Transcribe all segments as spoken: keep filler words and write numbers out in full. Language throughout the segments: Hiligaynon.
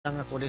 lang ako.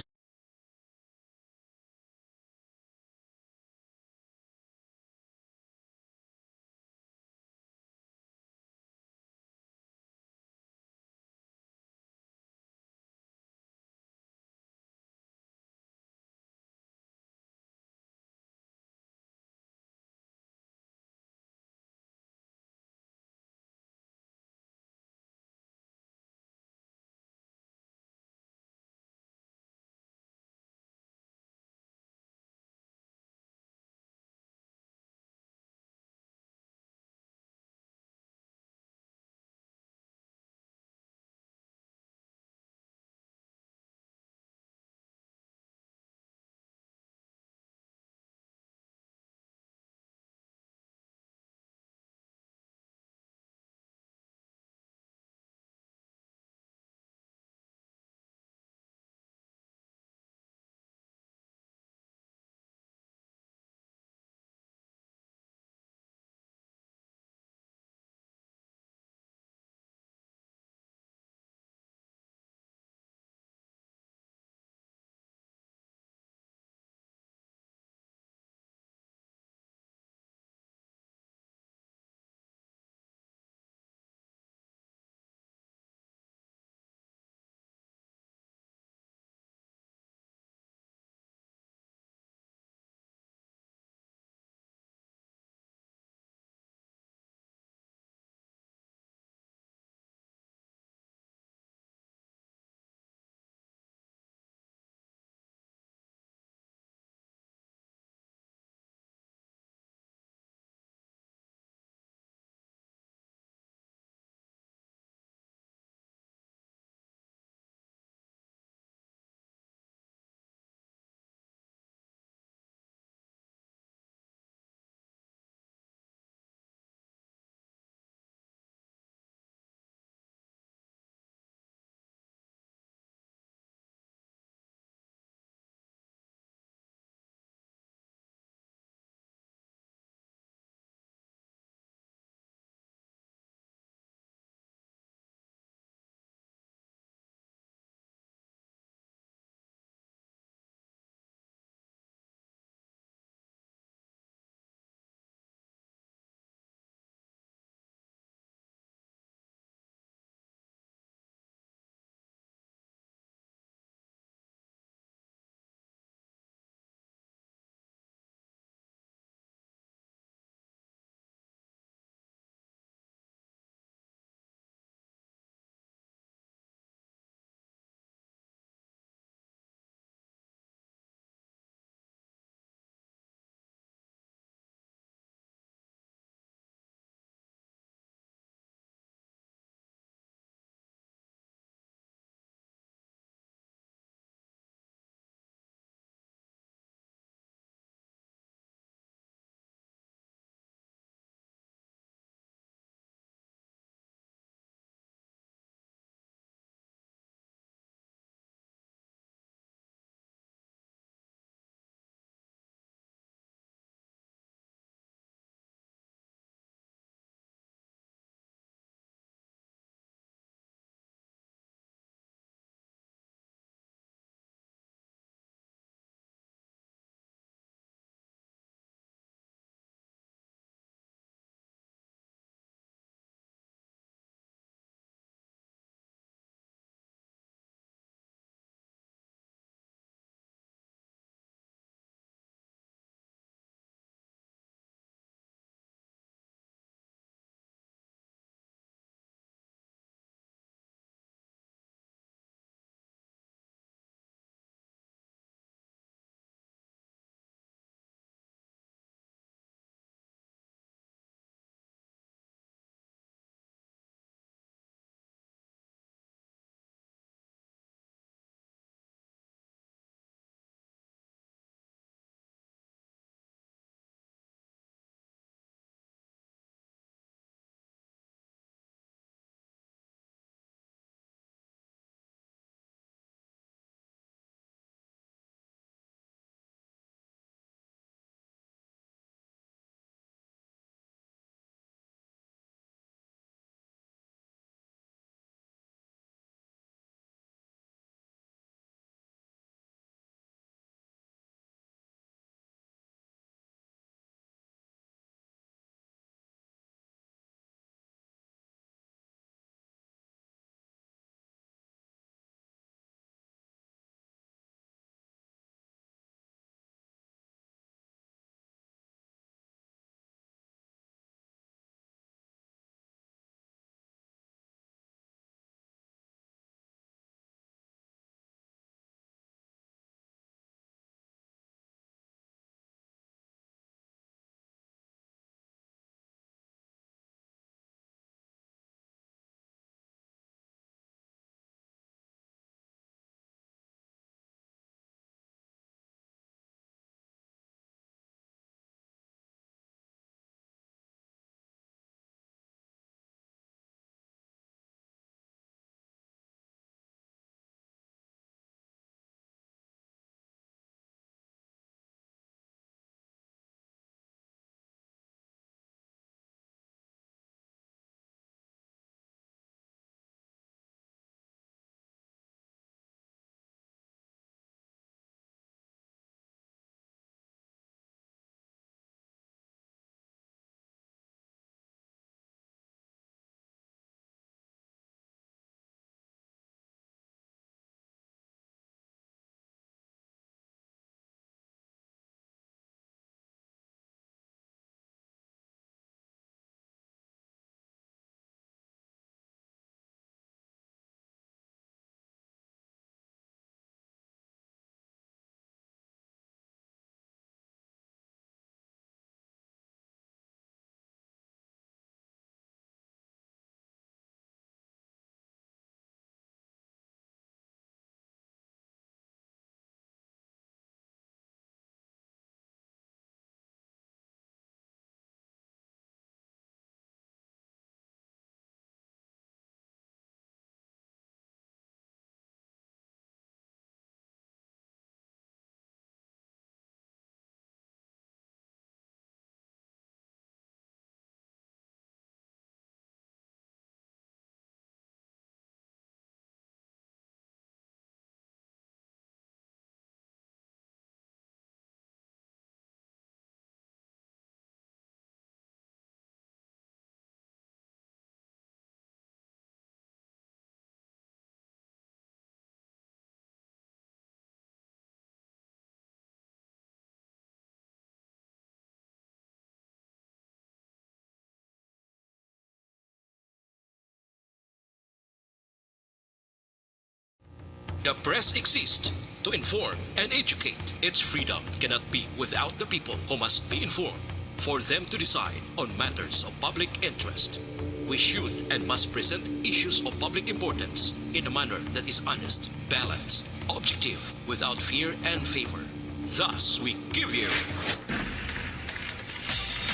The press exists to inform and educate. Its freedom cannot be without the people who must be informed for them to decide on matters of public interest. We should and must present issues of public importance in a manner that is honest, balanced, objective, without fear and favor. Thus, we give you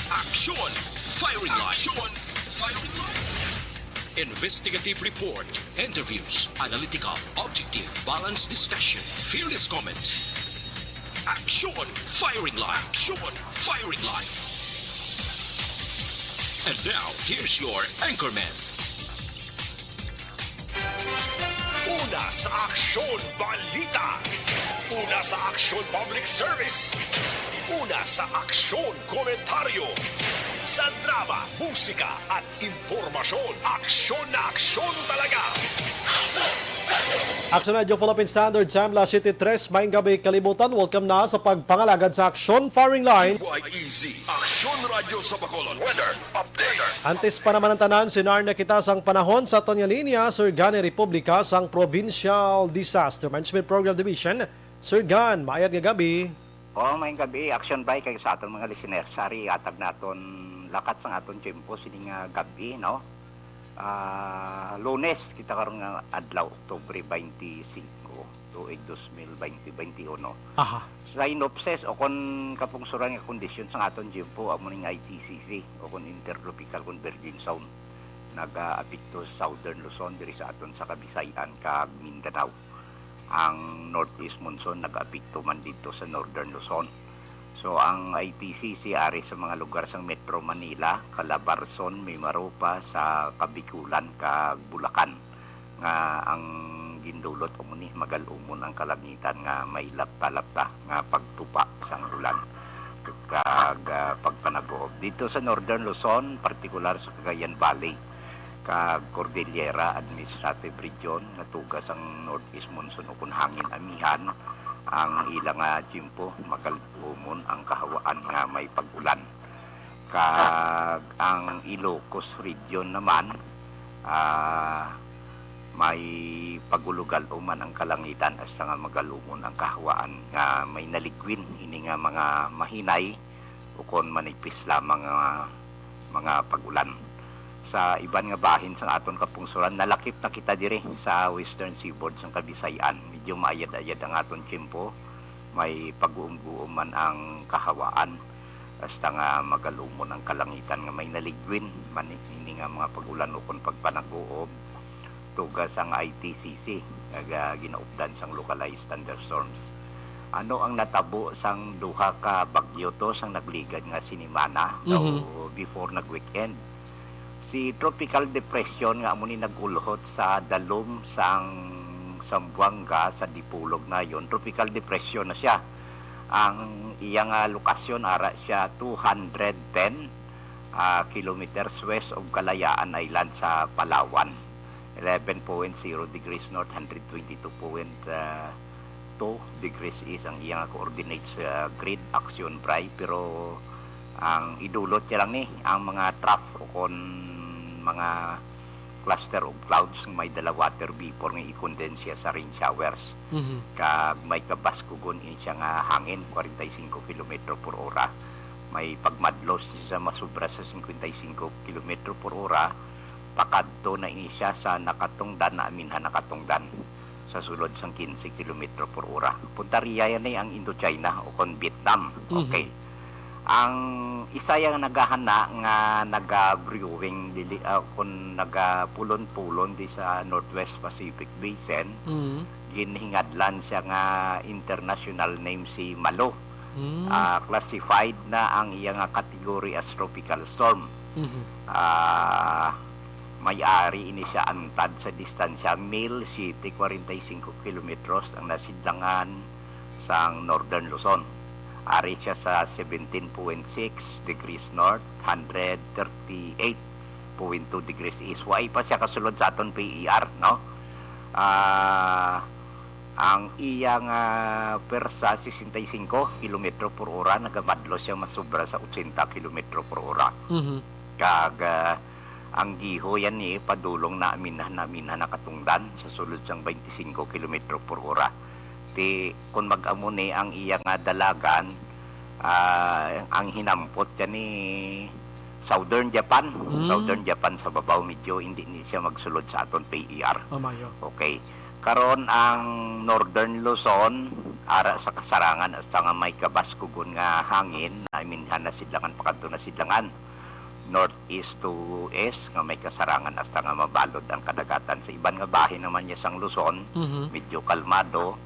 Action Firing Line. Action Firing Line. Investigative report, interviews, analytical, objective, balanced discussion, fearless comments. Action Firing Line. Action Firing Line. And now, here's your anchorman. Una sa Aksyon Balita. Una sa Aksyon Public Service. Una sa Aksyon Komentaryo. Sa drama, musika, at impormasyon, aksyon na aksyon talaga. Aksyon Radyo Philippine Standard Time, alas siyete tres, maayong gabi kalibutan. Welcome na sa pagpangalagad sa Aksyon Firing Line. D Y E Z, Aksyon Radyo sa Bacolod. Weather update. Antes pa naman ang tanan, sinar na kita sang panahon sa aton nga linya, Sir Gan, Republika sang Provincial Disaster Management Program Division. Sir Gan, maayad nga gabi. Oh, maayong gabi, Action Bay, kay sa aton mga listeners. Ari, atag naton lakat sang aton tiyempo sini nga gabi, no? Ah, Lunes kita karon nga adlaw, Oktubre twenty-five, tuig dos mil twenty, twenty-one. Aha. Synopsis o kon kapungsuran nga kondisyon sang aton tiyempo, amo ning I T C C o kon Intertropical Convergence Zone, nagaapekto sa Southern Luzon, diri sa aton sa Kabisayan kag Mindanao. Ang northeast monsoon nagaapekto man didto sa Northern Luzon. So, ang I T C C ari sa mga lugar sang Metro Manila, Calabarzon, Mimaropa, sa Kabikulan, kag Bulacan, nga ang gindulot amo ni magal-umon ang kalangitan nga may lapta-lapta nga pagtupa sang ulan kag, ah, pagpanaguob. Dito sa Northern Luzon, partikular sa Cagayan Valley kag Cordillera Administrative Region, natuga sang northeast monsoon ukon hangin amihan, ang ila nga tiyempo magal-umon ang kahawaan nga may pag-ulan. Kag ang Ilocos Region naman, ah, may pagulugal-om man ang kalangitan hasta nga magal-umon ang kahawaan nga may naligwin ini nga mga mahinay ukon manipis lamang nga mga pag-ulan. Sa iban nga bahin sang aton kapungsuran, nalakip na kita diri sa Western Seaboard sang Kabisayan. Medyo maayad-ayad ang aton tiyempo. May pag-uumguom man ang kahawaan, hasta nga magal-umon ang kalangitan nga may naligwin man ini nga mga pag-ulan ukon pagpanaguob. Tuga sang I T C C, nga ginaupdan sang localized thunderstorms. Ano ang natabo sang duha ka bagyo to sang nagligad nga sinimana, Mhm. daw before nag-weekend? Si Tropical Depression nga amo ni nag-ulhot sa dalom sang Zamboanga sa Dipolog nayon, Tropical Depression na siya. Ang iya nga lokasyon ara siya two hundred ten, ah, kilometers west of Kalayaan Island sa Palawan. Eleven point zero degrees north, hundred twenty-two point two degrees east ang iyang coordinates, ah, grid, Action Bri, pero ang idulot niya lang ni ang mga trough o kon mga cluster of clouds nga may dala water vapor nga i-condense siya sa rain showers. Mhm. Kag may kabaskugon ini siya nga hangin, forty-five kilometro por ora. May pagmadlos sa masubra sa fifty-five kilometro por ora, pakadto na ini siya sa nakatungdan, na aminhan nakatungdan sa sulod sang quince kilometro por ora. Punta riya yan eh ang Indochina o kon Vietnam. Mhm. Okay. Ang isa yang nagahana nga naga-brewing dili, ah, kon nagapulon-pulon di sa Northwest Pacific Basin, Mhm. ginhingadlan siya nga international name si Malo. Mm. Ah, classified na ang iya nga category as tropical storm. Mhm. Ah, may ari ini siya antad sa distansya mil siyete, kwarenta y singko kilometros ang nasidlangan sang Northern Luzon. Ari siya sa seventeen point six degrees north, hundred thirty-eight point two degrees east. Wa pa siya kasulod sa aton P E R, no? Ah, ang iya nga pwersa, sesenta y singko kilometro por ora, nagamadlo siya masobra sa ochenta kilometro por ora. Mhm. Kag, ah, Ang Giho yan ni padulong na aminhan, aminhan na katungdan sa sulod sang twenty-five kilometro por hora. Ti, kung mag-amo ni ang iya nga dalagan, ah, ang hinampot yan ni Southern Japan. Mm. Southern Japan sa babaw, medyo hindi ni siya magsulod sa aton P E R. Oh, mayo. Okay. Karon ang Northern Luzon, ara sa kasarangan hasta nga may kabaskugon nga hangin, aminhan na sidlangan pakadto na sidlangan. Northeast to east nga may kasarangan hasta nga mabalod ang kadagatan. Sa iban nga bahin naman niya sang Luzon, Mhm. medyo kalmado,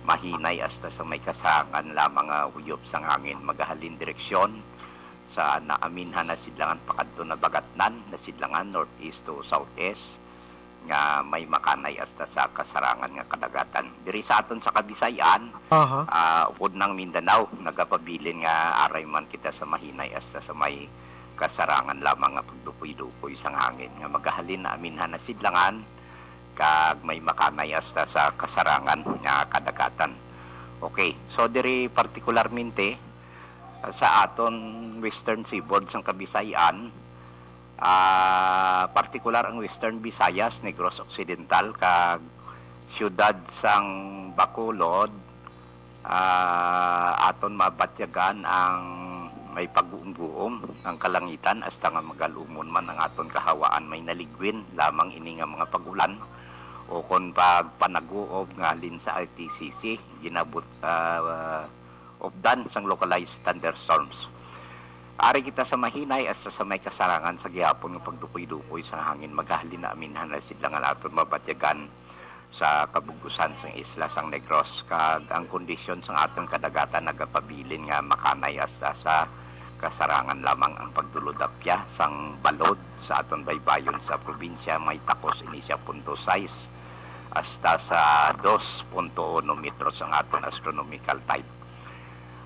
mahinay hasta sa may kasarangan lamang nga huyop sang hangin magahalin direksyon sa naaminhan na sidlangan pakadto na bagatnan na sidlangan northeast to southeast nga may makanay hasta sa kasarangan nga kadagatan. Diri sa aton sa Kabisayan, Aha. ah, upod ng Mindanao, nagapabilin nga aray man kita sa mahinay hasta sa may kasarangan lamang nga pagdupoy-dupoy sang hangin nga magahalin na aminhan na sidlangan kag may makanay hasta sa kasarangan nga kadagatan. Okay, so diri partikularmente sa aton western seaboard sang Kabisayan, ah, partikular ang Western Visayas, Negros Occidental, kag siyudad sang Bacolod, ah, aton mabatyagan ang may pag-uumguom ang kalangitan hasta nga magalumon man ang aton kahawaan, may naligwin lamang ini nga mga pag-ulan o kon pagpanaguob nga halin sa R T C C, ginabot, ah, of dan sang localized thunderstorms. Ari kita sa mahinay hasta sa may kasarangan sa gihapon nga pagdukoy-dukoy sang hangin, magahalin na aminhan na sidlangan aton mabatyagan sa kabug-usan sang isla sang Negros, kag ang kondisyon sang aton kadagatan nagapabilin nga makanay hasta sa kasarangan lamang ang pagdulod-apya sang balod sa aton baybayon sa probinsya. May takos ini siya punto sais hasta sa dos punto uno metros ang aton astronomical type.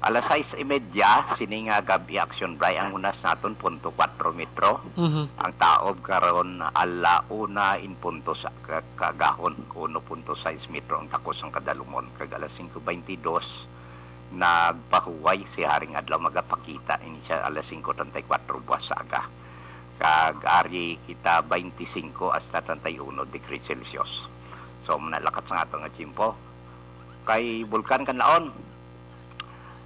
Alas sais y media, sini nga gab-i, Action Bray, ang hunas naton punto kwatro metro. Mhm. Ang taob karon, ala una in punto sa ka-, kaagahon, uno punto sais metro ang takos sang kadalumon. Kag alas singko baynte dos, nagpahuway si Haring Adlaw, magapakita ini siya alas singko treinta y cuatro buwas sa aga. Kag ari kita baynte singko hasta treinta y uno degree Celsius. So, manalakat sa aton nga tiyempo. Kay Bulkan Kanlaon,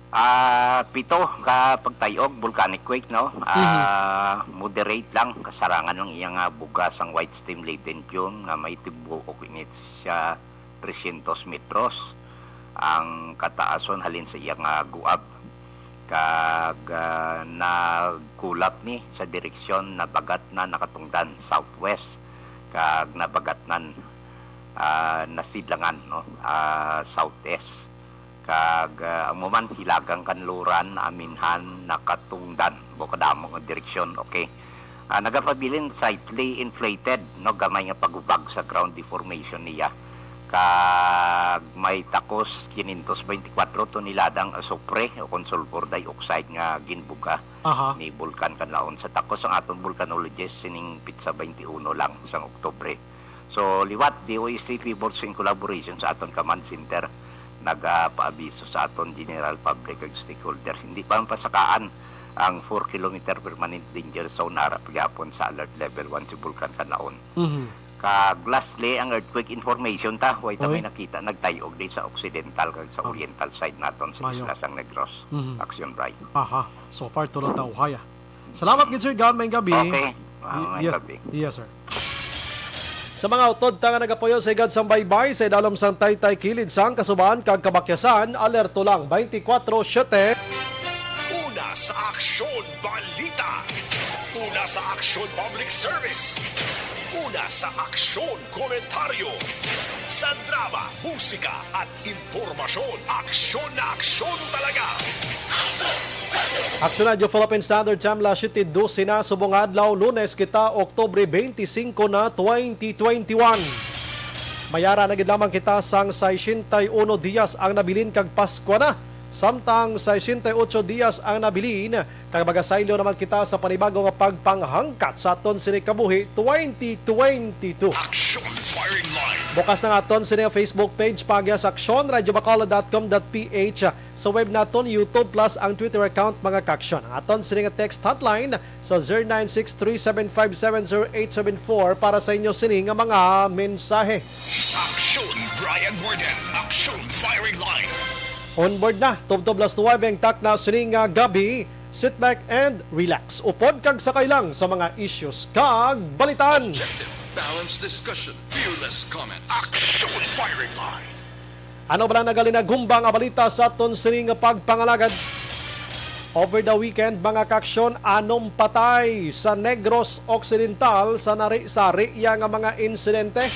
ah, pito ka pagtayog, volcanic quake, no? Ah, Mhm. Moderate lang, kasarangan lang iya nga buga sang white steam laden plume nga may tibuok init siya trescientos metros ang kataason halin sa iya nga guab. Kag, ah, nagkulap ni sa direksyon nabagat na nakatungdan southwest, kag nabagat nan, ah, nasidlangan, no, ah, southeast. Kag, ah, ang muman hilagang kanluran, aminhan, nakatungdan, bukod amo nga direksyon, okay. Ah, nagapabilin slightly inflated, no, gamay nga pagubag sa ground deformation niya. Kag may takos quinientos veinticuatro tonelada ang asupre o kon sulfur dioxide nga ginbuga Aha. ni Bulkan Kanlaon. Sa takos ang aton volcanologist sining pitsa twenty-one lang sang Oktubre. So, liwat, D O S T favors in collaboration sa aton command center, nagapaabiso sa aton general public ug stakeholders. Hindi pa man pasakaan ang four kilometer permanent danger zone, ara pa gyapon sa alert level one si Bulkan Kanlaon. Mhm. Kag lastly, ang earthquake information ta, way ta Oy. may nakita nagtayog di sa occidental kag sa Ah. oriental side naton sa Mayo. Isla sang Negros. Mhm. Action Bray. Aha, so far tulo ta uhaya. Salamat gid, Sir Gab, may gabi. Okay. Ah, Y-, may yes. gabi. Yes, sir. Sa mga utod ta nga nagapuyo sa higad sang baybay, sa idalom sang taytay kilid sang Kasuban kag Kabakyasan, alerto lang twenty-four seven. Una sa aksyon, balita. Una sa aksyon, public service. Una sa aksyon, komentaryo. Sa drama, musika, at impormasyon, aksyon na aksyon talaga. Aksyon Radio Philippine Standard Time, alas siyete dose na subong adlaw, Lunes kita, Oktubre twenty-five na, twenty twenty-one. Mayara na gid lamang kita sang sesenta y uno dias ang nabilin kag Paskwa na, samtang sesenta y ocho dias ang nabilin, kag magasaylo naman kita sa panibago nga pagpanghangkat sa aton sini kabuhi twenty twenty-two. Aksyon Firing Line. Bukas na nga aton sini nga Facebook page, paagi sa aksyon radio bacolod dot com dot p h. Sa web naton, YouTube, plus ang Twitter account, mga kaaksyon. Ang aton sini nga text hotline sa zero nine six three seven five seven zero eight seven four para sa inyo sini nga mga mensahe. Aksyon Brian Warden, Aksyon Firing Line. On board na, tubtob las nuwebe ang takna sini nga gabi. Sit back and relax. Upod kag sakay lang sa mga issues kag balitan. Objective, balanced discussion, fearless comment. Aksyon Firing Line. Ano bala nagalinagumba nga balita sa aton sini nga pagpangalagad? Over the weekend, mga kaaksyon, anom patay sa Negros Occidental sa nari-sari iya nga mga insidente.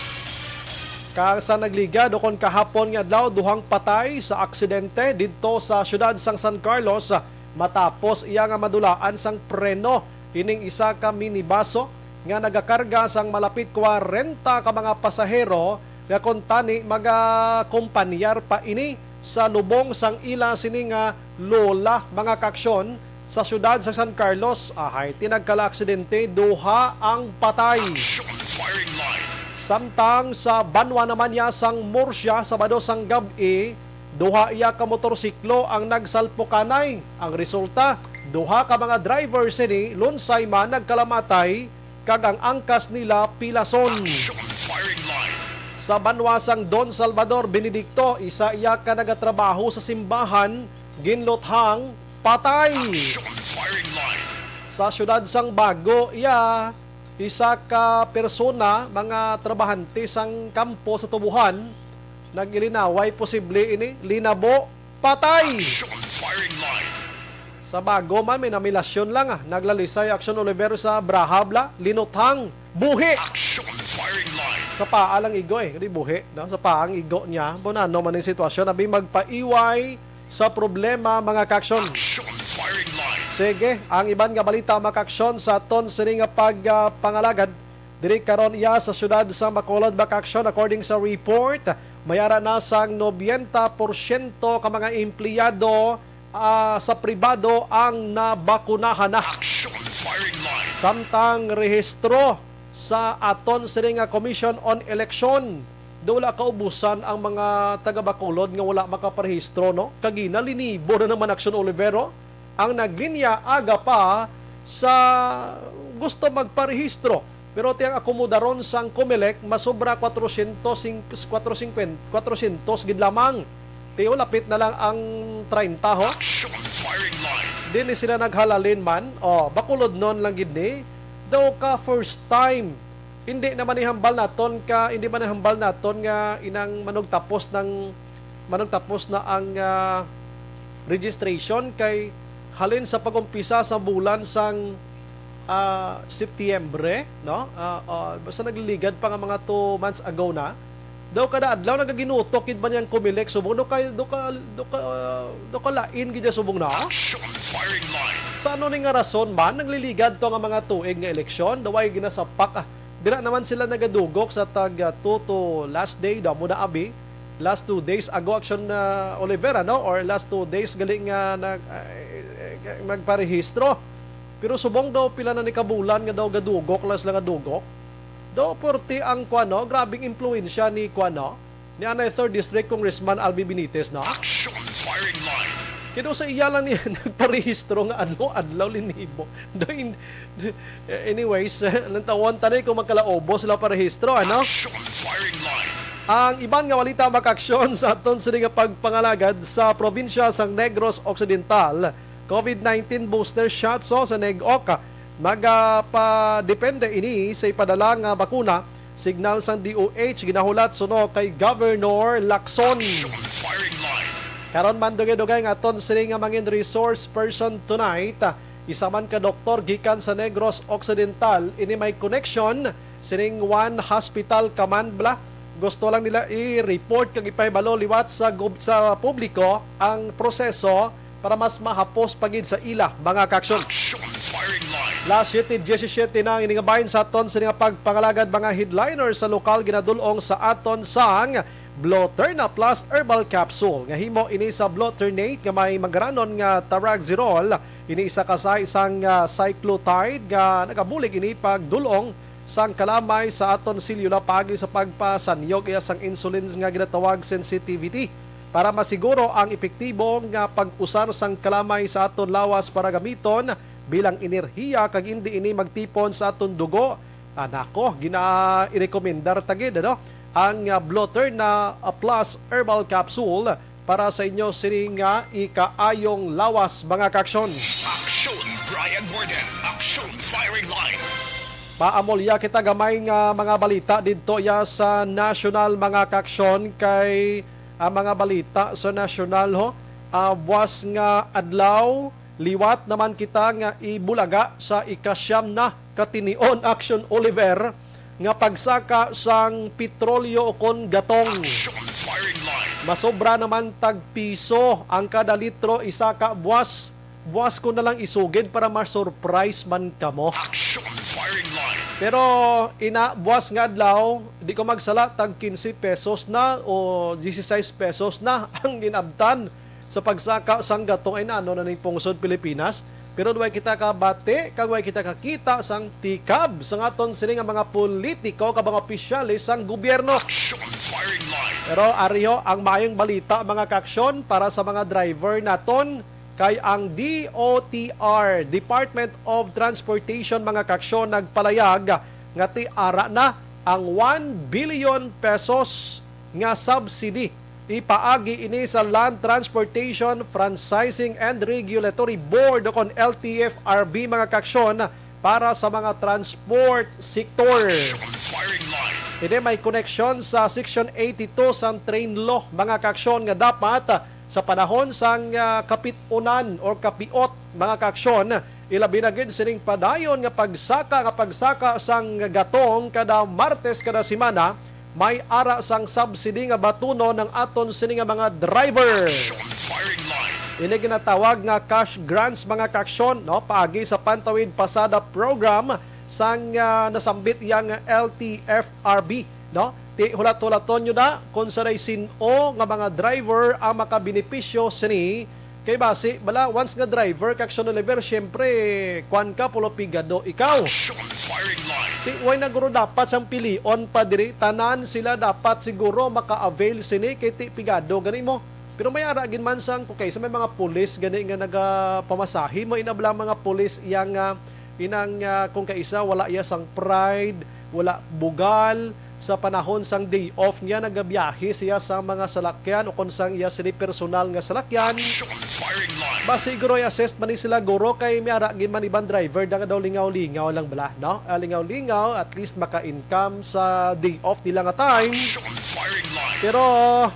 Ka sa nagligad ukon kahapon nga adlaw, duhang patay sa aksidente didto sa siyudad sang San Carlos, matapos iya nga madulaan sang preno ining isa ka minibaso nga nagakarga sang malapit kwarenta ka mga pasahero, nga kuntani magakompanyar pa ini sa lubong sang ila sini nga lola, mga kaaksyon, sa siyudad sa San Carlos. Ahay, tinagkala aksidente, duha ang patay. Action Firing Line. Samtang sa banwa naman niya sang Murcia, Sabado sang gab-i, duha iya ka motorsiklo ang nagsalpukanay. Ang resulta, duha ka mga driver sini lunsay man nagkalamatay, kag ang angkas nila pilason. Action Firing Line. Sa banwa sang Don Salvador Benedicto, isa iya ka nagatrabaho sa simbahan, ginluthang patay. Action Firing Line. Sa siyudad sang Bago, iya, isa ka persona, mga trabahante sang kampo sa tubohan, nag-ilinaway, posible ini, linabo, patay. Action Firing Line. Sa Bago man, may namilasyon lang, ah. Naglalisay, Action Oliver, sa Brahabla, linuthang, buhi. Action Firing Line. Sa paa lang igo, eh, di buhi, no? Sa paa ang igo niya. Bon, ano man ang sitwasyon, abi magpaiway sa problema, mga kaaksyon. Action Firing Line. Sige, ang iban nga balita, mga kaaksyon, sa aton sini nga pag, ah, pangalagad. Diri karon iya sa siyudad sa Bacolod, mga kaaksyon, according sa report, may ara na sang nobenta porsyento ka mga empleyado, ah, sa pribado ang nabakunahan na. Action Firing Line. Samtang rehistro sa aton sini nga Commission on Election, daw wala kaubusan ang mga taga Bacolod nga wala makaparehistro, no? Kagina, linibo na naman, Action Olivero, ang naglinya aga pa sa gusto magparehistro. Pero ti ang akomodaron sang Comelec, masobra kwatrosyentos sing-, kwatrosyentos, kwatrosyentos gid lamang. Tiyo, lapit na lang ang treinta, ho. Action Firing Line. Di ni sila naghalalin man. Oh, Bacolodnon lang gid ni. Daw ka first time. Hindi naman ihambal naton ka, hindi man ihambal naton nga inang manugtapos ng, manugtapos na ang, ah, registration kay halin sa pag-umpisa sa bulan sang, ah, Setyembre, no? Ah, ah, basta nagliligad pa nga mga two months ago na. Daw kada adlaw nagaginutok gid man yang Comelec subong, daw kay, daw ka, daw ka, daw ka lain gid ya subong na. Action Firing Line. Sa ano ni nga rason man nagliligad to nga mga tuig nga eleksyon, daw ay ginasapak, ah, dira naman sila nagadugok sa tag, ah, two to last day, daw mo na abi, last two days ago, Action, ah, Olivera, no? Or last two days gali nga nag, ah, eh, eh, magparehistro. Pero subong daw pila na ni kabulan nga daw gadugok lang sila nga dugok. Daw porti ang kuan, no? Grabing impluwensya ni kuan, no? Ni anay third District Congressman Albi Benitez, no? Action Firing Line. Kaya daw sa iya lang niya nagparehistro nga adlaw-adlaw linibo. Daw in-, anyways, lantawon ta ni kung magkalaubos sila parehistro, ano? Action Firing Line. Ang iban nga balita, mga kaaksyon, sa aton sini nga pagpangalagad sa probinsya sang Negros Occidental, COVID nineteen booster shots, so, sa Neg-Oc, magapadepende ini sa ipadala nga bakuna. Signal sang D O H, ginahulat suno kay Governor Lacson. Action Firing Line. Karon man, dugay-dugay nga aton sini nga mangin resource person tonight. Isa man ka doktor gikan sa Negros Occidental, ini may connection sining One Hospital Command bala. Gusto lang nila i-report kag ipahibalo liwat sa gob-, sa publiko ang proseso para mas mahapos pa gid sa ila mga kaaksyon. Action Firing Line. Las siyete diecisiete na ang ini nga bahin sa aton sini nga pagpangalagad, mga headliner sa lokal ginadul-ong sa aton sang Bloterna Plus Herbal Capsule nga himo ini sa Bloternate nga may mangaranon nga taraxirol. Ini isa ka sa isang, ah, cyclotide nga nagabulig ini pagdul-ong sang kalamay sa aton selula paagi sa pagpasanyog iya sang insulin nga ginatawag sensitivity, para masiguro ang epektibo nga pag-usar sang kalamay sa aton lawas para gamiton bilang enerhiya kag indi ini magtipon sa aton dugo. Ah, nako, gina-, irekomendar ta gid, ano, ang, ah, Blotter na, ah, Plus Herbal Capsule para sa inyo sini nga ikaayong lawas, mga kaaksyon. Aksyon, Brian Warden. Aksyon, Firing Line. Paamulya kita gamay nga mga balita didto ya sa nasyonal, mga kaaksyon, kay ang mga balita sa nasyonal, ho, ah, buwas nga adlaw, liwat naman kita nga ibulaga sa ikasyam na katinion, Aksyon Oliver, nga pagsaka sang petrolyo ukon gatong. Aksyon, Firing Line. Masobra naman tag piso ang kada litro isaka buwas. Buwas ko na lang isugid para ma-surprise man kamo. Action Firing Line. Pero ina, buwas nga adlaw, di ko magsala, tag quince pesos na o dieciséis pesos na ang ginabtan sa pagsaka sang gatong. Ay, naano na ning pungsod Pilipinas? Pero way kita kabati, kag way kita kakita sang tikab sang aton sini nga mga politiko kag mga opisyales sang gobyerno. Action Firing Line. Pero ariho ang maayong balita, mga kaaksyon, para sa mga driver naton. Kay ang D O T R, Department of Transportation, mga kaaksyon, nagpalayag nga ti ara na ang one billion pesos nga subsidy. Ipaagi ini sa Land Transportation Franchising and Regulatory Board o kon L T F R B, mga kaaksyon, para sa mga transport sector. Action Firing Line. Ini may koneksyon sa Section eighty-two sang train law, mga kaaksyon, nga dapat sa panahon sang, ah, kapit-unan or kapiot, mga kaaksyon, ilabi na gid sining padayon nga pagsaka, nga pagsaka sang gatong kada Martes kada semana, may ara sang subsidy nga batunon ang aton sini nga mga driver. Action Firing Line. Ini ginatawag nga cash grants, mga kaaksyon, no, paagi sa Pantawid Pasada Program sang, ah, nasambit yang L T F R B, no? Ti hulat-hulaton nyo na kung sanay sin-o nga mga driver ang makabenepisyo sini. Kay basi, bala, once nga driver, kaaksyon Oliver, siyempre, kwan ka, pulo pigado ikaw. Action Firing Line. Ti, way na guro dapat sang pilion pa diri, tanan sila dapat siguro maka-avail sini, kay ti pigado gani mo. Pero may ara gid man sang, kung kaysa may mga pulis gani nga nagapamasahe, mo inabla mga pulis iya nga inang, ah, kung kaisa wala iya sang pride, wala bugal, sa panahon sang day off niya nagabiyahe siya sa mga salakyan o kon sang iya sini personal nga salakyan. Action Firing Line. Basi guro i-assist man ni sila guro kay may ara gid man iban driver da nga daw lingaw-lingaw lang bala, no? Ah, lingaw-lingaw, at least maka-income sa day off nila nga time. Action Firing Line. Pero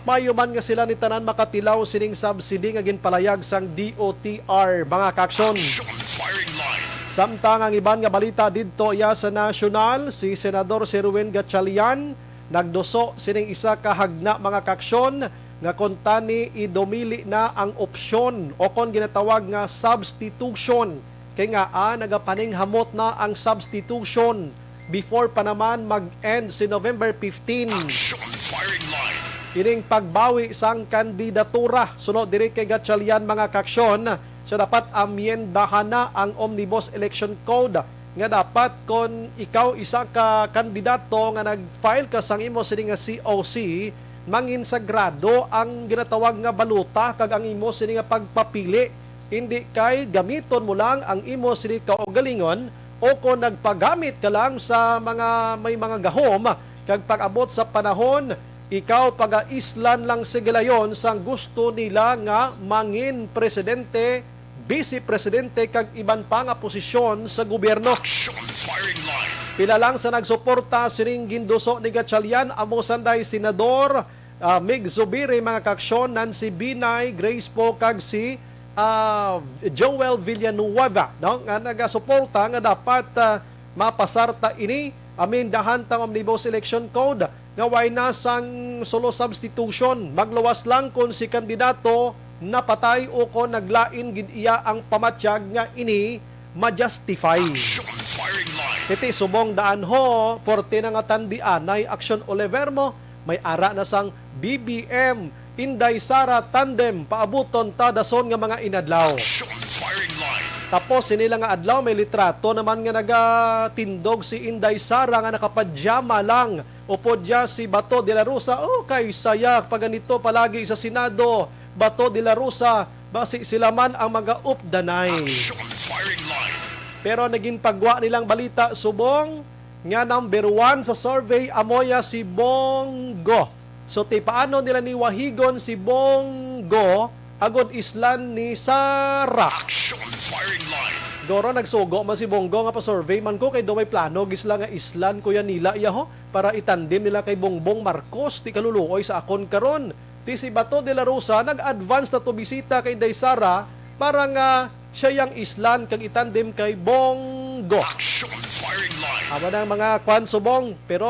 maayo man nga sila ni tanan makatilaw sining subsidy nga ginpalayag sang D O T R, mga kaaksyon. Action Firing Line. Samtang ang iban nga balita didto iya sa nasyonal, si Senador Sherwin Gatchalian nagduso sining isa ka hagna, mga kaaksyon, nga kuntani idumili na ang opsyon o kon ginatawag nga substitution. Kay ngaa nagapaninghamot na ang substitution before pa naman mag-end si November fifteen. Action Firing Line. Ining pagbawi sang kandidatura, suno diri kay Gatchalian, mga kaaksyon, sa dapat amyendahan na ang Omnibus Election Code nga dapat kon ikaw isa ka kandidato nga nag-file ka sang imo sini nga C O C, manginsagrado ang ginatawag nga balota kag ang imo sini nga pagpapili. Indi kay gamiton mo lang ang imo sini kaugalingon o kon nagpagamit ka lang sa mga may mga gahom kag pag-abot sa panahon, ikaw pagaislan lang sa gilayon sang gusto nila nga mangin presidente, bise presidente kag iban pa nga posisyon sa gobyerno. Action Firing Line. Pila lang sa nagsuporta sining ginduso ni Gatchalian amo sanday Senador, ah, Mig Zubiri, mga kaaksyon, Nancy Binay, Grace Poe, kag si, ah, Joel Villanueva, no, nga nagasuporta nga dapat, ah, mapasar ta ini, amendahan tang Omnibus Election Code nga way na sang solo substitution. Magluwas lang kon si kandidato napatay o kon naglain gid iya ang pamatyag nga ini ma-justify. Action Firing Line. Iti subong daan ho, porte na nga tandianay Action Oliver mo, may ara na sang B B M Inday Sara tandem, paabuton ta dason nga mga inadlaw. Action Firing Line. Tapos, sini lang nga adlaw, may litrato naman nga nagatindog si Inday Sara nga nakapadyama lang. Upod niya si Bato de la Rosa, "Oh, kay saya, paganito palagi sa Senado. Bato de la Rosa, basi sila man ang mga updanay." Action Firing Line. Pero naging pagwa nilang balita subong nga number one sa survey amo ya si Bong Go. So, ti paano nila niwahigon si Bong Go agod islan ni Sara? Action Firing Line. Goro nagsugo man si Bong Go nga pa-survey man ko kay daw may plano gid sila nga islan ko yan nila iya ho para itandem nila kay Bongbong Marcos, ti kaluluoy sa akon karon. Ti si Bato de la Rosa nag-advance na to bisita kay Day Sara para nga siya yang islan kag itandem kay Bong Go. Action Firing Line. Amo na ang mga kwan subong, pero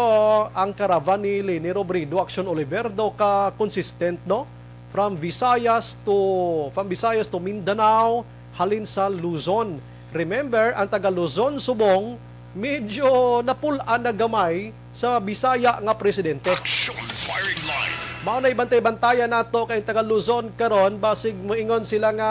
ang karavan ni Leni Robredo, Action Oliver, daw ka consistent, no? From Visayas to, from Visayas to Mindanao, halin sa Luzon. Remember, ang taga Luzon subong medyo napul-an na gamay sa Bisaya nga presidente. Action Firing Line. Mao na ibantay-bantayan nato kay taga Luzon karon, basig moingon sila nga,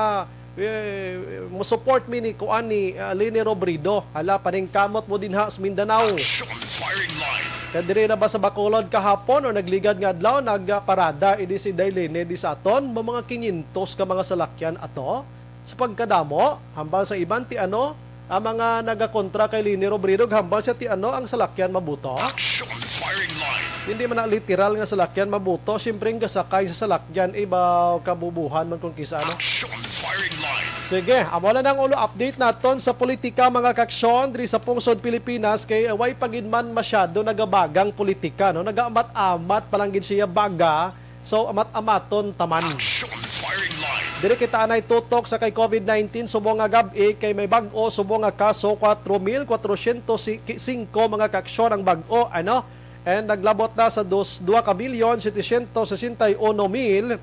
eh, mo-support mi ni kuan ni, ah, Leni Robredo. Hala, paningkamot mo dinha sa Mindanao. Action Firing Line. Kay diri na ba sa Bacolod kahapon o nagligad nga adlaw, nagparada ini si Day Leni di sa aton, mo mga quinientos ka mga salakyan ato. Sa pagkadamo, hambal sa iban ti ano, ang mga nagakontra kay Leni Robredo, hambal siya ti ano ang salakyan mabuto? Action Firing Line. Hindi man na literal nga salakyan mabuto, siyempre ang gasakay sa salakyan, ibaw kabubuhan man kung kisa ano. Action Firing Line. Sige, amo na nang ulo update naton sa politika, mga kaksyon, diri sa pungsod Pilipinas, kay way pa gid man masyado nagabagang politika, no? Nagaamat-amat pa lang gid siya baga, so amat-amaton taman. Action Firing Line. Diri kita anay tutok sa kay covid nineteen subong nga gab-i, kay may bag-o subong nga kaso, kwatro mil kwatro syentos singko mga kaaksyon ang bag-o, ano? And naglabot na sa dos, dua ka milyon setecientos sesenta y uno mil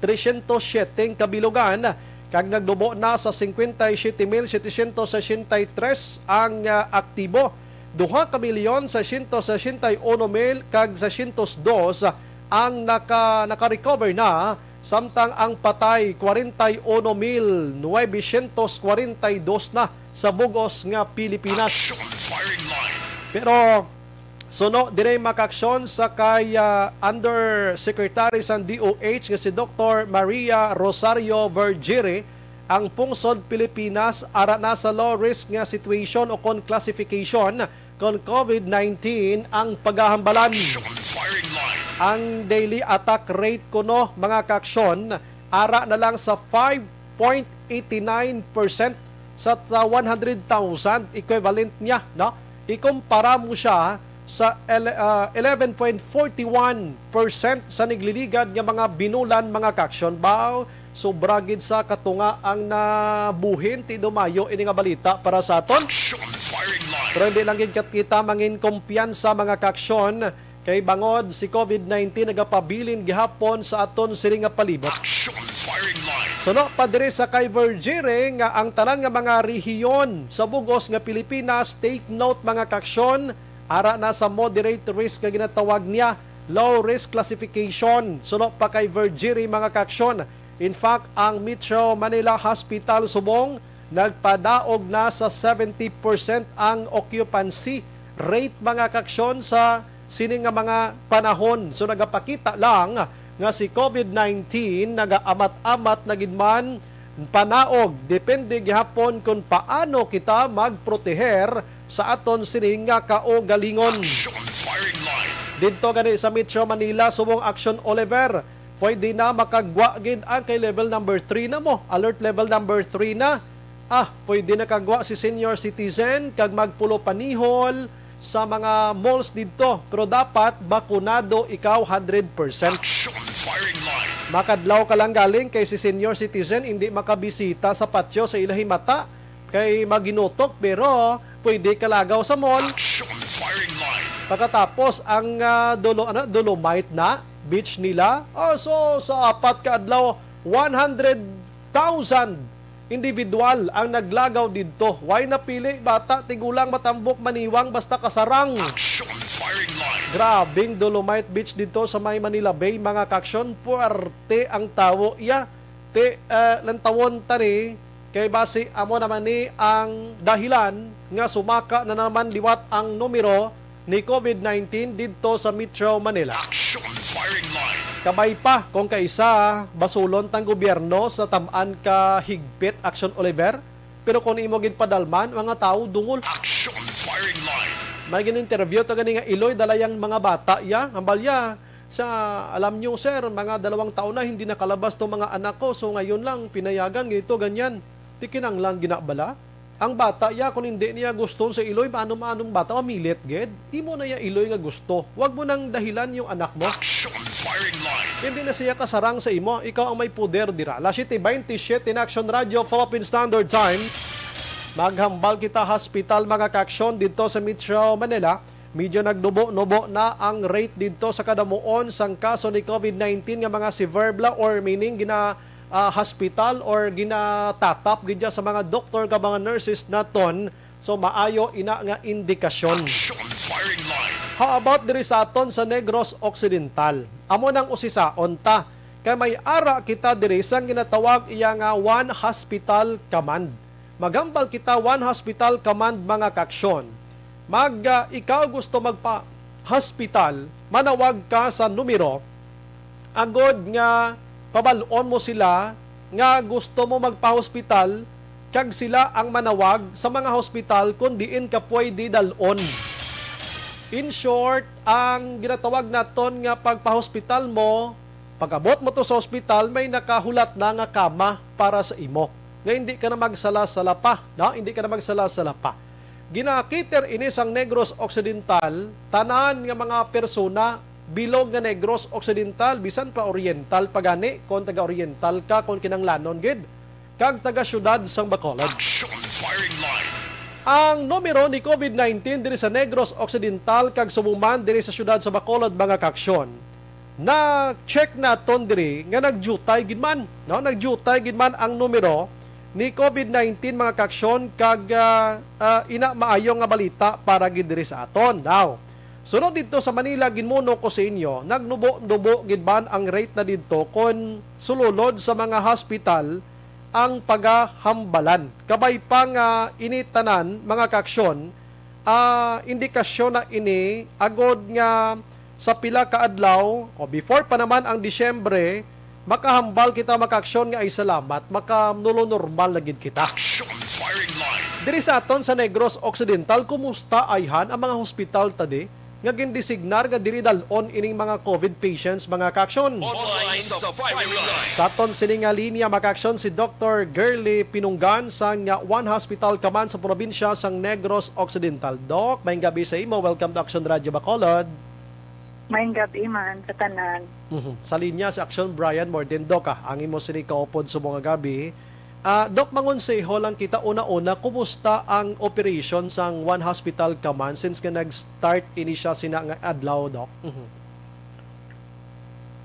trescientos siete ang kabilugan, kag nagdubo na sa cincuenta y siete mil setecientos sesenta y tres ang, ah, aktibo. Duha ka milyon seiscientos sesenta y uno mil kag seiscientos dos ang naka-, naka-recover na, samtang ang patay, kwarenta y uno mil nuwebesyentos kwarenta y dos na sa bug-os nga Pilipinas. Action Firing Line. Pero suno diri makaaksyon sa kay, ah, Undersecretary sang D O H nga si Doktor Maria Rosario Vergere, ang pungsod Pilipinas ara na sa low risk nga situation o kon classification kon covid nineteen ang pagahambalan. Action Firing Line. Ang daily attack rate kuno, mga kaaksyon, ara na lang sa five point eighty nine percent sa, sa one hundred thousand equivalent niya, no? Ikumpara mo siya sa ele-, ah, eleven point forty one percent sa nagliligad nga mga binulan, mga kaaksyon. Baw, sobra gid sa katunga ang nabuhin, ti dumayo ini nga balita para sa aton. Action Firing Line. Pero hindi lang gid kat-, kita mangin kumpiyansa, mga kaaksyon, kay bangod si covid nineteen nagapabilin gihapon sa aton sini nga palibot. Action Firing Line. Suno pa diri sa kay Vergere nga ang tanan nga mga rehiyon sa bug-os nga Pilipinas, take note, mga kaaksyon, ara na sa moderate risk nga ginatawag niya, low risk classification. Suno pa kay Vergere, mga kaaksyon, in fact, ang Metro Manila Hospital subong nagpadaog na sa seventy percent ang occupancy rate, mga kaaksyon, sa sini nga mga panahon. So, nagapakita lang nga si covid nineteen nagaamat-amat na gid man panaog, depende gihapon kung paano kita magproteher sa aton sini nga kaugalingon. Action Firing Line. Didto gani sa Metro Manila, subong Action Oliver, pwede na makagwa gid ang kay level number three na mo. Alert level number three na. Ah, pwede na kagwa si senior citizen kag magpulo panihol sa mga malls didto. Pero dapat bakunado ikaw hundred percent. Action Firing Line. Makadlaw ka lang galing kay si senior citizen hindi makabisita sa patio sa ilahi mata kay maginutok, pero pwede ka lagaw sa mall. Action Firing Line. Pagkatapos ang, ah, dolo-, ano, Dolomite na beach nila. Ah, so sa apat ka adlaw, one hundred thousand individual ang naglagaw didto. Way napili, bata, tigulang, matambok, maniwang, basta kasarang. Action Firing Line. Grabing Dolomite Beach didto sa may Manila Bay, mga kaaksyon. Puwerte ang tawo iya. Ti, ah, lantawon ta ni, Kay basi amo naman ni ang dahilan nga sumaka na naman liwat ang numero ni COVID nineteen didto sa Metro Manila. Action Firing Line. Kabay pa kung kaisa basulon tang gobyerno sa tam-an ka higpit, Action Oliver, pero kung imo gid padalman, mga tawo dungol. Action Firing Line. May gin-interview to gani nga iloy, dala yang mga bata ya, hambal ya, sa, "Alam niyo, sir, mga dalawang taon na hindi nakalabas tong mga anak ko, so ngayon lang pinayagan, ganito, ganyan." Ti kinanglan ginabala ang bata ya, kung hindi niya gusto sa iloy, maano-manong bata, mamilit gid. Imo na ya iloy nga gusto. Wag mo nang dahilan yung anak mo. Action Firing Line. Hindi na siya kasarang sa imo. Ikaw ang may poder dira. Alas siyete baynte siyete na, Action Radio, Philippine Standard Time. Maghambal kita hospital, mga kaaksyon, dito sa Metro Manila. Medyo nagnubo-nubo na ang rate didto sa kadamuon sang kaso ni COVID nineteen nga mga severe bala, or meaning gina, ah, hospital or ginatatap gid dya sa mga doktor ka mga nurses naton. So, maayo ina nga indikasyon. Action Firing Line. How about diri sa aton sa Negros Occidental? Amo nang usisaon ta, kay may ara kita diri sang ginatawag iya nga One Hospital Command. Maghambal kita, One Hospital Command, mga kaaksyon. Mag, ah, ikaw gusto magpa-hospital, manawag ka sa numero agod nga pabal-on mo sila nga gusto mo magpa-hospital, kag sila ang manawag sa mga hospital kung diin ka pwede dal-on. In short, ang ginatawag naton nga pagpa-hospital mo, pag-abot mo to sa hospital, may nakahulat na nga kama para sa imo, nga hindi ka na magsala-sala pa, no? Hindi ka na magsala-sala pa. Gina-cater ini sang Negros Occidental, tanan nga mga persona, bilog nga Negros Occidental, bisan pa Oriental pa gani, kon taga-Oriental ka, kon kinanglanon gid, kag taga-siyudad sang Bacolod. Action Firing Line. Ang numero ni COVID nineteen diri sa Negros Occidental kag subong man diri sa siyudad sa Bacolod, mga kaaksyon, na-check naton diri nga nagdiutay gid man, no? Nagdiutay gid man ang numero ni COVID nineteen, mga kaaksyon, kag, ah, ah, ina maayo nga balita para gid diri sa aton. Now, sunod didto sa Manila, ginmuno ko sa inyo, nagnubo-nubo gid man ang rate na didto kon sululod sa mga hospital ang pagahambalan. Kabay pa nga ini tanan, mga kaaksyon, ah, indikasyon na ini agod nga sa pila ka adlaw o before pa naman ang Disyembre, makahambal kita, makaaksyon nga ay salamat, makanulo normal na gid kita. Action Firing Line. Diri sa aton sa Negros Occidental, kumusta ayhan ang mga hospital tadi nga gindesignar nga diri dal-on ining mga COVID patients, mga kaaksyon? Online sa Firing Line. Sa aton sini nga linya, makaaksyon si Doktor Girly Pinunggan sang One Hospital Command sa probinsya sang Negros Occidental. Doc, maayong gabi sa imo. Welcome to Action Radio Bacolod. Maayong gabi man sa tanan. Mhm. Sa linya si Action Brian Mordendo ka, ang imo sini kaupod subong nga gabi. Ah, Doc, mangonseho lang kita una-una, kumusta ang operation sang One Hospital Command since nga nag-start ini siya sina nga adlaw, Doc? Mhm.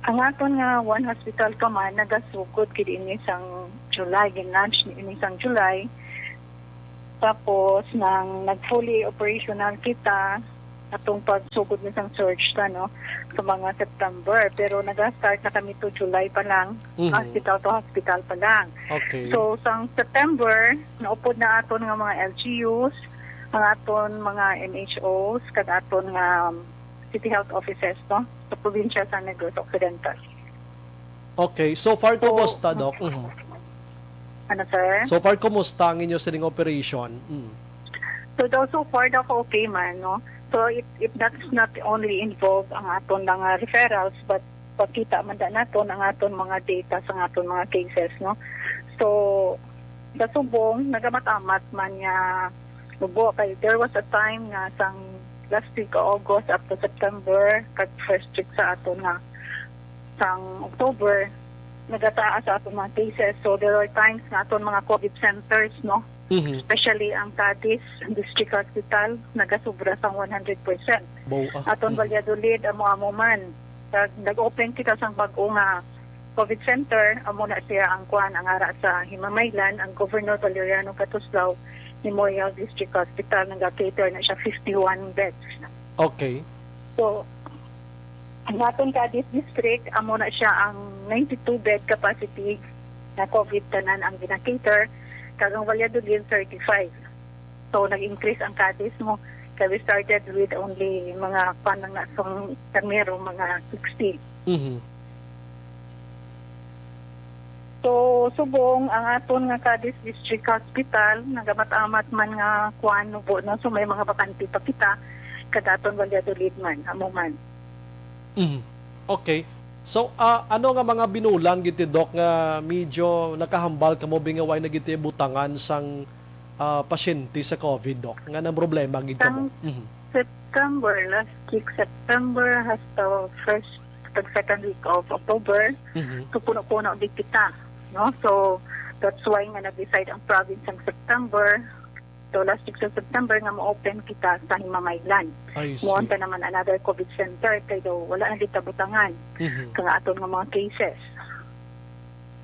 Ang aton nga One Hospital Command nagasugod gid ini sang July, gin-launch ni ini sang July. Tapos nang nag-fully operational kita, atong pagsugod ni sang surge ta, no, sa mga September. Pero naga-start na kami to July pa lang, Mhm. hospital to hospital pa lang. Okay. So, sang September, naupod na aton nga mga L G Us, ang aton mga M H Os, kag aton nga city health offices, no, sa probinsya sa Negros Occidental. Okay, so far, So, kumusta, Doc? Mhm. Ano, sir? So far, kumusta ang inyo sining operation? Mm. So, daw, so far, daw, okay man, no? So, it, it, that's not only involve ang aton mga referrals, but pagkita man da naton ang aton mga data sa aton mga cases, no? So, sa subong, nagamat-amat man nga nubo. Kay there was a time nga sang last week of August up to September, kag first week sa aton nga sang October, nagataas sa aton mga cases. So, there are times nga aton mga COVID centers, no? Mhm. Especially ang Cadiz District Hospital, nagasubra sang one hundred percent. Wow, ah. Aton Mhm. Valladolid, amo-amo man. Kag nag-open kita sang bag-o nga COVID center, amo na siya ang kuan, ang ara sa Himamaylan, ang Governor Valeriano Catuslao Memorial District Hospital, naga-cater na siya fifty-one beds. Okay. So, ang aton Cadiz District, amo na siya ang ninety-two bed capacity na COVID tanan ang gina-cater. Kag ang Valladolid, thirty-five. So, nag-increase ang Cadiz mo. Kay we started with only mga, kwan lang na, sung-, karnero, mga sixty. Mhm. So, subong ang aton nga Cadiz District Hospital, nagamat-amat man nga, kwan, nubo, no? So, may mga bakante pa kita, kag aton Valladolid man, amo man. Mhm. Okay. So, ah, ano nga mga binulan gid ti, Doc, nga medyo nakahambal kamo, bingaway na gid ti butangan sang, ah, pasyente sa COVID, Doc, nga nang problema gid kamo? Sang Mhm. September, last week September, hasta first, pag second week of October, Mhm. so puno-puno di kita, no? So, that's why nga nag-decide ang province sang September. So, last week sa September nga ma-open kita sa Himamaylan. I see. Muon ta naman another COVID center kay daw wala na kita butangan Mhm. kang aton nga mga cases.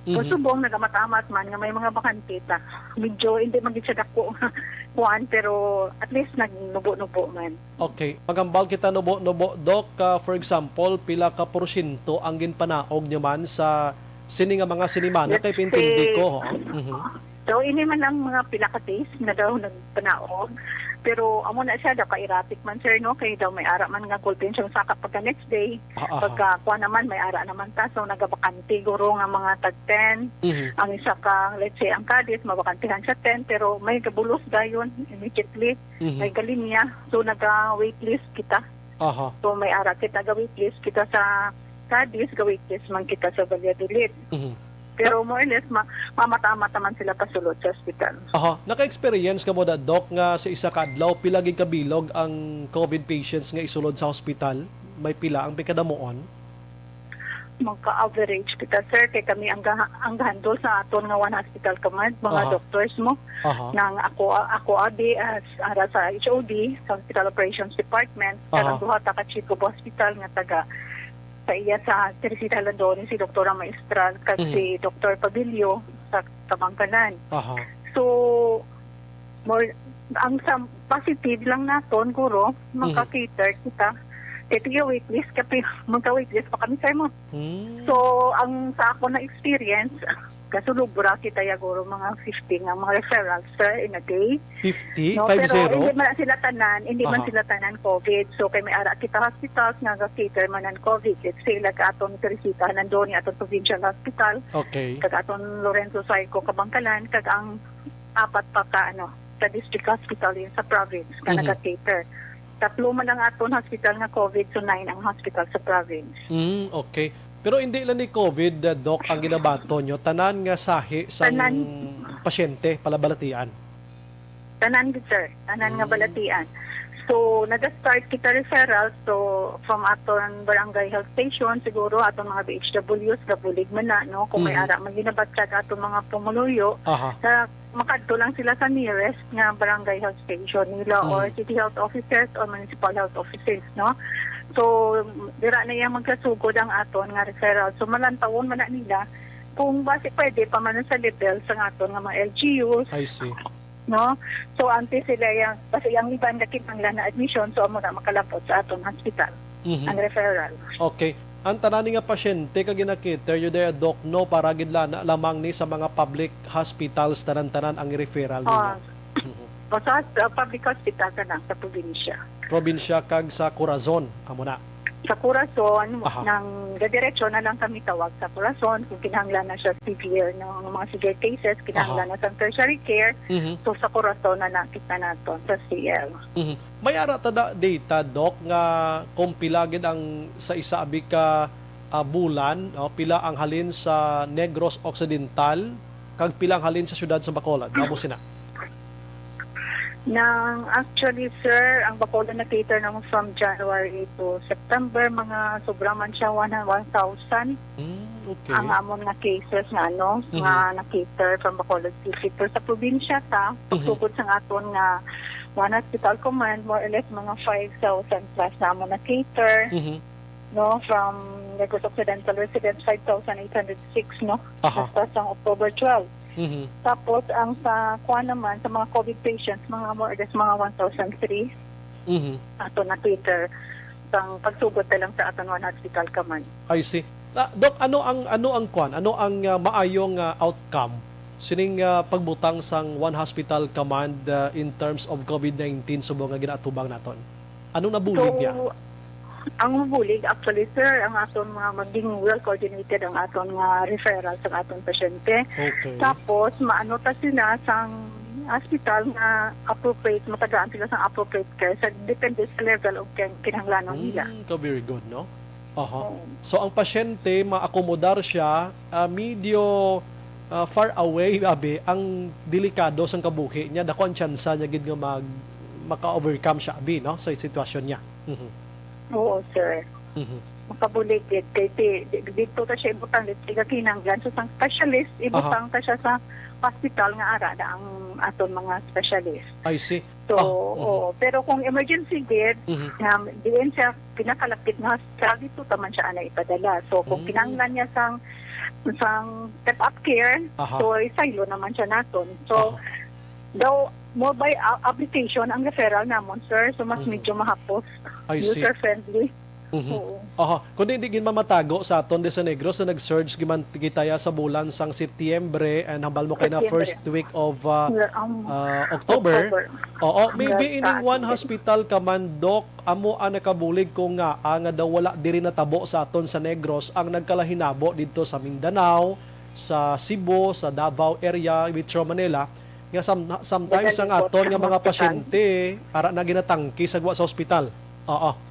So, Mhm. subong nagamat-amat man nga may mga bakante ta. Medyo hindi man gid siya dako nga kuan, pero at least nagnubo-nubo man. Okay. Maghambal kita nubo-nubo, Doc. Ah, for example, pila ka porsyento ang ginpanaog nyo man sa sini nga mga sinimana? Let's Kay pintindi say, ko, ho. Mhm. So, ini man ang mga pila ka days na daw nagpanaog. Pero amo na siya, daw ka-erratic man, sir, no? Kay daw may ara man nga gulpin siyang saka pagka next day. Ah, aha. Pagka kuha naman, may ara naman ta. So, nagabakante guro nga mga tag ten. Mhm. Ang isa ka, let's say, ang Cadiz, mabakantihan siya ten, pero may gabulos dayon immediately. Mhm. May galinya. So, naga-waitlist kita. Aha. So, may ara kita, ga-waitlist kita sa Cadiz, ga-waitlist man kita sa Valladolid. Mhm. Pero more or less, ma-, mamata-mata man sila pasulod sa ospital. Aha. Naka-experience ka mo da, Doc, nga sa isa ka adlaw, pila gid ka bilog ang COVID patients nga isulod sa hospital? May pila ang pikadamuon? Magka-average kita, sir, kay kami ang gaha-, ang gahandle sa aton nga One Hospital Command, mga Aha. doctors mo. Aha. Nang ako, ako abi as ara sa H O D, sa Hospital Operations Department, Aha. kag ang duha ta ka chief of hospital nga taga sa iya sa Teresita Landoni, si Doktora Maestral, kag Mhm. si Doktor Pabilio sa Kabangkanan. Aha. So, more, ang sa positive lang naton, guro, Mhm. maka-cater kita. Kay tiga waitlist ka, pi-, magka-waitlist pa kami, sir, mo. Hmm. So, ang sa ako na experience, kasulubra kita ya, guro, mga fifty nga mga referrals, sir, in a day. Fifty? No, Five pero zero? hindi man sila tanan, hindi man Aha. sila tanan COVID. So, kay may ara kita hospitals nga ga-cater man ang COVID. Let's say, like, aton Teresita Landoni, aton provincial hospital, Okay. kag aton Lorenzo Saico Kabangkalan, kag ang apat pa ka, ano, sa district hospital, yun sa province, nga Mhm. naga-cater. Tatlo man ang aton hospital nga COVID, so nine ang hospital sa province. Mm, okay. Pero hindi lang ni COVID, uh, Doc, ang ginabaton nyo. Tanan nga sahi sang Tanan. pasyente, palabalatian. Tanan gid, sir. Tanan nga Mm. balatian. So, nag-start kita referral. So, from aton barangay health station, siguro aton mga B H Ws, gabulig man na, no? Kung may Mm. ara man ginabatyag aton mga pumuluyo, Aha. sa makadto lang sila sa nearest nga barangay health station nila or Mm. city health offices or municipal health offices, no? So, dira na iya magkasugod ang aton nga referral. So, malantawon man na nila kung basi pwede pa man sa level sa aton nga mga L G Us, I see. no? So, antes sila yang, kasi ang iban na kinahanglan na admission, so amo na makalapot sa aton hospital, Mhm. ang referral. Okay. Ang tanan nga pasyente ka gina-cater, you there, Doc, no, para gid la-, na lamang ni sa mga public hospitals, tanan-tanan ang referral ninyo? Ah. Mhm. O sa, sa public hospital na lang sa probinsya. Probinsya kag sa Corazon, amo na. Sa Corazon, Aha. nang gadiretso na lang kami tawag sa Corazon kung kinahanglan na siya severe, no? Ang mga severe cases, kinahanglan Aha. na sa tertiary care. Mhm. So, sa Corazon na nakita nato, sa C L. Mhm. May ara ta da-, data, Doc, nga kung pila gid ang sa isa abi ka, ah, bulan, no? Pila ang halin sa Negros Occidental, kag pila ang halin sa siyudad sa Bacolod? Amo sina. Nang actually, sir, ang Bacolod na-cater naman from January to September, mga sobra man siya, one, one thousand Hmm, okay. ang amon nga cases nga, ano, Mhm. nga na-cater from Bacolod City. Pero sa probinsya ta, Mhm. pagsugod sa aton nga One Hospital Command, more or less mga five thousand plus na amon na-cater, Mhm. no, from Negros Occidental residents, five thousand eight hundred six, no, Aha. hasta sa October twelve. Mhm. Tapos, ang sa, kuwan naman, sa mga COVID patients, mga more or less, mga one thousand three Mhm. ato na-cater sang pagsugod na lang sa aton One Hospital Command. I see. Na, Doc, ano ang, ano ang kuwan? Ano ang, ah, maayong, ah, outcome sining, ah, pagbutang sang One Hospital Command, ah, in terms of COVID nineteen subong nga ginaatubang naton? Anong nabulig niya? So, ang nabulig, actually, sir, ang aton nga maging well coordinated ang aton nga referral sa aton pasyente. Okay. Tapos, maano ta sila sang hospital nga appropriate, matagaan sila sang appropriate care sa depende sa level of kin-, kinahanglanon nila. Mm, ka very good, no? Aha. Oo. So, ang pasyente, maakomodar siya, ah, medyo, ah, far away, abi, ang delikado sang kabuhi niya, dako ang tsansa niya gid nga mag-, maka-overcome siya, abi, no, sa sitwasyon niya. Mhm. Oo, sir. Mhm. Makabulig gid. Kay ti-, di-, dito ta siya ibutang, di, di ka kinanglan. So, sang specialist, Aha. ibutang ta siya sa hospital nga ara na ang aton mga specialist. I see. So, Ah, mhm. oo. Pero kung emergency gid, Mhm. nga diin siya pinakalapit nga hospital, dito ta man siya ana ipadala. So, kung Mm. kinahanglan niya sang, sang step-up care, Aha. so, isaylo naman siya naton. So, Aha. daw, more by a-, application ang referral namon, sir. So, mas Mhm. medyo mahapos. I see. User-friendly. Mhm. Oo. Aha. Kundi di gid mamatago sa aton di sa Negros, sa nag-surge giman kita ya sa bulan sang Setyembre and hambal mo kay na Setyembre. first week of, ah, Yeah, um, ah, October. October. Oo, Hanggang maybe sa ining one ating hospital ka man, Doc, amo ang nakabulig ko nga, ah, nga daw wala diri natabo sa aton sa Negros ang nagkalahinabo didto sa Mindanao, sa Cebu, sa Davao area, Metro Manila, nga sam-, sometimes ang Nagalimot aton nga ang mga hospital. pasyente, ara na ginatangki sa gwa sa ospital. Oo.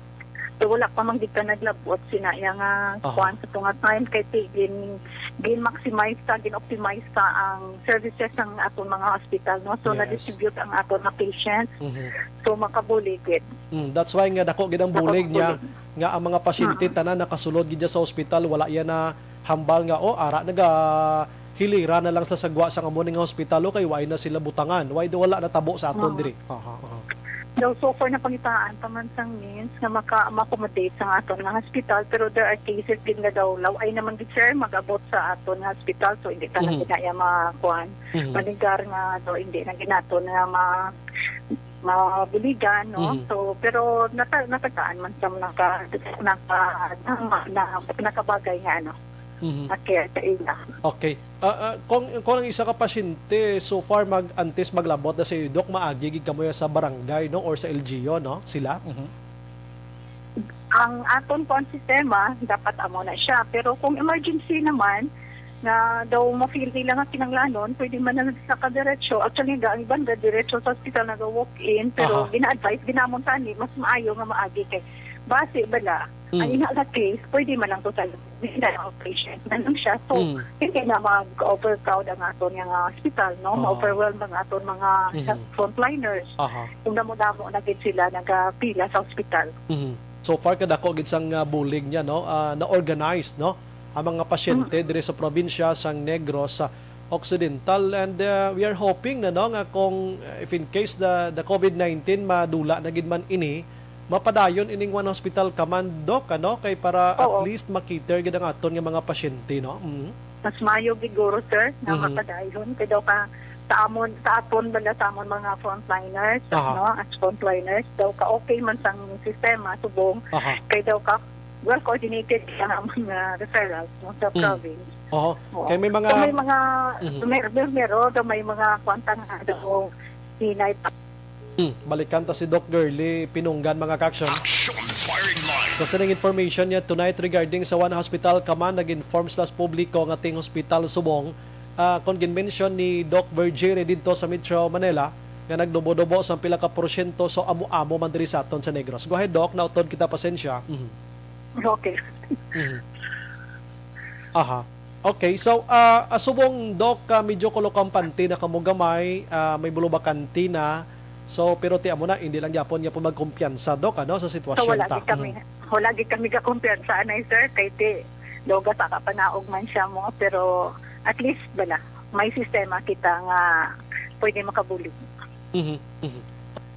So, wala pa man gid ka naglabot sina iya nga Aha. kuwan sa tunga time kay ti-, gin, gin-maximize sa, gin-optimize sa ang services sang aton mga hospital, no? So, Yes. na-distribute ang aton nga patient. Mhm. So, makabulig gid. Mm, that's why nga dako gid ang Dako bulig niya bulig. nga ang mga pasyente Mm. tanan nakasulod gid dyan sa ospital, wala yan na hambal nga, "Oh, ara, naga hilira na lang sa sagwa sang amo ning hospital, oh, kay wala na sila butangan." Why do wala natabo sa aton Oo. diri? Aha, aha. Daw, so far, napangitaan pa man sang means nga maka-, ma-accommodate sa aton nga hospital, pero there are cases din nga daw, law ay naman gid, sir, mag-abot sa aton nga hospital, so hindi ka na Mhm. kinaya makuan, Mhm. manigar nga daw, hindi na ginaton nga ma-, mabuligan, no? Mhm. So, pero nata-, natagaan man sa naka-, naka-, na, na, nakabagay nga, ano, Mhm. nga care sa ila. Okay. Ah, ah, kung, kung ang isa ka pasyente, so far, mag-, antes maglabot na sa iyo, Doc, maagi gid kamo sa barangay, no? Or sa L G U, no? Sila? Mhm. Ang aton po ang sistema, dapat amo na siya. Pero kung emergency naman, na daw ma-feel nila nga kinanglanon, pwede man na sa kadiretso. Actually, ang iban ga diretso sa hospital, naga-walk-in, pero Aha. gina-advise ginamon tani, mas maayo nga maagi kay basi bala. Mm. Ang ina nga case, pwede man lang to sa outpatient. Ganun siya. So, Mm. hindi na mag-overcrowd ang aton nga hospital, no? Aha. Ma-overwhelm ang aton mga Mhm. health frontliners. Aha. Kung damo-damo na gid sila nagapila sa hospital. Mhm. So far, kadako gid sang, ah, bulig niya, no? Ah, na-organized, no? Ang mga pasyente Mm. diri sa probinsya sang Negros Occidental. And, ah, we are hoping na, no, nga kung, ah, if in case the, the COVID nineteen madula na gid man ini, mapadayon ining One Hospital Command, Doc, ano? Kay para at Oo. least ma-cater gid ang aton nga mga pasyente, no? Mhm. Mas maayo gid guro, sir, nga Mhm. mapadayon. Kay daw ka, sa amon, sa aton bala, sa amon mga frontliners, Aha. no? As frontliners, daw ka okay man sang sistema, subong. Aha. Kay daw ka well coordinated ang amon nga referrals, no, sa Mm. province. Oho. Oo. Kay may mga Kung may mga, Mhm. may, may, meron, daw may mga kwanta nga daw hinay pa. Hmm, balikan ta si Doc Girly Pinunggan, mga ka-aksyon. Action Firing Line. Sa sining information niya tonight regarding sa One Hospital Command, nag-inform sila sa publiko nga ting hospital subong, ah, kon gin-mention ni Doc Virgie didto sa Metro Manila nga nagdubo-dubo sang pila ka porsyento, so amo-amo man diri sa aton sa Negros. Go ahead, Doc, nautod kita, pasensya. Mhm. Okay. Mhm. Aha. Okay, so, ah, ah, subong, Doc, ah, medyo kolokampante na kamo gamay, ah, may bulubakante na. So, pero ti amo na, hindi lang gyapon, gyapon magkumpiyansa, Doc, ano, sa So, sitwasyon wala ta. gid kami, Mm. wala gid kami kakumpiyansa, anay, sir, kay ti, doga sa kapanaog man siya mo, pero at least, bala, may sistema kita nga pwede makabulig. Mhm, mhm.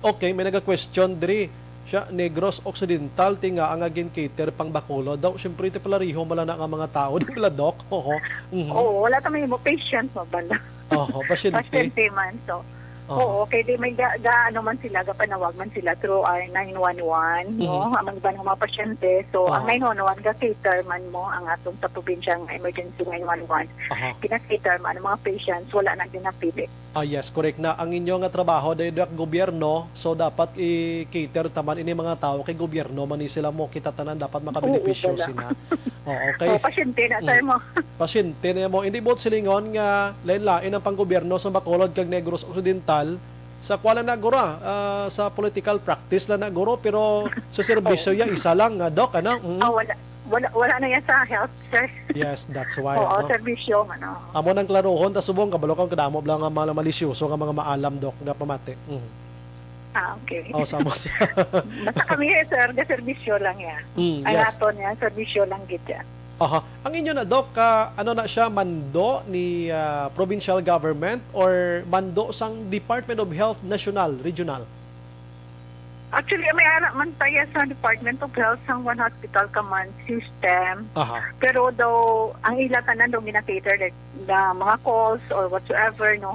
Okay, may naga-question diri. Siya, Negros Occidental, ti nga ang gin-cater pang Bacolod daw. Siyempre, ti palareho man lang na nga mga tao, di ba, Doc? Oho. Mhm. Oo, wala ta may mo patient mo bala. Oho, pasyente. Pasyente man, so. Oo, kay di may ga, ga, ano man sila, gapanawag man sila through our nine one one, no? Mhm. Ang iba nga mga pasyente. So, ang Ah. nine one one, ga-cater man mo ang atong sa probinsya nga emergency nine one one. Aha. Gina-cater man ang mga patients, wala na ginapili. Ah, yes, correct na. Ang inyo nga trabaho, dahil dak gobyerno, so dapat i-cater taman ini mga tao kay gobyerno man ni sila mo, kita tanan dapat makabenepisyo Oo, wala. sila. Oo, okay. Oh, pasyente na, sir, Mm. mo. Pasyente na mo. Hindi buot silingon nga lain-lain ang panggobyerno sa Bacolod kag Negros Occidental. Sa kuan lang na, guro, ah, sa political practice lang na, guro, pero sa serbisyo Oo. ya, isa lang nga, Doc, ano? Mm. Ah, wala. Wala, wala na yan sa health, sir. Yes, that's why, Oo, ano? serbisyo, ano. Amo nang klaruhon, ta subong, kabalo kang kadamo lang ang mga malisyoso nga mga maalam, Doc, nga pamati. Mm. Ah, okay. Oh, sa amo sa Basta kami, eh, sir, ga serbisyo lang yan. Mm, Ang yes. aton yan, serbisyo lang gid yan. Aha. Ang inyo na, Doc, ah, ano na siya, mando ni, ah, provincial government or mando sang Department of Health National, Regional? Actually, may ara man tayo sa Department of Health sang One Hospital Command System. Aha. Pero daw, ang ila tanan daw gina-cater, like, na mga calls or whatsoever, no?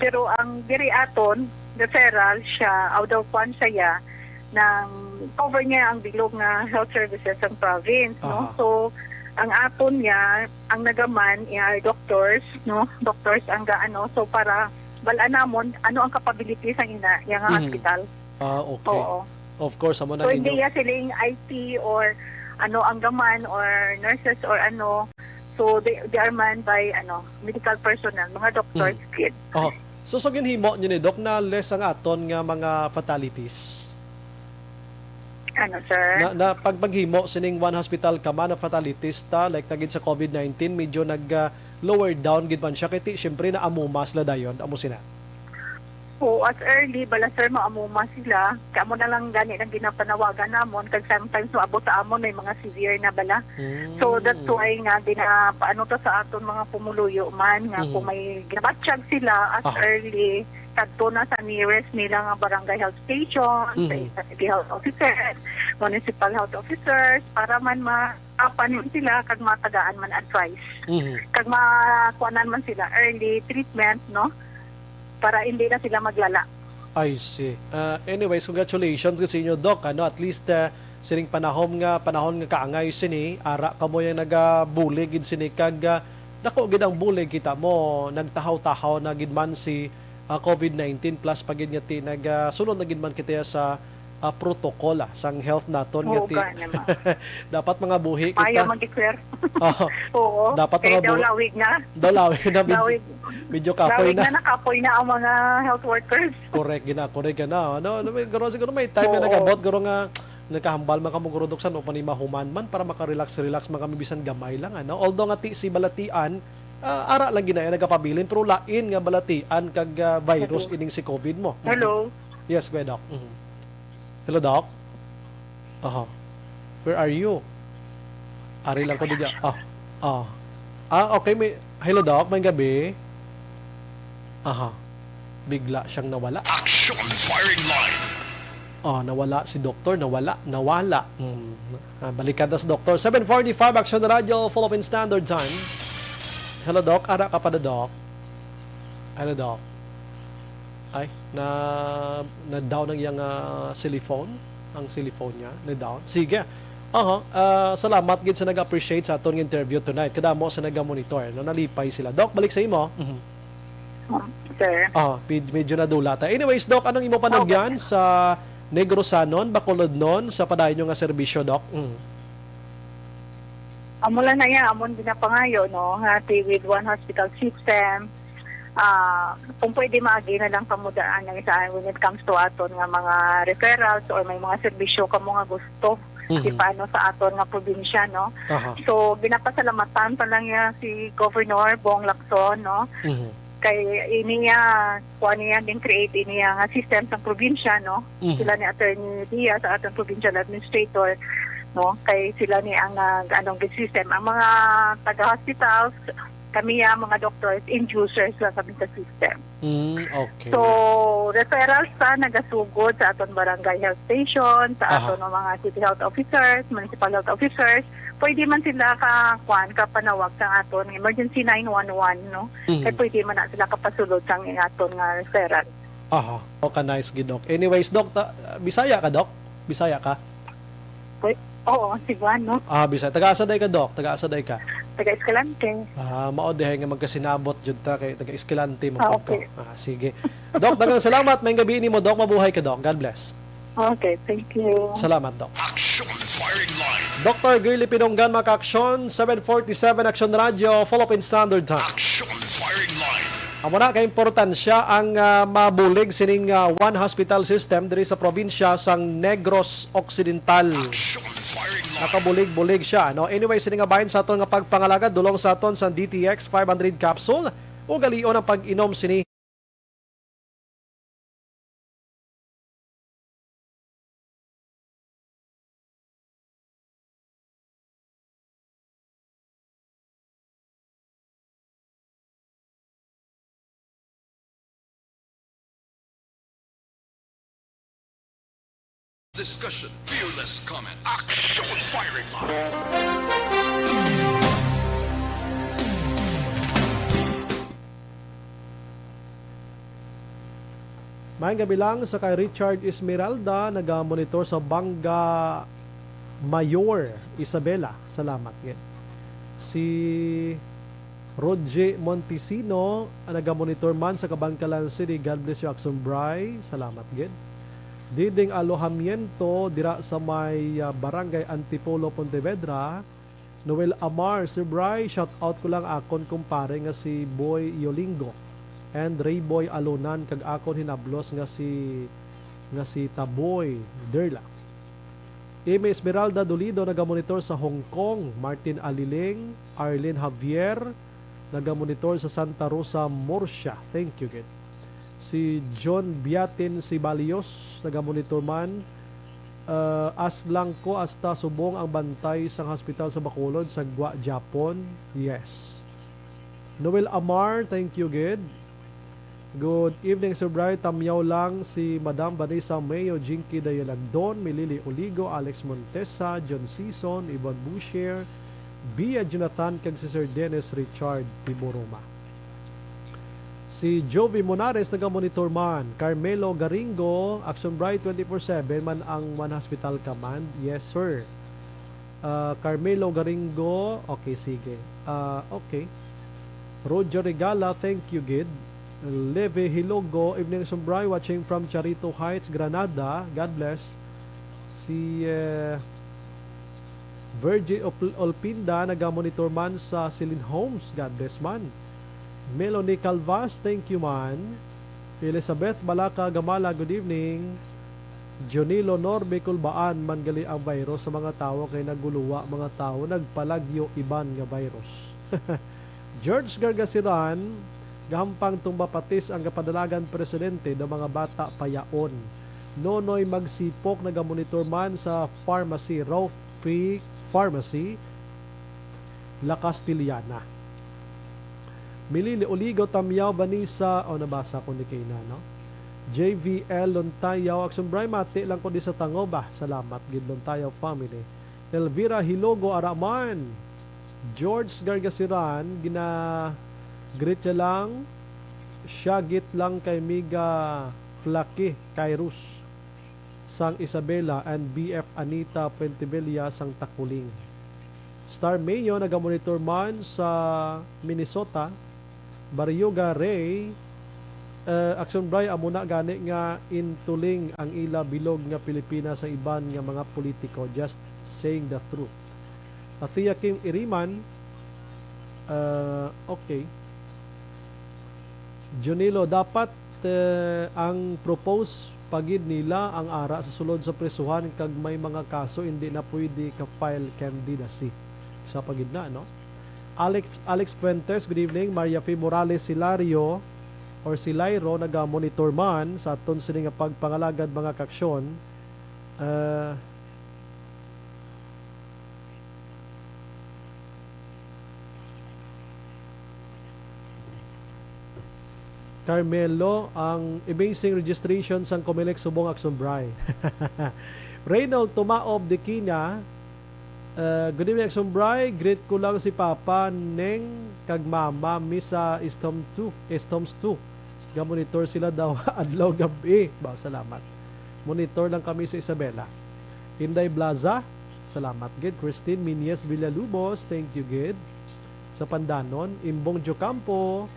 Pero ang diri aton, referral siya, although kwan siya, nang cover niya ang bilog nga health services sa province, no? Aha. So, ang aton niya, ang nagaman, are doctors, no? Doctors ang gaano. So, para bal-an namon, ano ang capability sa ina, iya nga Mhm. hospital. Ah, okay. Oo. Of course, amo So, nang hindi inyo niya siling I T or ano ang gaman or nurses or ano. So, they, they are manned by, ano, medical personnel, mga doctors, Mm. kid. Oh. So, sa ginhimo niyo ni Doc, na less ang aton nga mga fatalities? Ano, sir? Na, na pag paghimo sining one hospital command of fatalities ta, like na gid sa covid nineteen, medyo nag, ah, lower down gid man siya. Kay ti, syempre, naamuma sila dayon. Amo sila. Oo, as early, bala, sir, maamuma sila. Kaya mo na lang gani nang ginapanawagan namon. Kag sometimes, maabot sa amon, may mga severe na bala. So, that's Mm. why nga, ginapaano to sa aton mga pumuluyo man, nga kung Mhm. may ginabatyag sila as Aha. early, kadto na sa nearest nila nga barangay health station, sa Mhm. isa city health officer, municipal health officers, para man ma-, apan man sila, kag matagaan man advice. Mhm. Kag makuanan man sila early treatment, no? Para hindi na sila maglala. I see. Ah, anyways, congratulations gid sa inyo, Doc. Ano, at least, ah, sining panahon nga, panahon nga kaangay sini, ara kamo yung nagabulig gid sini kag, ah, dako gid ang bulig, kita mo, nagtahaw-tahaw na gid man si, ah, covid nineteen plus pa gid nga ti-, nag, ah, sunod na gid man kita sa, ah, protocol, ah, sang health naton nga Oo, ti-, gani, ma'am. dapat mga buhi Ayaw kita. mag-declare. Oo. Oo. Dapat Kaya mga daw bu-, lawig na. daw lawig na, med-, Lawig. medyo kapoy Lawig na. na, nakapoy na ang mga health workers. Correct, gina, correct, gina. Ano, ano, may, guro, siguro may time na Oo. nagabot, guro nga, nagkahambal man kamo, guro, Doc, san, o pa ni mahuman man para makarelax-relax man kami bisan gamay lang, ano? Although nga ti, si balatian, ah, ara lang gina, nagapabilin, pero lain nga balatian kag, ah, virus Hello. ining si covid mo. Mhm. Hello. Yes, Kuya Doc. Mhm. Hello, Doc? Aha. Where are you? Ari lang ko diya. Ah. Ah. Ah, okay. May, hello, Doc. May gabi. Aha. Bigla siyang nawala. Action firing line. Ah, nawala si Doktor. Nawala. Nawala. Hmm. Ah, balikan ta si Doktor. Seven forty-five, Action Radio, Philippine Standard Time. Hello, Doc. Ara ka pa na, Doc? Hello, Doc. Ay, na, na-down ang iyang, ah, cellphone. Ang cellphone niya, na-down. Sige. Aha, ah, salamat gid sa nag-appreciate sa aton nga interview tonight. Kadamo sa naga-monitor, no? Nalipay sila. Doc, balik sa imo. Mhm. Oh, sir. Ah, pid-, medyo nadula ta. Anyways, Doc, anong imo panugyan Okay. sa Negrosanon, Bacolodnon, sa padayon nga serbisyo, Doc? Mm. Amo lang na iya, amon ginapangayo, no, nga ti with one hospital system, ah, kung pwede, maagi na lang kamo daan nga isa when it comes to aton nga mga referrals or may mga serbisyo kamo nga gusto Mhm. ipaano sa aton nga probinsya, no? Aha. So, ginapasalamatan pa lang niya si Governor Bong Lacson, no? Mhm. Kay ini niya, kuha niya din create ini niya nga system sa probinsya, no? Mhm. Sila ni Attorney Diaz, sa aton provincial administrator, no? Kay sila ni ang, ah, anong system. Ang mga taga-hospitals, kami, ah, mga doctors, end users lang kami sa system. Mm, okay. So, referrals pa nagasugod sa aton barangay health station, sa Aha. aton nga mga city health officers, municipal health officers. Pwede man sila ka, kuan, kapanawag sa aton emergency nine one one, no? Mhm. Kay pwede man na sila kapasulod sa aton nga referral. Aha. O ka, nice gid, Doc. Anyways, Doc, ta-, Bisaya ka, Doc? Bisaya ka? Uy, oo, Cebuano. Ah, Bisaya. Taga-asa day ka, Doc? Taga-asa day ka? Taga-Escalante. Ah, mao dihay nga magkasinabot jud ta kay taga-Escalante man Ah, pud ko. Okay. Ah, sige. Doc, daghang salamat. May gabi nimo, Doc. Mabuhay ka, Doc. God bless. Okay, thank you. Salamat, Doc. Action Firing Line. Doctor Girly Pinonggan, mga ka-aksyon, seven forty-seven Action Radio, Philippine Standard Time. Action Firing Line. Amo na ka importansya ang, ah, mabulig sining, ah, one hospital system diri sa probinsya sang Negros Occidental. Action Firing Line. Nakabulig-bulig siya, no? Anyway, sini nga bahin sa aton nga pagpangalagad, dulong sa aton sa D T X five hundred capsule, ugalion ang pag-inom sini. Discussion, fearless comment, action firing line. Maayong gabi lang sa kay Richard Esmeralda, naga-monitor sa Banga Mayor, Isabela. Salamat gid. Si Roger Montesino, ang naga-monitor man sa Kabankalan City. God bless you, Action Bry. Salamat gid. Diding Alojamiento, dira sa may, ah, Barangay Antipolo, Pontevedra. Noel Amar, Sir Bry, shout out ko lang akon kumpare nga si Boy Yolingo and Rayboy Alonan kag akon hinablos nga si, nga si Taboy Derla. Amy Esmeralda Dolido nagamonitor sa Hong Kong, Martin Aliling, Arlene Javier nagamonitor sa Santa Rosa, Murcia. Thank you, gid. Si John Biatin Sibalios nagamonitor man. Ah, as lang ko hasta subong ang bantay sang hospital sa Bacolod, sa Gua, Japon. Yes. Noel Amar, thank you, gid. Good evening, Sir Bry. Tamyaw lang si Madam Vanessa Mayo, Jinky Dayalagdon, Milili Oligo, Alex Montesa, John Season, Yvonne Boucher, Bia Jonathan, kag si Sir Dennis Richard Tiburuma. Si Jovi Monares, naga-monitor man. Carmelo Garingo, Action Bry, twenty-four seven man ang One Hospital Command. Yes, sir. Ah, Carmelo Garingo, okay, sige. Ah, okay. Roger Regala, thank you, gid. Leve Hilogo, evening, Action Bry, watching from Charito Heights, Granada. God bless. Si, eh, Virgie Op-, Olpinda, naga-monitor man sa Celine Homes. God bless man. Melanie Calvas, thank you man. Elizabeth Balaca Gamala, good evening. Jonilo Norby Culbaan, man gali ang virus sa mga tawo kay naguluwa mga tawo, nagpalagyo iban nga virus. George Gargasiran, gahampang tumba patis ang kapadalagan presidente do mga bata payaon. Nonoy Magsipok, nagamonitor man sa pharmacy, Ralph P Pharmacy, La Castellana. Milili Oligo, Tamyaw, Vanessa, o, nabasa ko ni kaina, no? J V L Lontayaw, Action Bry, mati lang ko di sa Tango ba? Salamat gid, Lontayaw family. Elvira Hilogo, Araman. George Gargasiran, gina-greet niya lang. Siya git lang kay Miga Flaky Kairos sang Isabela and B F Anita Fuentebella sang Taculing. Star Mayo nagamonitor man sa Minnesota. Baryoga Ray, eh, Action Bry, amo na gani nga intuling ang ila bilog nga Pilipinas sa iban nga mga politiko. Just saying the truth. Athea Kim Iriman, ah, okay. Junilo, dapat, eh, ang propose pa gid nila ang ara sa sulod sa prisuhan kag may mga kaso hindi na pwede ka-file candidacy. Isa pa gid na, no? Alex, Alex Fuentes, good evening. Maria Fe Morales Hilario or Silairo, naga-monitor man sa aton sini nga pagpangalagad, mga kaksyon. Ah, Carmelo, ang amazing registration sang Comelec subong Action Bry. Reynold Tumaob Dikina, uh, good evening, Action Bry. Greet ko lang si Papa, Neng, kag Mama, mi sa Estom two, Estoms two. Ga-monitor sila daw adlaw gab-i. Ba, salamat. Monitor lang kami sa Isabela. Inday Blaza, salamat gid. Christine Minyes Villalubos, thank you gid. Sa Pandanon, Imbong Jocampo,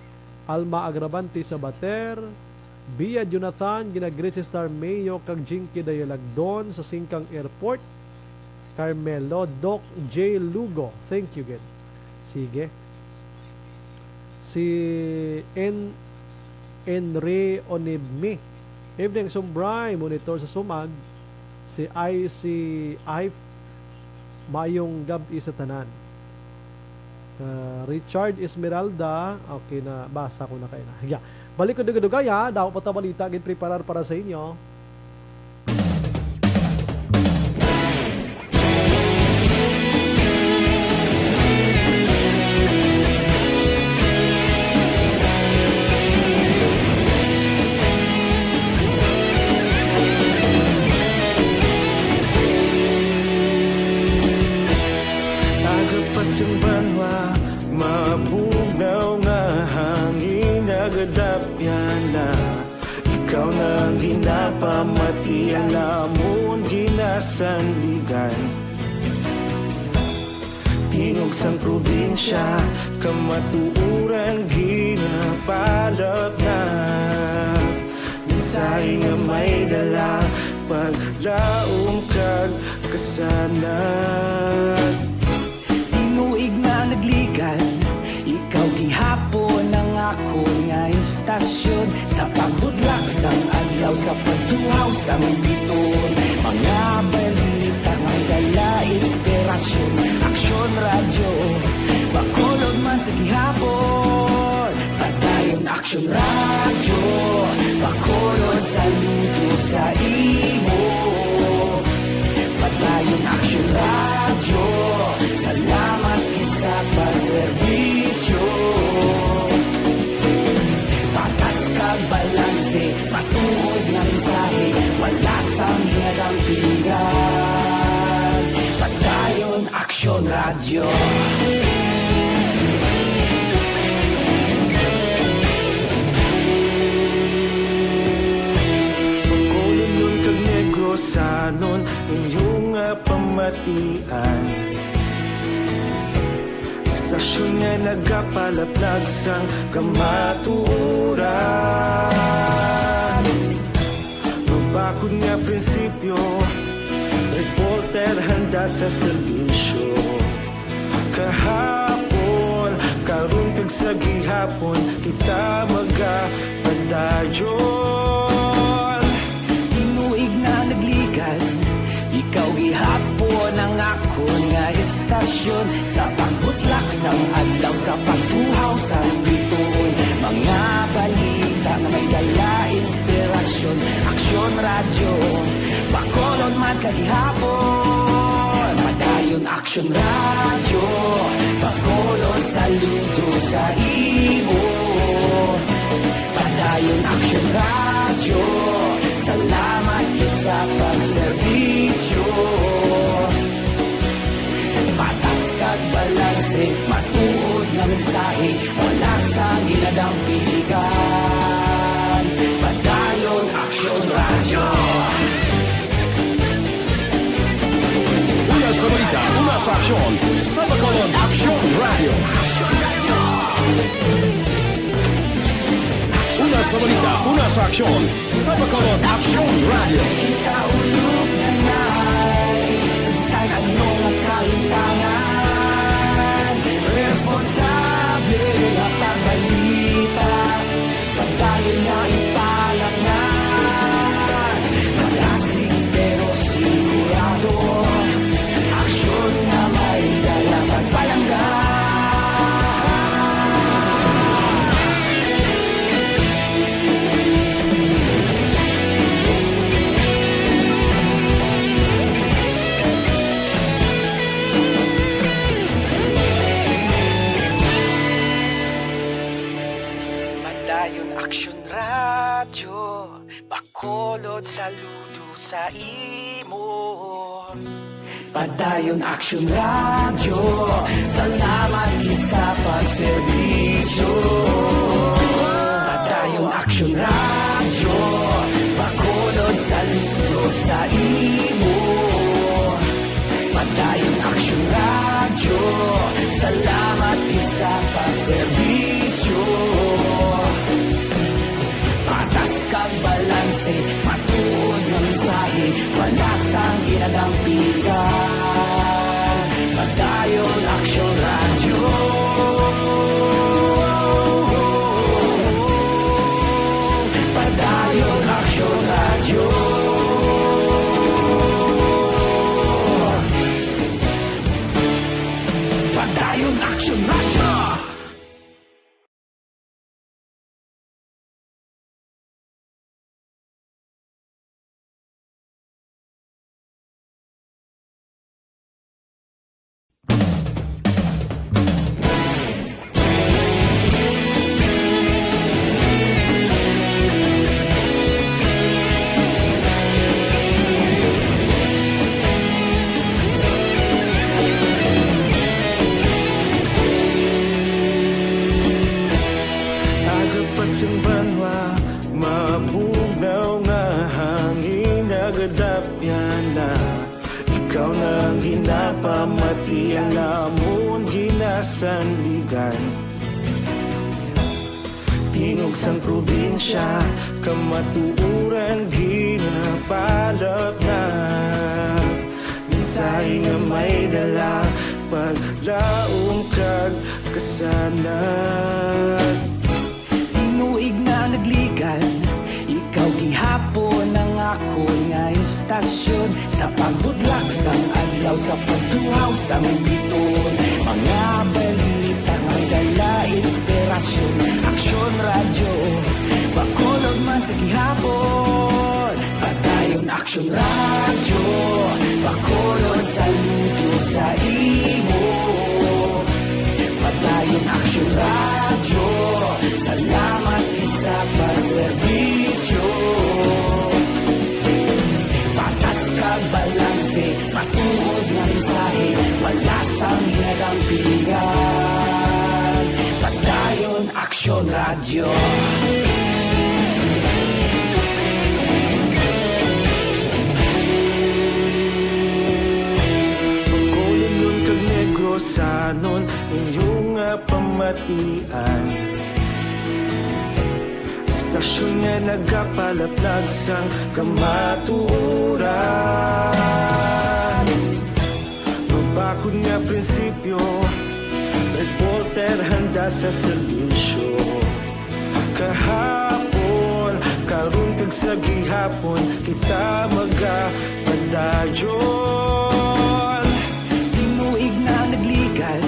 Alma Agravante Sabater, Bia Jonathan, gina-greet si Star Mayo kag Jinky Dayalagdon sa Singkang Airport. Carmelo, Doc J Lugo, thank you gid. Sige. Si En-, Enri Onibmi. Evening, Sumbray, monitor sa Sumag. Si I C I, maayong gab-i sa tanan. Ah, Richard Esmeralda, okay na, basa ko na kayo na. Yeah. Balik ko dugay-dugay, ha. Daw pa ta balita, ginpreparar para sa inyo. Aga pa sang banwa, mabugnaw nga hangin nagadapyan na. Ikaw na ang ginapamati, ang amon ginasandigan. Tingog sang probinsya, kamatuoran ginapalap na. Mensahe nga may dala, paglaom kag kasanag. Tinuig nga nagligad, ikaw gihapon ang akon nga istasyon. Sa pagbudlak sang adlaw, sa pagtuhaw sang biton, mga balita nga dala inspirasyon. Aksyon Radyo, Bacolod man sa gihapon. Padayon Aksyon Radyo, Bacolod, saludo sa imo. Padayon Aksyon Radyo, salamat gid sa pagserbisyo. Patas kag balanse, matuod nga mensahe, wala sang ginadampigan. Padayon Aksyon Radyo. Bacolodnon kag Negrosanon, inyo nga pamatian. Istasyon nga nagapalaplag sang kamatuoran. Mabakod nga prinsipyo, reporter handa sa serbisyo. Kahapon, karon kag sa gihapon, kita magapadayon. Tinuig nga nagligad, ikaw gihapon ang akon nga istasyon. Sa pagbutlak sang adlaw, sa pagtuhaw sang bituon, mga balita nga may dala inspirasyon. Aksyon Radyo, Bacolod man sa gihapon. Padayon Aksyon Radyo, Bacolod, saludo sa imo. Padayon Aksyon Radyo, salamat gid sa pagserbisyo. Patas kag balanse, matuod nga mensahe, wala sang ginadampigan. Padayon Aksyon Radyo. Una sa balita, una sa aksyon, sa Bacolod Aksyon Radyo. Una sa balita, una sa aksyon, sa Bacolod Aksyon Radyo. Kita ulog na nai, sa bisan ano nga kahimtangan, responsable nga pagbalita, padayon nga ipalangan. Malasig pero sigurado, aksyon nga may dala pagpalangga. Padayon Aksyon Radyo, Bacolod, saludo sa imo. Padayon Aksyon Radyo, salamat gid sa pagserbisyo. Padayon Action Radio, Bacolod, saludo sa imo. Padayon Action Radio, salamat gid sa pagserbisyo. Patas kag balanse, matuod nga mensahe, wala sang ginadampigan. Padayon Action Radio. Padayon Action Radio. Padayon Action Radio. Aga pa sang banwa, mabugnaw nga hangin nagadapyan na. Ikaw na ang ginapamati, ang amon ginasandigan. Tingog sang probinsya, kamatuoran ginapalatnat. Mensahe nga may dala, paglaom kag kasanag. Tinuig na nagligan, ikaw gihapon ang akon nga istasyon. Sa pagbudlak sang adlaw, sa pagtuhaw sang biton, mga balita may dala inspirasyon. Aksyon Radyo, Bacolod man sa gihapon. Padayon Aksyon Radyo, Bacolod, saludo sa imo. Padayon Aksyon Radyo, salamat gid sa pagserbisyo. Patas kag balanse, matuod nga mensahe, wala sang ginadampigan. Padayon Aksyon Radyo. Bacolodnon kag Negrosanon, inyo nga pamatian. Istasyon nga nagapalaplag sang kamatuoran. Mabakod nga prinsipyo, reporter handa sa serbisyo. Kahapon, karon kag sa gihapon, kita magapadayon. Tinuig na nagligan,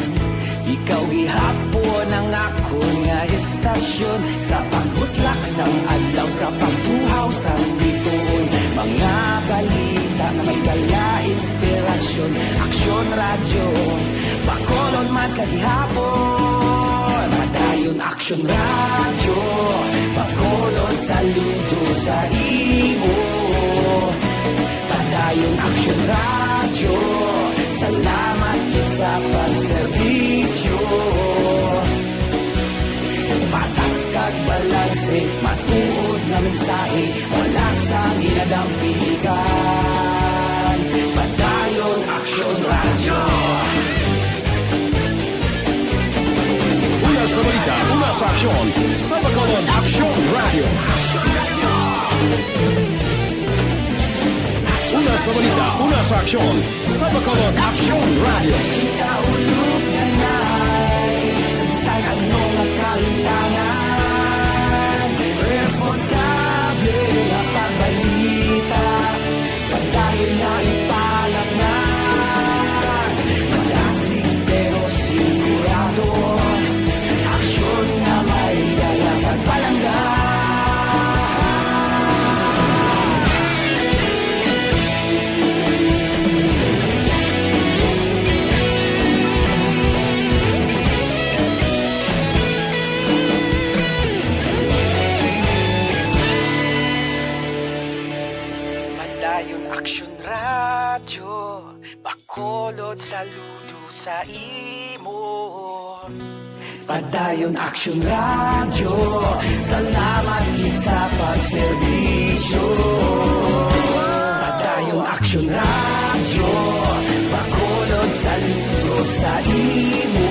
ikaw gihapon ang akon nga istasyon. Sa pagbutlak sang adlaw, sa pagtuhaw sang bituon, mga balita nga may dala inspirasyon. Aksyon Radyo, Bacolod man sa gihapon. Padayon Aksyon Radyo, Bacolod, saludo sa imo. Padayon Aksyon Radyo, salamat gid sa pagserbisyo. Patas kag balanse, matuod nga mensahe, wala sang ginadampigan. Padayon Aksyon Radyo. Una sa balita, una sa aksyon, sa Bacolod Aksyon Radyo. Una sa balita, una sa aksyon, sa Bacolod Aksyon Radyo. Kita ulog na na'y sagsag ang mga kalintangan. Responsable nga pagbalita, padayon nga ipalatngan. Madasig pero sigurado, aksyon nga may dala kag palangga. Padayon Aksyon Radyo, Bacolod, saludo sa imo. Padayon Aksyon Radyo, salamat gid sa pagserbisyo. Padayon Aksyon Radyo, Bacolod, saludo sa imo.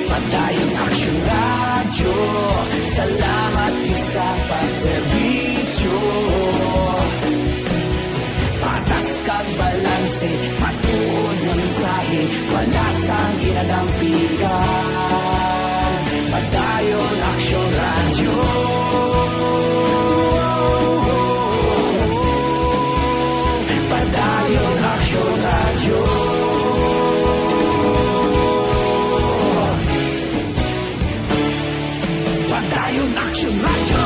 Padayon Aksyon Radyo, salamat gid sa pagserbisyo. Patas kag balanse, matuod nga mensahe, wala sang ginadampigan. Padayon Aksyon Radyo. Padayon Aksyon Radyo. Padayon Aksyon Radyo.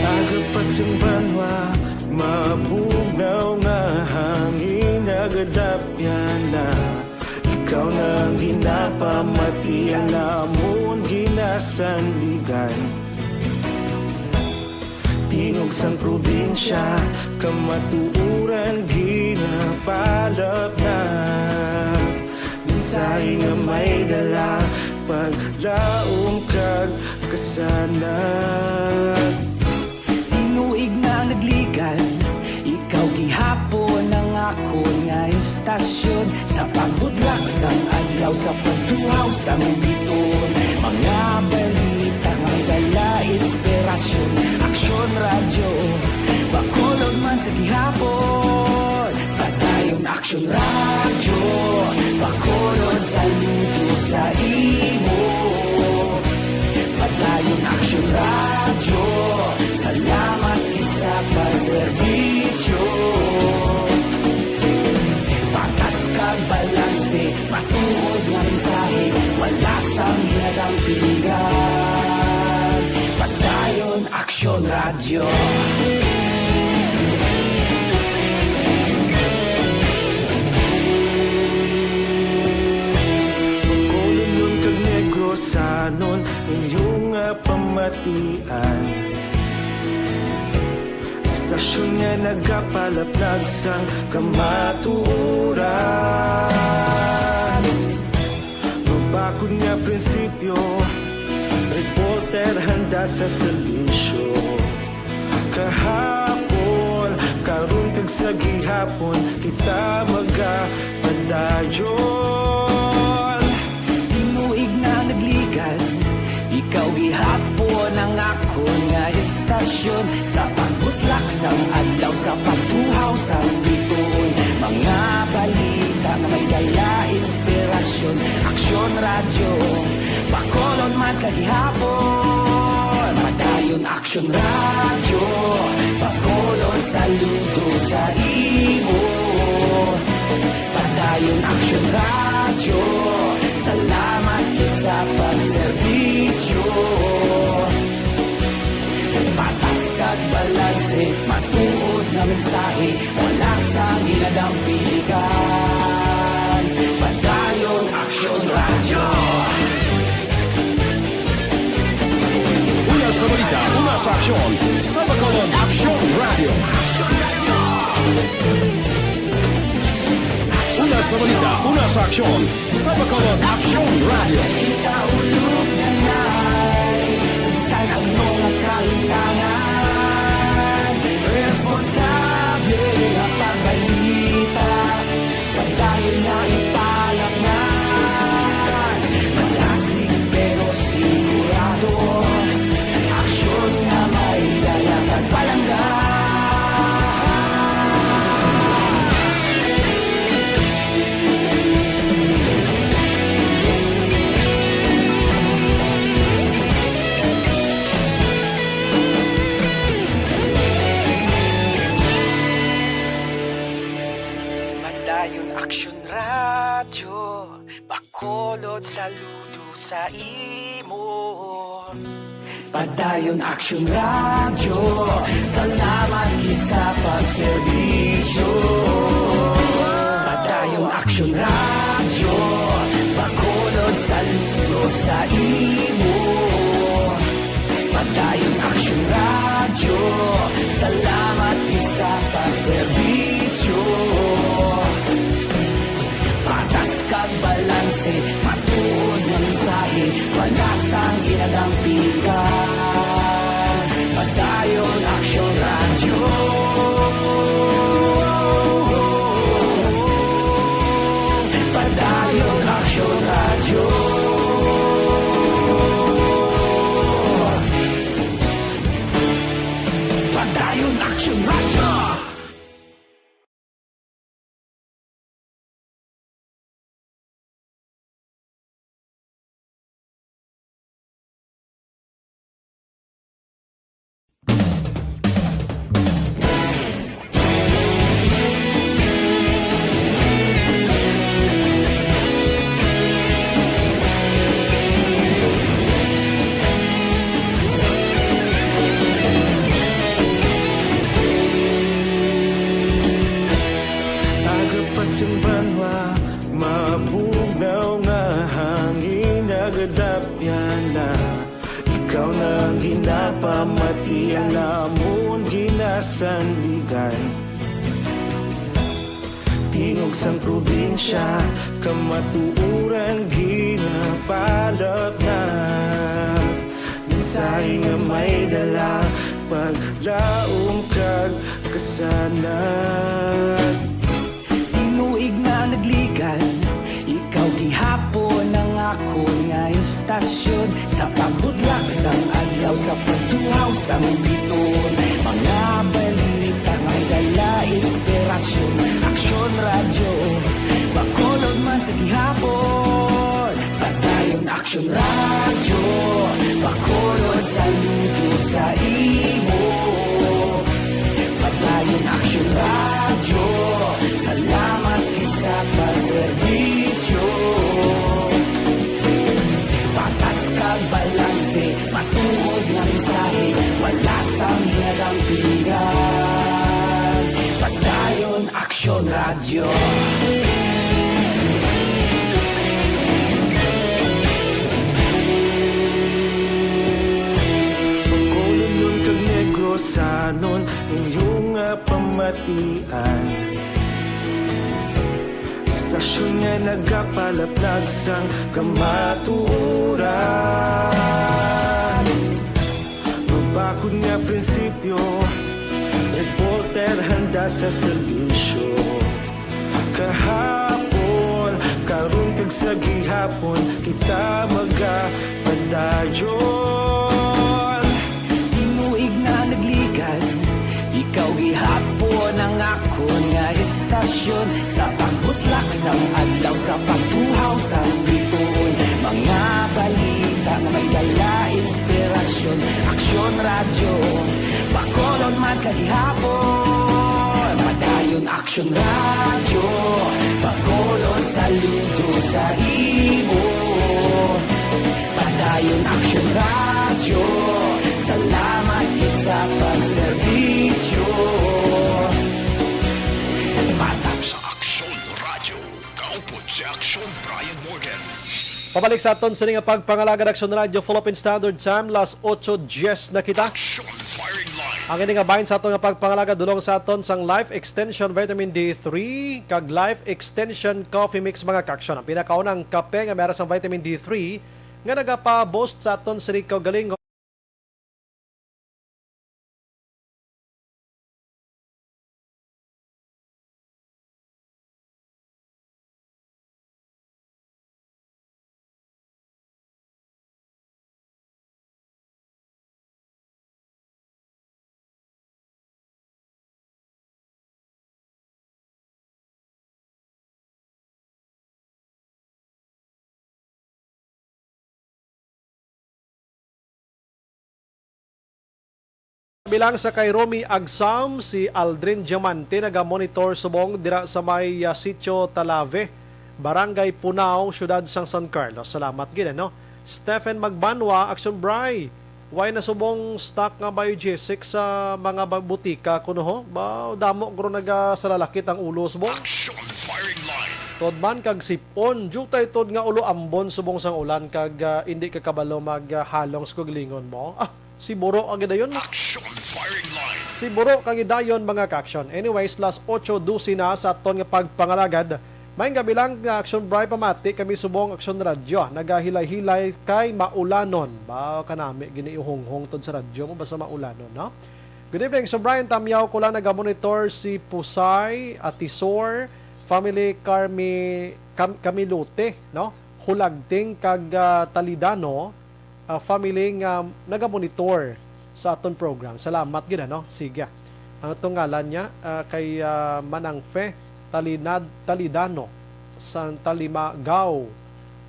Aga pa sing banwa, mabugnaw nga hangin, nagadapyan na. Ikaw na ang ginapamati, ang amon ginasandigan. Tingog sang probinsya, kamatuoran ginapalapnag. Mensahe nga may dala, paglaom kag kasanag. Tinuig na nagligan, ikaw gihapon ang akon nga istasyon. Sa pagbutlak sang adlaw, sa pagtuhaw sang biton, mga balita nga may dala inspirasyon. Aksyon Radyo, Bacolod man sa gihapon. Padayon Aksyon Radyo, Bacolod, saludo sa imo. Padayon Aksyon Radyo, salamat gid sa pagserbisyo. Patas kag balanse, matuod nga mensahe, wala sang ginadampigan. Padayon Aksyon Radyo. Bacolodnon kag Negrosanon, inyo nga pamatian. Istasyon nga nagapalapnag sang kamatuoran. Mabakod nga prinsipyo, reporter handa sa serbisyo. Kahapon, karon, kag sa gihapon, kita magapadayon. Tinuig na nagligan, ikaw gihapon ang akon nga istasyon. Sa pagbutlak sang adlaw, sa pagtuhaw sang bituon, mga balita nga may dala inspirasyon. Aksyon Radyo, Bacolod man sa gihapon. Padayon Aksyon Radyo, Bacolod, saludo sa imo. Padayon Aksyon Radyo, salamat gid sa pagserbisyo. Patas kag balanse, matuod nga mensahe, wala sang ginadampigan. Padayon Aksyon Radyo. Una sa balita, una sa aksyon, sa Bacolod Aksyon Radyo. Una sa balita, una sa aksyon, sa Bacolod Aksyon Radyo. Kita ulog na nay, sa bisan ano nga kahimtangan, responsable nga pagbalita, padayon nga ipalapngan. Malasig pero sigurado, aksyon nga may dala kag palangga. Saludo sa imo. Padayon Aksyon Radyo, salamat gid sa pagserbisyo. Padayon Aksyon Radyo, Bacolod, saludo sa imo. Padayon Aksyon Radyo, salamat gid sa pagserbisyo. Patas kag balanse, matuod nga mensahe, wala sang ginadampigan. Padayon Aksyon Radyo. Padayon Aksyon Radyo. Padayon Aksyon Radyo. Aga pa sing banwa, mabugnaw nga hangin nagadapyan na. Ikaw na ang ginapamati, ang amon ginasandigan. Tingog sang probinsya, kamatuoran ginapalapnag. Mensahe nga may dala, paglaom kag kasanag. Tinuig nga nagligan, ikaw gihapon ang akon nga istasyon. Sa pagbutlak sang adlaw, sa pagtuhaw sang bituon, mga balita may dala inspirasyon. Aksyon Radyo, Bacolod man sa gihapon. Padayon Aksyon Radyo, Bacolod, saludo sa imo. Padayon Aksyon Radyo, salamat gid sa pagserbisyo. Patas kag balanse, matuod nga mensahe, wala sang ginadampigan. Padayon Aksyon Radyo. Bacolodnon kag Negrosanon, inyo nga pamatian. Istasyon nga nagapalaplag sang kamatuoran. Mabakod nga prinsipyo, reporter handa sa serbisyo. Kahapon, karon kag sa gihapon, kita magapadayon. Tinuig nga nagligan, ikaw gihapon ang akon nga istasyon. Sa pagbutlak sang adlaw, sa pagtuhaw sang bituon, mga balita nga may dala inspirasyon. Aksyon Radyo, Bacolod man sa gihapon. Padayon Aksyon Radyo, Bacolod, saludo sa imo. Padayon Aksyon Radyo, salamat gid sa pagserbisyo. Patas sa Aksyon Radyo, kaupod si Aksyon Brian Morgan. Pabalik sa aton sini nga pagpangalagad, Aksyon Radyo, Philippine Standard Time, las ocho diez na kita. Aksyon Firing Line. Ang ini nga bahin sa aton nga pagpangalagad, dulong sa aton sang Life Extension Vitamin D three kag Life Extension Coffee Mix, mga kaaksyon. Ang pinakaunang kape nga may ara sang vitamin D three nga nagapa-boost sa aton sini kaugalingon. Bilang sa kay Romy Agsam, si Aldrin Diamante naga-monitor subong dira sa may, ah, Sitio Talave. Barangay Punao, Siyudad sang San Carlos. Salamat gid, ano? Stephen Magbanwa, Action Bri, way na subong stock nga biogesic sa mga ba-, butika kuno, ho? Ba, damo guro nagasalalakit ang ulo subong. Action firing line. Tod man kag sip-on, diutay tod nga ulo ambon subong sang ulan kag, ah, indi ka kabalo mag, ah, halong sa kagalingon mo. Ah, si Buro ka gidayon. Action firing line. Si Buro ka gidayon, mga ka-action. Anyways, las ocho dose na sa aton nga pagpangalagad. May gabi lang nga Action Bri, pamati kami subong Action Radyo. Nagahilay-hilay kay maulanon. Ba, kanami giniihunghong tod sa radyo mo, basta maulanon, no? Good evening, Action Bri. Tamyaw ko lang, nagamonitor si Pusay, Atisor, family Carmi-, Cam-, Camilote, no? Hulagting kag, ah, Talidano, ah, family nga nagamonitor sa aton program. Salamat gid, ano? Sige. Ano tong ngalan niya? Ah, kay, ah, Manang Fe Talinad-, Talidano, Santa Limagaw,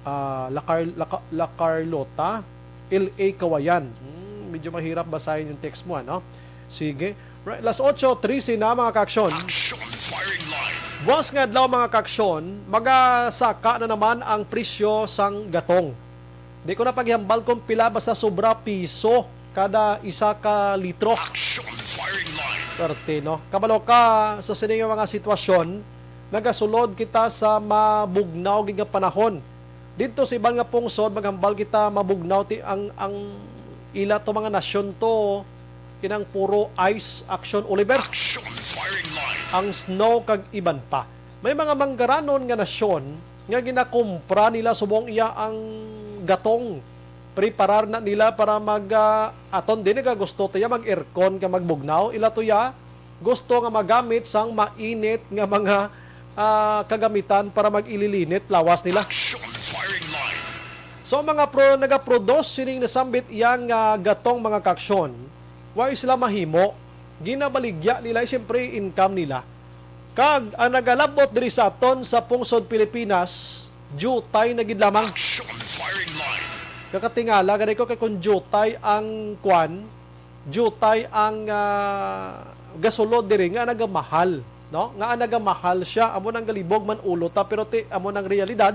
ah, La Car-, La Ca-, La Carlota, L A Kawayan. Hmm, medyo mahirap basahin yung text mo, ano? Sige. Right, las ocho trese na, mga ka-action. Action firing line. Buwas nga adlaw, mga ka-action, magasaka na naman ang presyo sang gatong. Di ko na paghambal kung pila, basta sobra piso kada isa ka litro. Action firing line. Swerte, no? Kabalo ka sa sini nga mga sitwasyon, nagasulod kita sa mabugnaw gid nga panahon. Didto sa iban nga pungsod, maghambal kita, mabugnaw ti ang, ang ila to mga nasyon to, inang puro ice, Action Oliver. Action firing line. Ang snow kag iban pa. May mga manggaranon nga nasyon nga ginakumpra nila subong iya ang gatong. Preparar na nila para mag, ah, aton din nga gusto tiya mag-aircon ka magbugnaw. Ila to ya gusto nga magamit sang mainit nga mga, ah, kagamitan para mag-ililinit lawas nila. Action firing line. So, mga pro, nagaproduce sining nasambit iya nga gatong, mga ka-action, way sila mahimo. Ginabaligya nila, siyempre, income nila. Kag ang nagalabot diri sa aton sa pungsod Pilipinas, diutay na gid lamang. Action firing line. Kakatingala gani ko kay kung diutay ang kwan, diutay ang, ah, gasulod diri nga nagamahal, no? Nga nagamahal siya, amo nang galibog man ulo ta, pero ti amo nang realidad.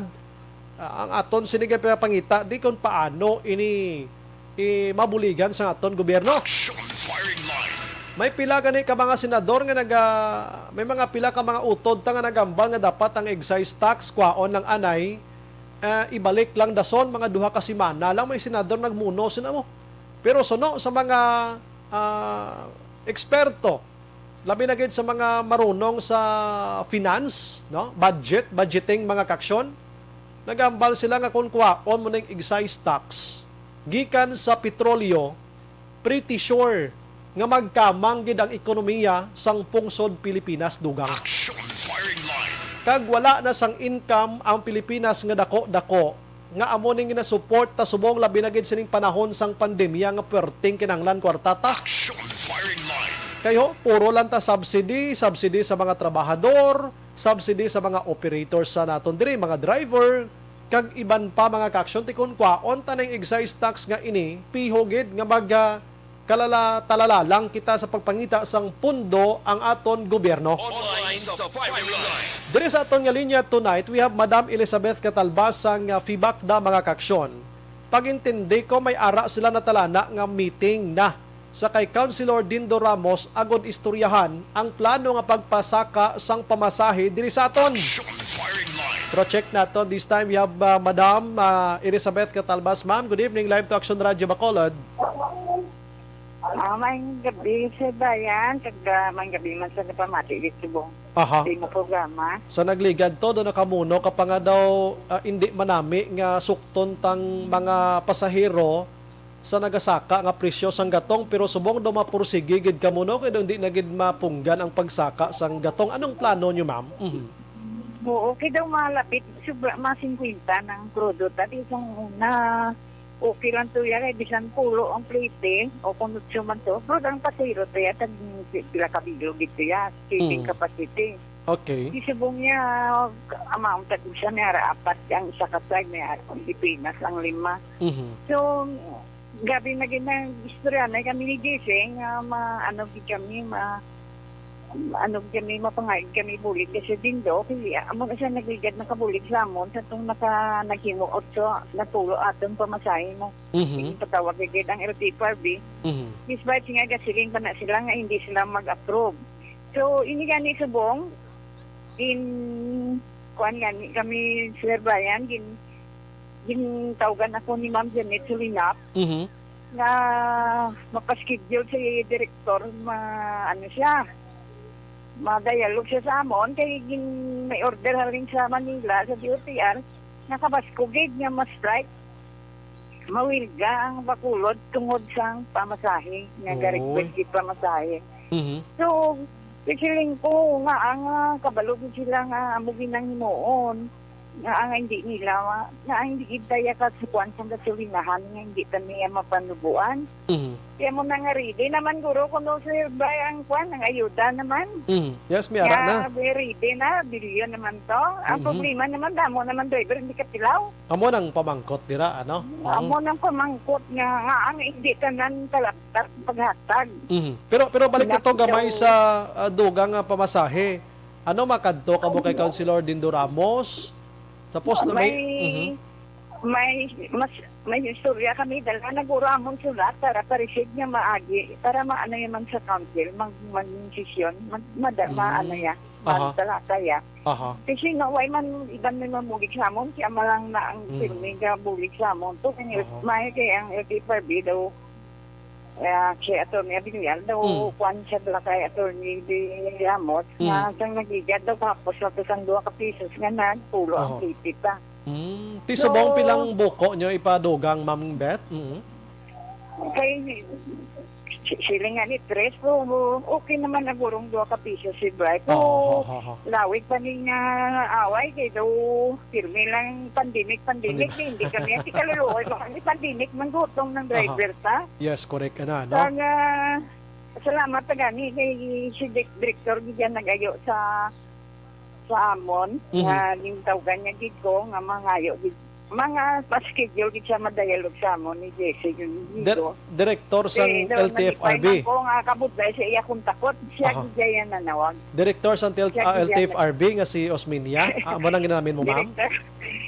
Ah, ang aton sini nga pinapangita, di kon paano ini, eh, mabuligan sa aton gobyerno. Action firing line. May pila gani ka mga senador nga naga-, may mga pila ka mga utod ta nga nagambal nga dapat ang excise tax kwaon lang anay, eh, ibalik lang dason mga duha ka semana lang. May senador nagmuno sina mo. Pero suno sa mga, ah, eksperto, labi na gid sa mga marunong sa finance, no? Budget, budgeting, mga ka-action. Nagambal sila nga kung kwaon mo ning excise tax gikan sa petrolyo, pretty sure nga magkamang gid ang ekonomiya sang pungsod Pilipinas, dugang. Action firing line. Kag wala na sang income ang Pilipinas nga dako-dako, nga amo ning ginasuporta subong labi na gid sining panahon sang pandemya nga perting kinahanglan kwarta ta. Action firing line. Kay ho, puro lang ta subsidy, subsidy sa mga trabahador, subsidy sa mga operators sa naton diri, mga driver, kag iban pa, mga ka-action. Ti kon kwaon ta ning excise tax nga ini, piho gid nga mag, ah, kalala-talala lang kita sa pagpangita sang pondo ang aton gobyerno. Online sa firing line. Diri sa aton nga linya tonight, we have Madam Elizabeth Catalbas sang, ah, FEBACDA, mga ka-action. Pag-intindi ko, may ara sila natalana nga meeting na sa kay Councilor Dindo Ramos agod istoryahan ang plano nga pagpasaka sang pamasahe diri sa aton. Action firing line. Pero check nato. This time, we have, ah, Madam, ah, Elizabeth Catalbas. Ma'am, good evening. Live to Action Radio Bacolod. Ah, maayong gabi, Sir Brian. Kag, ah, maayong gabi man sa napamati dito subong Aha. sa imong programa. Sa nagligad to, doon nakamuno ka pa nga daw, ah, hindi manami nga sukton tang mga pasahero sa nagasaka nga presyo sang gatong, pero subong daw mapursigi gid kamo, no, kay daw hindi na gid mapunggan ang pagsaka sang gatong. Anong plano nyo, ma'am? Mhm. Oo, kay daw malapit, sobra, mga singkwenta ng krudo. Dati isang una, okay lang to yan, eh, bisan pulo ang plete, o kung otso man to. Pero ang pasero to yan, tag pila ka bilog ito yan, seating Mm. capacity. Okay. Di subong niya, amount at siya, may ara apat ang isa ka side, may ara ang Pilipinas, ang lima. Mhm. So, gabi na gid na istorya na kami ni Gising, nga ma-, ano gid kami, ma-, Ano kami, mapangayag kami bulig kay Sir Dindo, kay amo na siya nagligad nakabulig sa amon sa tong naka-, naghimuot sa natulo aton pamasahe mo. Mhm. Ipatawag gid ang L T F R B. Mhm. Despite nga gasiling pa na sila nga hindi sila mag-approve. So, ini gani subong, in, kuan gani kami, Sir Brian, gin-, gintawgan ako ni Ma'am Janet Sulinap Mhm. nga mapaschedule si direktor, ma-, ano siya, ma-dialogue siya sa amon, kay gin-, may order halin sa Manila, sa D O T R, nga kabaskog gid nga ma-strike, mawilga ang Bacolod tungod sang pamasahe, nga Oy. ga-request gid pamasahe. Mhm. So, siling ko nga ang, ah, kabalo gid sila nga amo gid nang himuon. Nga ang hindi nila, nga ang hindi gid tayo kasukuan sa gasolinahan nga hindi ta niya mapanubuan. Mhm. Kaya mo na nga ready naman, guro, kuno, Sir Bay, ang kuan, ang ayuda naman. Mhm. Yes, may ara na. Nga, may ready na, bilyon naman to. Ang Mhm. problema naman, damo naman driver, hindi katilaw. Amo nang pamangkot dira, ano? Mhm. Amo nang pamangkot nga, nga ang hindi tanan talaptak paghatag. Mhm. Pero, pero balik Wala ito gamay daw. sa, ah, dugang nga pamasahe. Ano, makadto ka mo kay Ano? Councilor Dindo Ramos? Tapos na may, May, mhm. may, mas, may istorya kami, dala na guro amon sulat para pa-receive nga maagi, para maano yaman sa council, mag, mag-session, mag, mada, Mm. maano ya, Aha. magtalakay ya. Aha. Kasi nga, way man iban may mamulig sa amon, siya man lang na ang Mm. pirmi nga bulig sa amon. To, kay Aha. may kay ang L T F R B daw, ah, si Attorney Abinal daw, Mm. kuwan siya bala kay Attorney De Ramos, Mm. na sang nagligad daw, tapos na to sang duha ka pisos nga nagpulo ang Aha. fifty pa. Mm. Ti So, subong pilang buko nyo ipadugang, Ma'am Beth? Mm. Kay, si-, siling nga ni tres, so, okay naman ang gurong duha ka piso si Bright. So, Oo, ho, ho, ho. lawig pa ni nga away, kay daw, pirmi lang pandemic, pandemic, Pandemic. di, hindi kami, ang kaluluoy, baka ni pandemic, manggutong ng Aha. driver ta. Yes, correct, ana, no? Kag, ah, salamat pa gani kay si Direk-, Director Gideon nagayo sa, sa amon, Mhm. nga gintawgan niya gid ko, nga mangayo gid, mga pa-schedule gid siya madialogue sa amon ni Jesse Dir-, Gigo. Director sang Kay daw L T F R B. nalipay man ko nga kabudlay sa iya kung takot, siya Aha. gid siya nanawag. Director sang L-, Siya ah, gid siya L T F R B nga si Osminia. Ah, amo nang ginamin mo, ma'am? Director.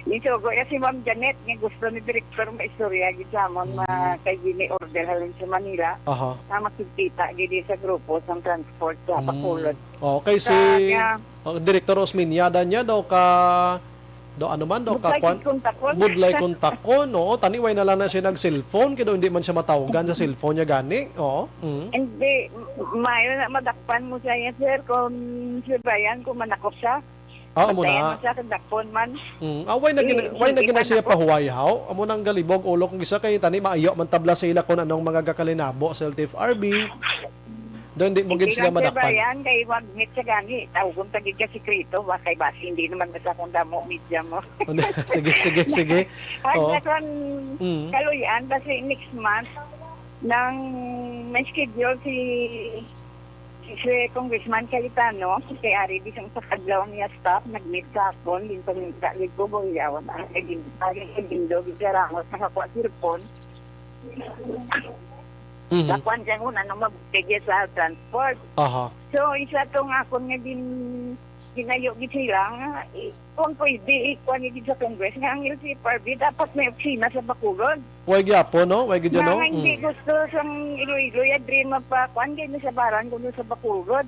Isugo niya si Ma'am Janet nga gusto ni Director maistorya gid sa amon, Mm. ma-, kay gini order halin sa Manila, Aha. nga makikita gid sa grupo sang transport sa Mm. Bacolod. Okay, si Sa niya, oh, Director Osminia, da niya daw ka, daw ano man, daw ka Budlay kwan, kung takon. budlay kung takon, oo. Tani, way na lang na siya nag-cellphone, kay daw hindi man siya matawgan sa cellphone niya gani, oo. Mm. Hindi, m-, mayo na madakpan mo siya yan, sir, kung si Brian, kung manakop siya. Ah, amo Batayan na. mo siya, kung dakpon man. Mm. Ah, why na Eh, gina-, why na hindi gina pa siya nako. pahuway, haw? Amo nang galibog ulo kung isa kay tani maayo man tabla sa ila kung anong mga gakalinabo sa L T F R B. Daw hindi mo gid Hindi sila lang, Sir madakpan. Brian, kay wag meet sa gani. Tawgon ta gid ka sikreto, wa kay basi hindi naman basta kung damo media mo. Sige, sige, sige. Ang Oo. kason Mm. kaluyan, basi next month, nang may schedule si, si Congressman Cayetano, si kay Ari, bisang sa kadlaw niya staff, nag-meet sa akon, din paminta, din ko, buhiyawan, ang kay Din-, ang kay Dindo, Gutierrez, nakakuha cellphone. Mhm. Sa kwan siya kung ano mabigay sa transport. Aha. So, isa to nga akon nga gin-, ginayo gid sila nga, i-, kung pwede, ikuan gid sa Congress nga ang L C F R B dapat may opisina sa Bacolod. Way gyapon, no? Way gid, Nga no? nga hindi Mm. gusto sang Iloilo, ya, diri mapakuan gid ni sa Baran, kuno sa Bacolod.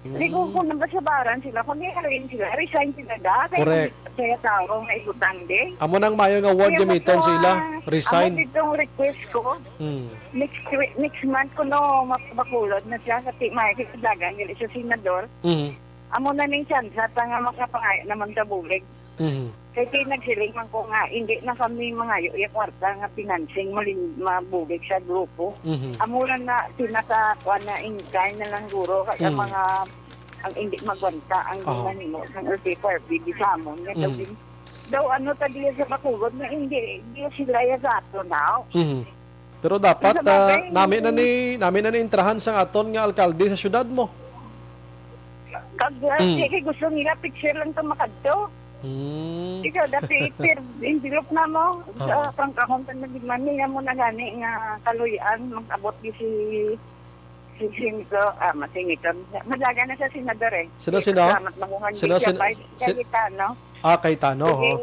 Mm. Di ko kung nagkasabaran sila, kung may harin sila, resign sila da. Kaya Correct. hindi kaya tao nga ibutang di. Amo nang mayo nga word Kaya gamiton gusto, sila, ah, resign. amo dito ang request ko. Mm. Next week, next month ko no, mapabakulod na siya. Kasi may kailangan nila sa senador. Mm. Amo na ning chance ta nga makapangayo naman sa bulig. Mhm. Kay di nagsiling man ko nga, hindi na kami mangayo iya kwarta nga financing malin-, mabulig sa grupo. Mhm. Amo lang na pinaka, kuwan na, income na lang guro, kaya Mm. mga, ang hindi magwanta, ang Aha. ginahimo, ng L T F R B, di sa amon, nga daw Mm. din, daw ano ta diya sa Bacolod, nga hindi, di sila ya sa ato na. Mhm. Pero dapat, Sa bagay, ah, nami na ni, nami na ni intrahan sang aton nga alkalde sa syudad mo. Kag, ah, Mm. sige, gusto nila picture lang to makadto. Mm. Ikaw, dati, per envelope na mo. Sa Oo. pangkahon, tan nagimani nga mo na gani nga kaluy-an, mag-abot di si, Singko, ah, masingit ang, madlaga na sa senador eh. Sino, sino? Salamat, maguhan Sino, din siya, sino, Vice si-, Cayetano. Ah, Cayetano, Sige, oh.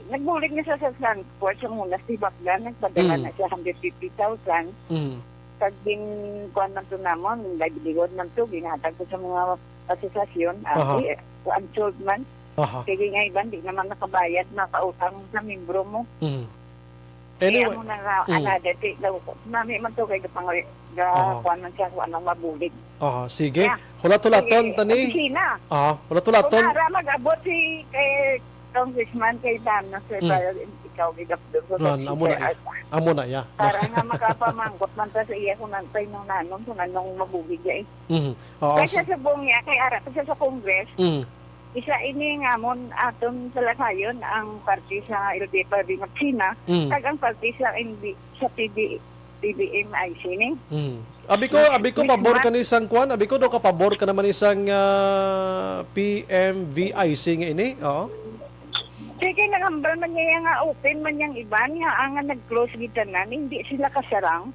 Nagbulig na siya sa San Juan, muna si Bakla, nagpadala Mm. na siya hundred fifty thousand. Mm. Kag din, kuwan man to namon, livelihood man to, ginhatag ko sa mga asosasyon, ah, Aha. eh, unsold man. Aha. Sige nga, iban, di naman nakabayad, makautang sa membro mo. Mm. Kaya Anyway, mo na nga, mm. Ana, dati daw, nami man to kay gapang-, ga-, Aha. kuwan man siya, kung anong mabulig. Aha, sige. Yeah. Hulat-hulaton, Sige, tani. Opisina. Aha, hulat-hulaton. Kung ara, mag-abot si, kay Congressman, kay Dana, sir, Mm. para ikaw, gigapdol ko sa Ran, amo na, teacher. Amo na, ya. Para nga makapamangkot man ta sa iya kung nantay nung nanon, kung anong mabulig niya eh. Mhm. Oo, Kaya si- sa subong niya, kay ara, kasi sa Congress, Mm. Isa ini nga amon aton salasayon ang parte sa L T F R B nga China, Mm. kag ang parte sa N B, sa P B, P B M I C ni. Mm. Abi ko, abi ko, Misma. pabor ka ni sang kwan? Abi ko, do ka pabor ka naman ni sang, ah, P M V I C nga ini? Oo. Sige, nangambal man niya nga open man yang iban nga ang nag-close gid tanan, hindi sila kasarang.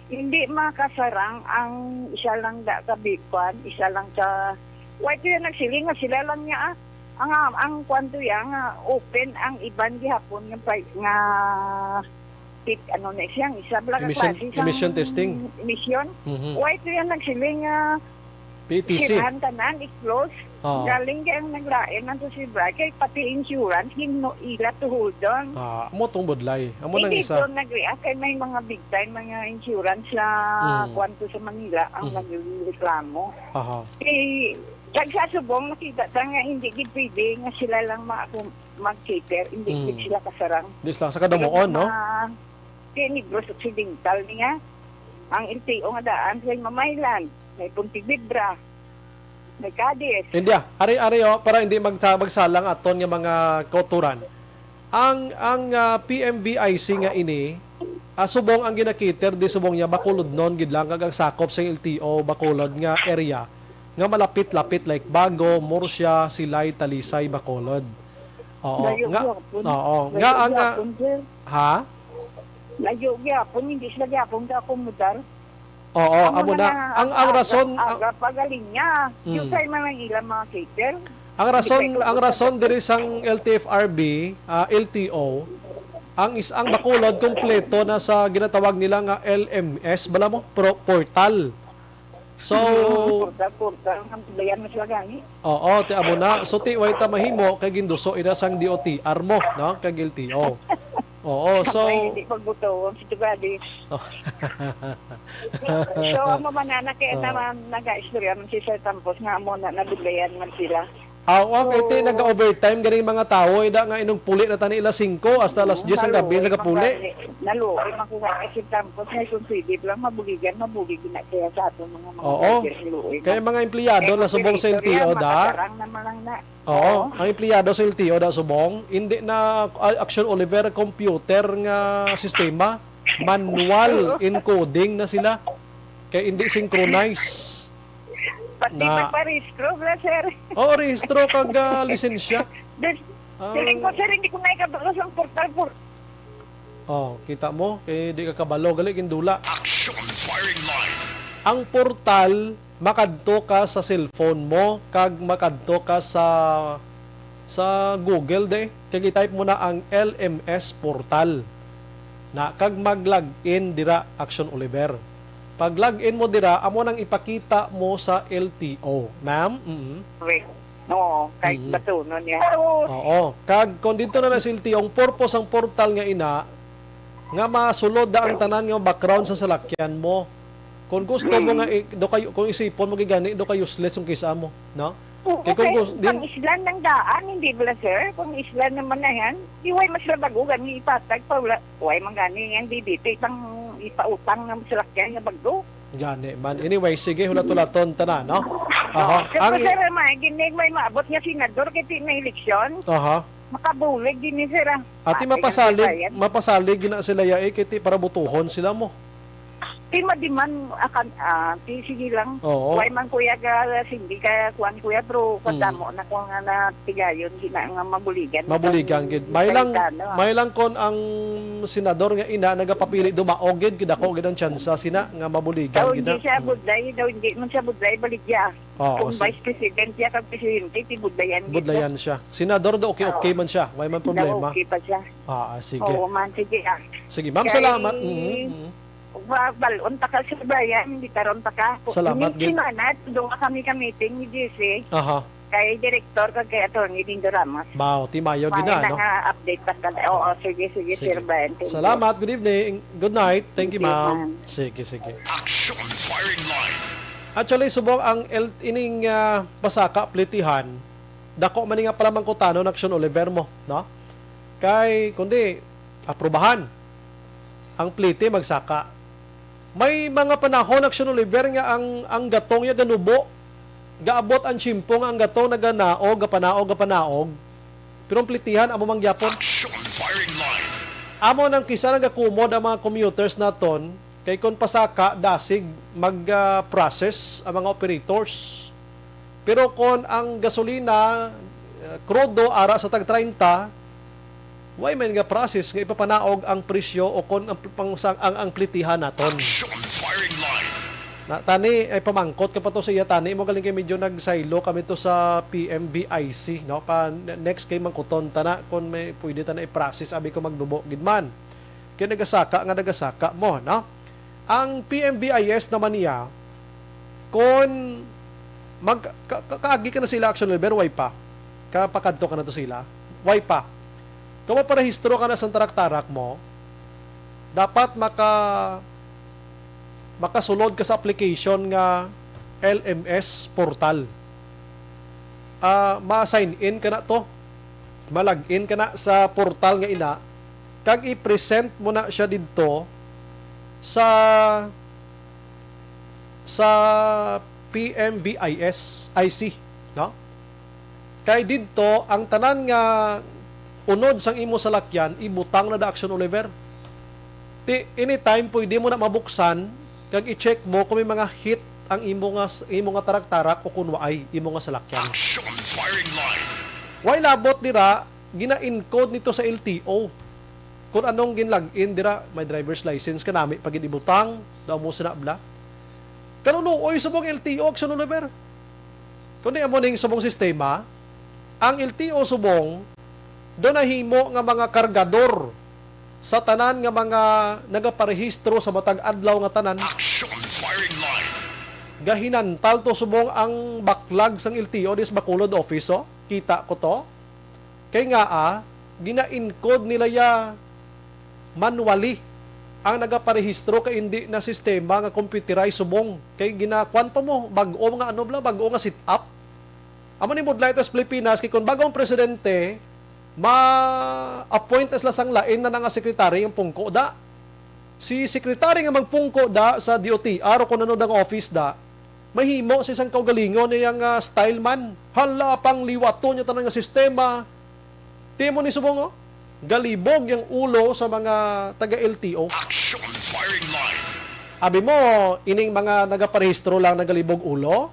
Hindi makasarang ang isa lang da ka bikuan, isa lang ka, why to yan nagsiling nga sila lang niya, ah? Ang, ang kwan to yan, nga open ang iban gihapon nga pa-, nga tit-, ano na siya, ang isa bala ka Emission, klase sang emission testing. emission. Mhm. Why to yan nagsiling nga P T C. Sirhan tanan, i-close. Oo. Galing kay ang naglain man to si Brad, kay pati insurance, gin-, no, ila to hold on. Ah, amo tong budlay. Amo nang Hindi isa. to nag-react kay may mga big time, mga insurance sa Mm. kwan to sa Manila ang Mm. nagreklamo. Aha. Eh, kag sa subong, nakita ta nga hindi gid pwede nga sila lang ma-, mag-cater, hindi gid Mm. sila kasarang. Di sila sa kadamuon, Kaya no? mga, kay Negros Occidental niya, ang L T O nga daan kay Mamaylan, may Pontevedra, may Cadiz. Hindi, ah. Ari, ari, oh, para hindi magsa-, magsalang aton nga mga kauturan. Ang, ang, ah, P M V I C nga ini, ah, subong ang ginakiter di subong niya Bacolodnon gid lang kag ang sakop sa L T O Bacolod nga area nga malapit-lapit like Bago, Murcia, Silay, Talisay, Bacolod. Oo, Layo nga, gyapon. oo, Layo nga ang, ah, gyapon, sir. Ha? Layo gyapon, hindi sila gyapon ka-accommodar. Oo, Amo amo na na. nga Ang, ang aga, rason, aga ang pa galing niya. Mm. Yusay man ang ilang mga cater. Ang rason, Hindi kay ang rason Club diri sang L T F R B, ah, L T O, ang is-, ang Bacolod kompleto na sa ginatawag nila nga L M S, bala mo, pro-, portal. So, Mm, portal, portal, ang bayan na sila gani. Oo, ti amo na. So, ti way ta mahimo kay ginduso ina sang D O T R mo, no? Kag L T O. Oo, so Sabay, hindi pagbutuon si Tugadi. Oh. So, amo man na, kaya Oh. naman, nag-istorya man si Sir Tampos nga amo na, nabudlayan man sila. Ah, wa, kay ti So, nag-overtime ganing mga tawo, ida nga inugpuli na tani ila singko hasta alas diyes ang gabi sa Naluoy man gapuli. gani, naluoy man ko nga si Tampos nga kung pwede lang mabuligan, mabulig na kaya sa aton mga, mga Oo. driver, naluoy Kaya man. mga empleyado Kaya na subong sa kung pwede, L T O, da? makasarang naman lang na. Oo, Oo. ang empleyado sa L T O da subong, hindi na, ah, Action Oliver computer nga sistema, manual Oo. encoding na sila. Kay hindi synchronize. Pati Na pagparehistro, bla, sir. Oo, rehistro kag, ah, lisensya. Des-, Ah. Feeling ko, sir, hindi ko na ikabalo sa portal por- Oh, kita mo, kay di ka kabalo, gali gindula. Action Firing Line. Ang portal, makadto ka sa cellphone mo, kag makadto ka sa, sa Google, de, kag i-type mo na ang L M S portal. Na, kag mag-log in dira, Action Oliver. Pag-log in mo dira, amo nang ipakita mo sa L T O. Ma'am? Mm. Wait. Oo, kahit Mm. batunon niya. Oo. Kag kung dito na lang sa L T O, ang purpose ang portal nga ina, nga masulod da ang tanan nga background sa salakyan mo. Kung gusto mo nga i-, do kayo, kung isipon mo gigani, do kayo useless yung kisa mo, no? Oo, Kay kung kay gus-, din pang islan ng daan, hindi bala, sir? Kung islan naman na yan, di way mas labago, gani ipatag pa, wala, way man gani yan, di dito, ipang ipautang ng salakyan nga bago. Gani man. Anyway, sige, hulat-hulaton ta na, no? Aha. Sir, Ang i- sir, may, gini, may maabot nga senador kay ti may eleksyon. Aha. Makabulig gini, sir, ah. Ati Ate, mapasalig, ang bayad. mapasalig gina sila ya, eh, kay ti para butuhon sila mo. Ti madiman akan, ah, ti sige lang. Oo. Way man, kuya, ka, hindi ka kuan, kuya, pero Mm. kadamo na ko nga natigayon, gina nga mabuligan. Mabuligan gid. May lang, Cayetano, ah. May lang kon ang senador nga ina nagapapili dumaog gid, kidako gid ang tsansa sina nga mabuligan Daw gid hindi na. siya Mm. budlay, daw hindi man siya budlay, baligya. Oo, Kung si vice president siya, kag presidente, ti budlayan gid Budlayan siya. Senador do, okay, Oo. okay man siya. Way man Daw problema. okay pa siya. Ah, ah, sige. Oo man, sige, ah. Sige, ma'am, Kay salamat. Mm, mm. Wa-, balon ta ka, Sir Brian, hindi karon ta ka. Salamat, Ning gid. Simana, duha kami ka meeting ni G C. Aha. Kay Director kag kay Attorney Dindo Ramos. Mao, ti mayo May gina, na no? nga update pa ka. Oo, sige, sige, Sige. Sir Brian. Thank you. Salamat. Good evening. Good night. Thank you, Thank you, ma'am. ma'am. Sige, sige. Action Firing Line. Actually, subong ang el-, ining, ah, pasaka plitihan, dako man ni nga palamangkutanon, Action Oliver, mo, no? Kay, kundi, aprubahan ang pliti, magsaka. May mga panahon, Action Oliver, nga ang, ang gatong ya ganubo. Gaabot ang tiyempo nga ang gatong naganaog, gapanaog, gapanaog. Pero ang plitihan, amo man gyapon. Action Firing Line. Amo nang kisa nagakumod ang mga commuters naton, kay kon pasaka, dasig mag, ah, process ang mga operators. Pero kon ang gasolina, ah, krudo, ara sa tag treinta, way man nga process nga ipapanaog ang presyo o kon ang pang-, sang-, ang, ang plitihan naton. Action Firing Line. Na, tani, ay pamangkot ka pa to sa iya, tani, mo galing kay medyo nagsaylo kami to sa P M V I C, no? Pa, ne-, next kay mangkuton ta na kung may pwede ta na i-process, abi ko magnubo gid man. Kay nagasaka nga nagasaka mo, no? Ang P M V I S naman niya, kon mag-, ka-, ka-, kaagi ka na sila, Action Oliver, way pa. Kapakadto ka na to sila, way pa. Kung maparehistro ka na sa tarak-tarak mo, dapat maka-, makasulod ka sa application nga L M S portal. Ah, ma-sign in ka na to. Ma-log in ka na sa portal nga ina, kag i-present mo na siya didto sa, sa P M V I S, I C, no? Kay didto, ang tanan nga unod sang imo salakyan, ibutang na da, Action Oliver. Ti, anytime, pwede mo na mabuksan, kag i-check mo kung may mga hit ang imo nga, imo nga tarak-tarak o kung waay imo nga salakyan. Action Firing Line. Way labot dira, gina-encode nito sa L T O. Kung anong gin-log in dira, may driver's license ka, nami pa gid ibutang, daw mo sina bla. Kanunuoy subong L T O, Action Oliver. Kundi amo ning subong sistema, ang L T O subong, do nahimo nga mga kargador sa tanan nga mga nagaparehistro sa matag adlaw nga tanan. Action Firing Line. Gahinantal to subong ang baklag sang L T O dis Bacolod office, oh. Kita ko to. Kay nga, ah, gina-encode nila ya manually ang nagaparehistro kay hindi na sistema nga computerized subong. Kay ginakuan pa mo, bag-o nga ano bla, bag-o nga setup. Amo ni budlay ta sa Pilipinas, kay kung bag-o ang presidente, ma-appoint na sila sang lain na nga secretary ang pungko da. Si secretary nga magpungko da sa D O T R o kung ano dang office da, mahimo sa isang kaugalingon niya nga style man. Hala, pang liwato niya tanan nga sistema. Timo ni subong, oh. Galibog yung ulo sa mga taga L T O. Action Firing Line. Abi mo, ining mga nagaparehistro lang nagalibog ulo?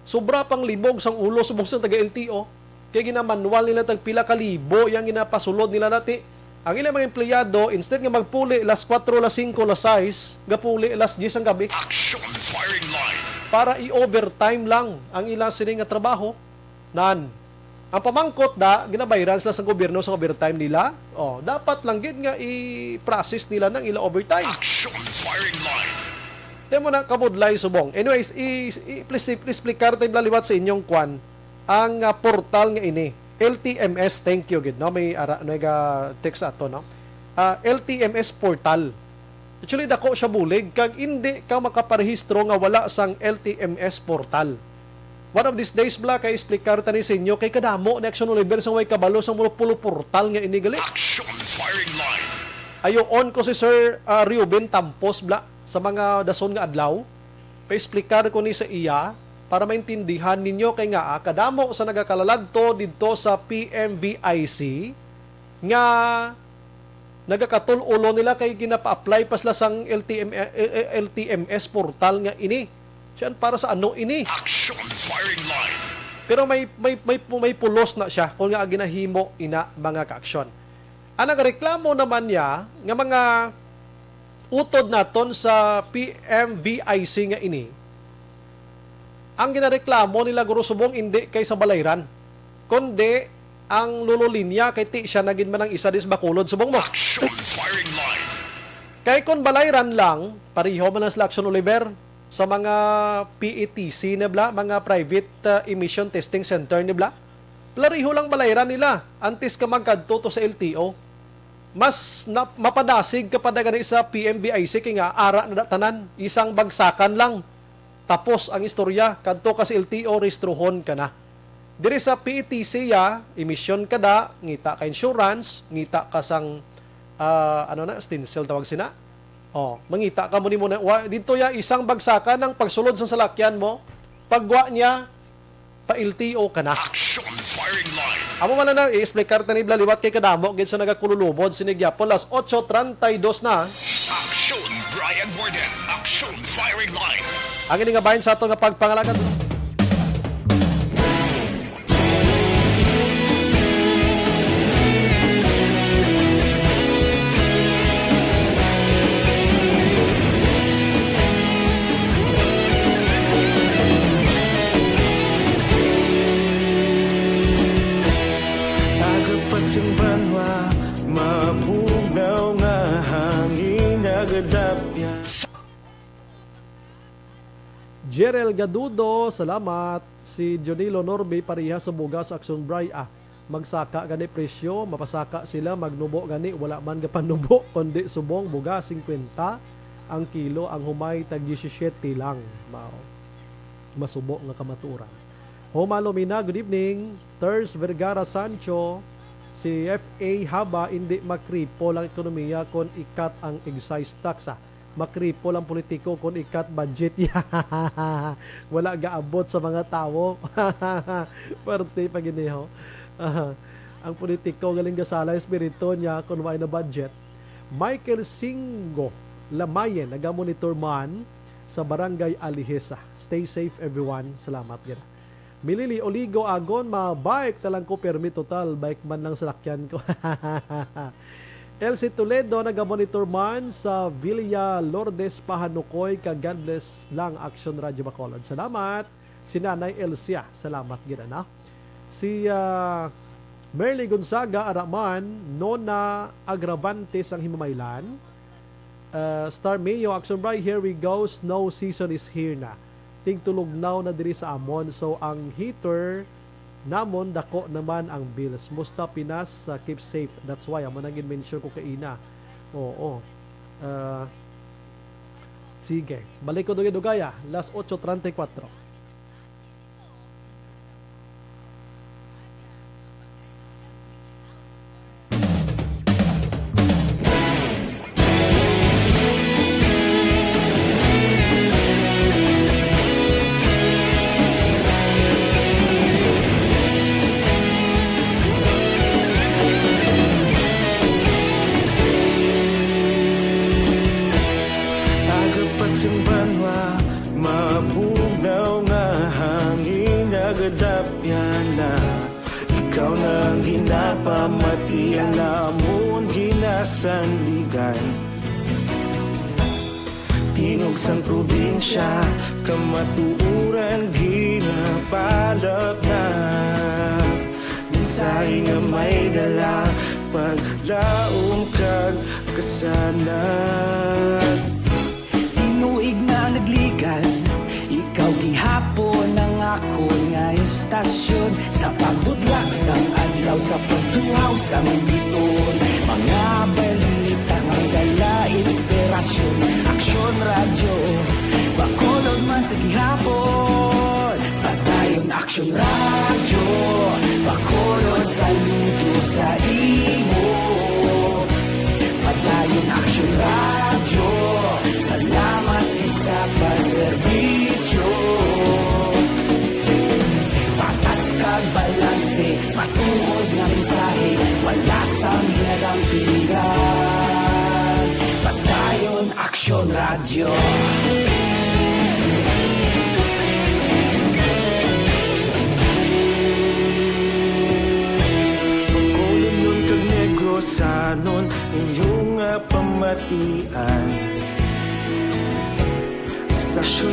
Sobra pang libog sang ulo subong sa taga L T O. Kay ginamanual nila tag pila ka libo yang ginapasulod nila nati. Ang ilang mga empleyado, instead nga magpuli las kuwatro, las singko, las sais, gapuli las diyes ang gabi. Action Firing Line. Para i-overtime lang ang ilang sini nga trabaho. Nan, ang pamangkot da, ginabayran sila sa gobyerno sa overtime nila. Oh, dapat lang gid nga i-process nila nang ila overtime. Action Firing Line. Temo na kabudlay subong. Anyways, i, i, please, please explicar tayo liwat sa inyong kwan ang, ah, portal nga ini. L T M S, thank you gid, no? May ara, nag-text ato, no? Ah, L T M S portal. Actually, dako siya bulig, kag indi ka makaparehistro nga wala sang L T M S portal. One of these days, bla, kay explicar tani sa inyo, kay kadamo ni Action Oliver sang way kabalo sang mga pulo portal nga ini gali. Action Firing Line. Ayoon ko si Sir, ah, Reuben Tampos, bla, sa mga dason nga adlaw. Pa-explicar ko ni sa iya para maintindihan ninyo kay nga, ah, kadamo sa nagakalaladto didto sa P M V I C nga Nagakatul-ulo nila kay ginapa-apply pa sila sang L T M, eh, eh, L T M S portal nga ini. Siya, para sa ano ini? Action Firing Line. Pero may, may, may, may pulos na siya kung nga ginahimo ina, mga kaaksyon. Ang nagareklamo naman niya nga mga utod naton sa P M V I C nga ini, ang ginareklamo nila, guro, subong indi kay sa Balayran, kundi ang Lolo Linya, kay ti siya na gid man ang isa dis Bacolod, subong mo. Action Firing Line. Kay kung Balayran lang, pareho man ang sila Action Oliver sa mga P E T C nibla, mga private, uh, emission testing center nibla. Pareho lang Balayran nila antes ka magkadto to sa L T O. Mas na, mapadasig ka pa da gani sa P M V I C kay nga ara na da tanan, isang bagsakan lang. Tapos ang istorya, kadto ka sa L T O, rehistruhon ka na. Diri sa P E T C ya, emission ka da, ngita ka insurance, ngita ka sang, ah, ano na, stencil tawag sina? Oh, mangita ka mo nimo na, wa, dito ya, isang bagsakan ang pagsulod sa salakyan mo, pagwa niya, pa-L T O ka na. Action Firing Line. Amo man na, i-explicar ta ni Bla liwat kay kadamo gid sa nagakululubod sini gyapon. Las otso treinta y dos na. Action Brian Warden. Action Firing Line. Ang ini nga bahin sa ato nga pagpangalagan. Agapas ang banwa, mabugnaw nga hangin nagadapyan. Jerel Gadudo, salamat. Si Jonilo Norby, pareha sa bugas, Action Bray, ah. Magsaka gani presyo, mapasaka sila, magnubo gani, wala man gapanubo, kundi subong, bugas, singkwenta ang kilo, ang humay, tag diyesisiyete lang. Mao. Masubo nga kamatuoran. Homa Lumina, good evening. Ters Vergara Sancho, si F A Haba, hindi makripol ang ekonomiya kon ikat ang excise tax, ah. Makripol ang politiko kon ikat budget. Wala gaabot sa mga tawo. Parte pa gini, ho. Aha. Ang politiko galing gasala espiritu niya kon wala na budget. Michael Singo Lamayen, naga-monitor man sa Barangay Alihesa. Stay safe, everyone. Salamat gid. Milili Oligo Agon, ma-bike na lang ko, permi total, bike man lang salakyan ko. Elsie Toledo, naga-monitor man sa Villa Lourdes, Pahanukoy, ka God bless lang, Action Radio Bacolod. Salamat. Si Nanay Elsia, salamat gid, ana. Si, ah, Merly Gonzaga, ara man, Nona Agravante sang Himamaylan. Uh, Star Mayo, Action Bray, here we go. Snow season is here na. Tigtulugnaw na diri sa amon. So, ang heater namon, dako naman ang bills. Musta Pinas? Uh, keep safe. That's why, amo nang gin-mention ko kaina. Oo. Uh, sige. Balik ko dugay-dugay, ah. Las otso treinta y cuatro. Agapas ang banwa, mabugnaw nga hangin nagadapyan na. Ikaw na ang ginapamati, ang amon ginasandigan. Tingog sang probinsya, kamatuoran ginapalapnap. Mensahe nga may dala, paglaom kag kasanag. Tinuig na nagligan, ikaw gihapon ang akon nga istasyon. Sa pagbudlak sang adlaw, sa pagtuhaw sang biton, mga balita may dala inspirasyon. Aksyon Radyo, Bacolod man sa gihapon. Padayon Aksyon Radyo, Bacolod, saludo sa imo. Padayon Aksyon Radyo, salamat sa pagserbisyo. Patas kag balanse, matuod nga mensahe, wala sang ginadampingan.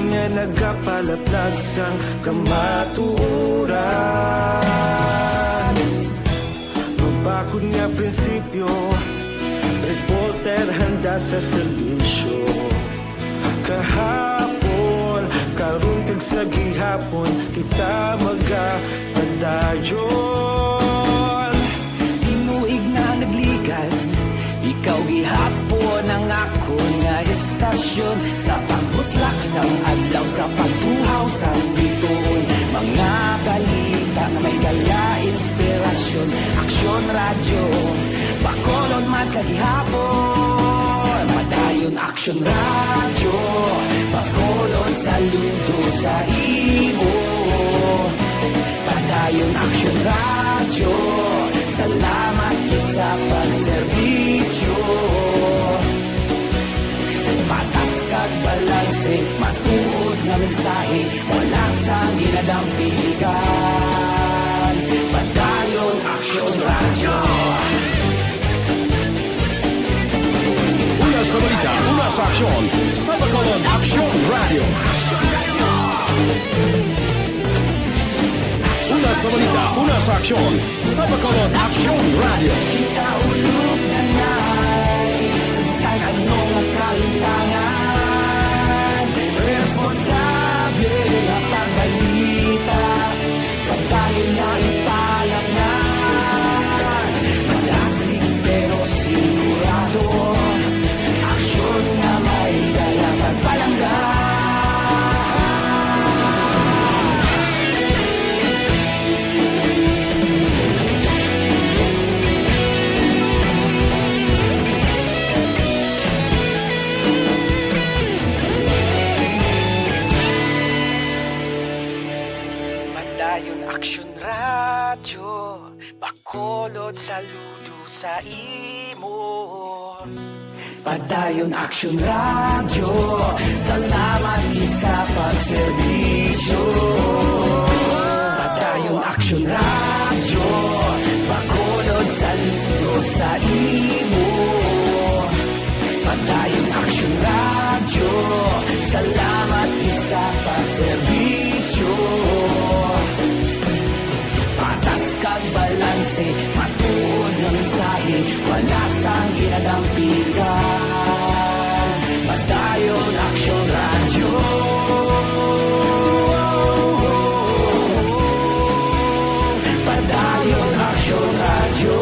nga nagapalaplag sang kamatuoran. Mabakod nga prinsipyo, reporter handa sa serbisyo. Kahapon, karon kag sa gihapon, kita magapadayon. Tinuig na nagligan, ikaw gihapon ang akon nga estasyon. Sa pagbutlak sang adlaw, sa pagtuhaw sang bituon, mga balita nga may dala inspirasyon. Aksyon Radyo, Bacolod man sa gihapon. Padayon Aksyon Radyo, Bacolod, saludo sa imo. Padayon Aksyon Radyo, salamat gid sa pagserbisyo. Patas kag balanse, matuod nga mensahe, wala sang ginadampigan. Padayon Aksyon Radyo. Una sa balita, una sa aksyon, sa Bacolod Aksyon Radyo. Una sa balita, una sa aksyon, sa Bacolod Aksyon Radyo. Kita ulog na nay, sa bisan ano nga kalintangan, responsable nga pagbalita. Pagdayon nga ipalapnan, madasig pero sigurado, aksyon nga may dala pagpalangga. Padayon Aksyon Radyo, Bacolod, saludo sa imo. Padayon Aksyon Radyo, salamat gid sa pagserbisyo. Padayon Aksyon Radyo, Bacolod, saludo sa imo. Padayon Aksyon Radyo, salamat gid sa pagserbisyo. Patas kag balanse, matuod nga mensahe, wala sang ginadampigan. Padayon Aksyon Radyo. Padayon Aksyon Radyo.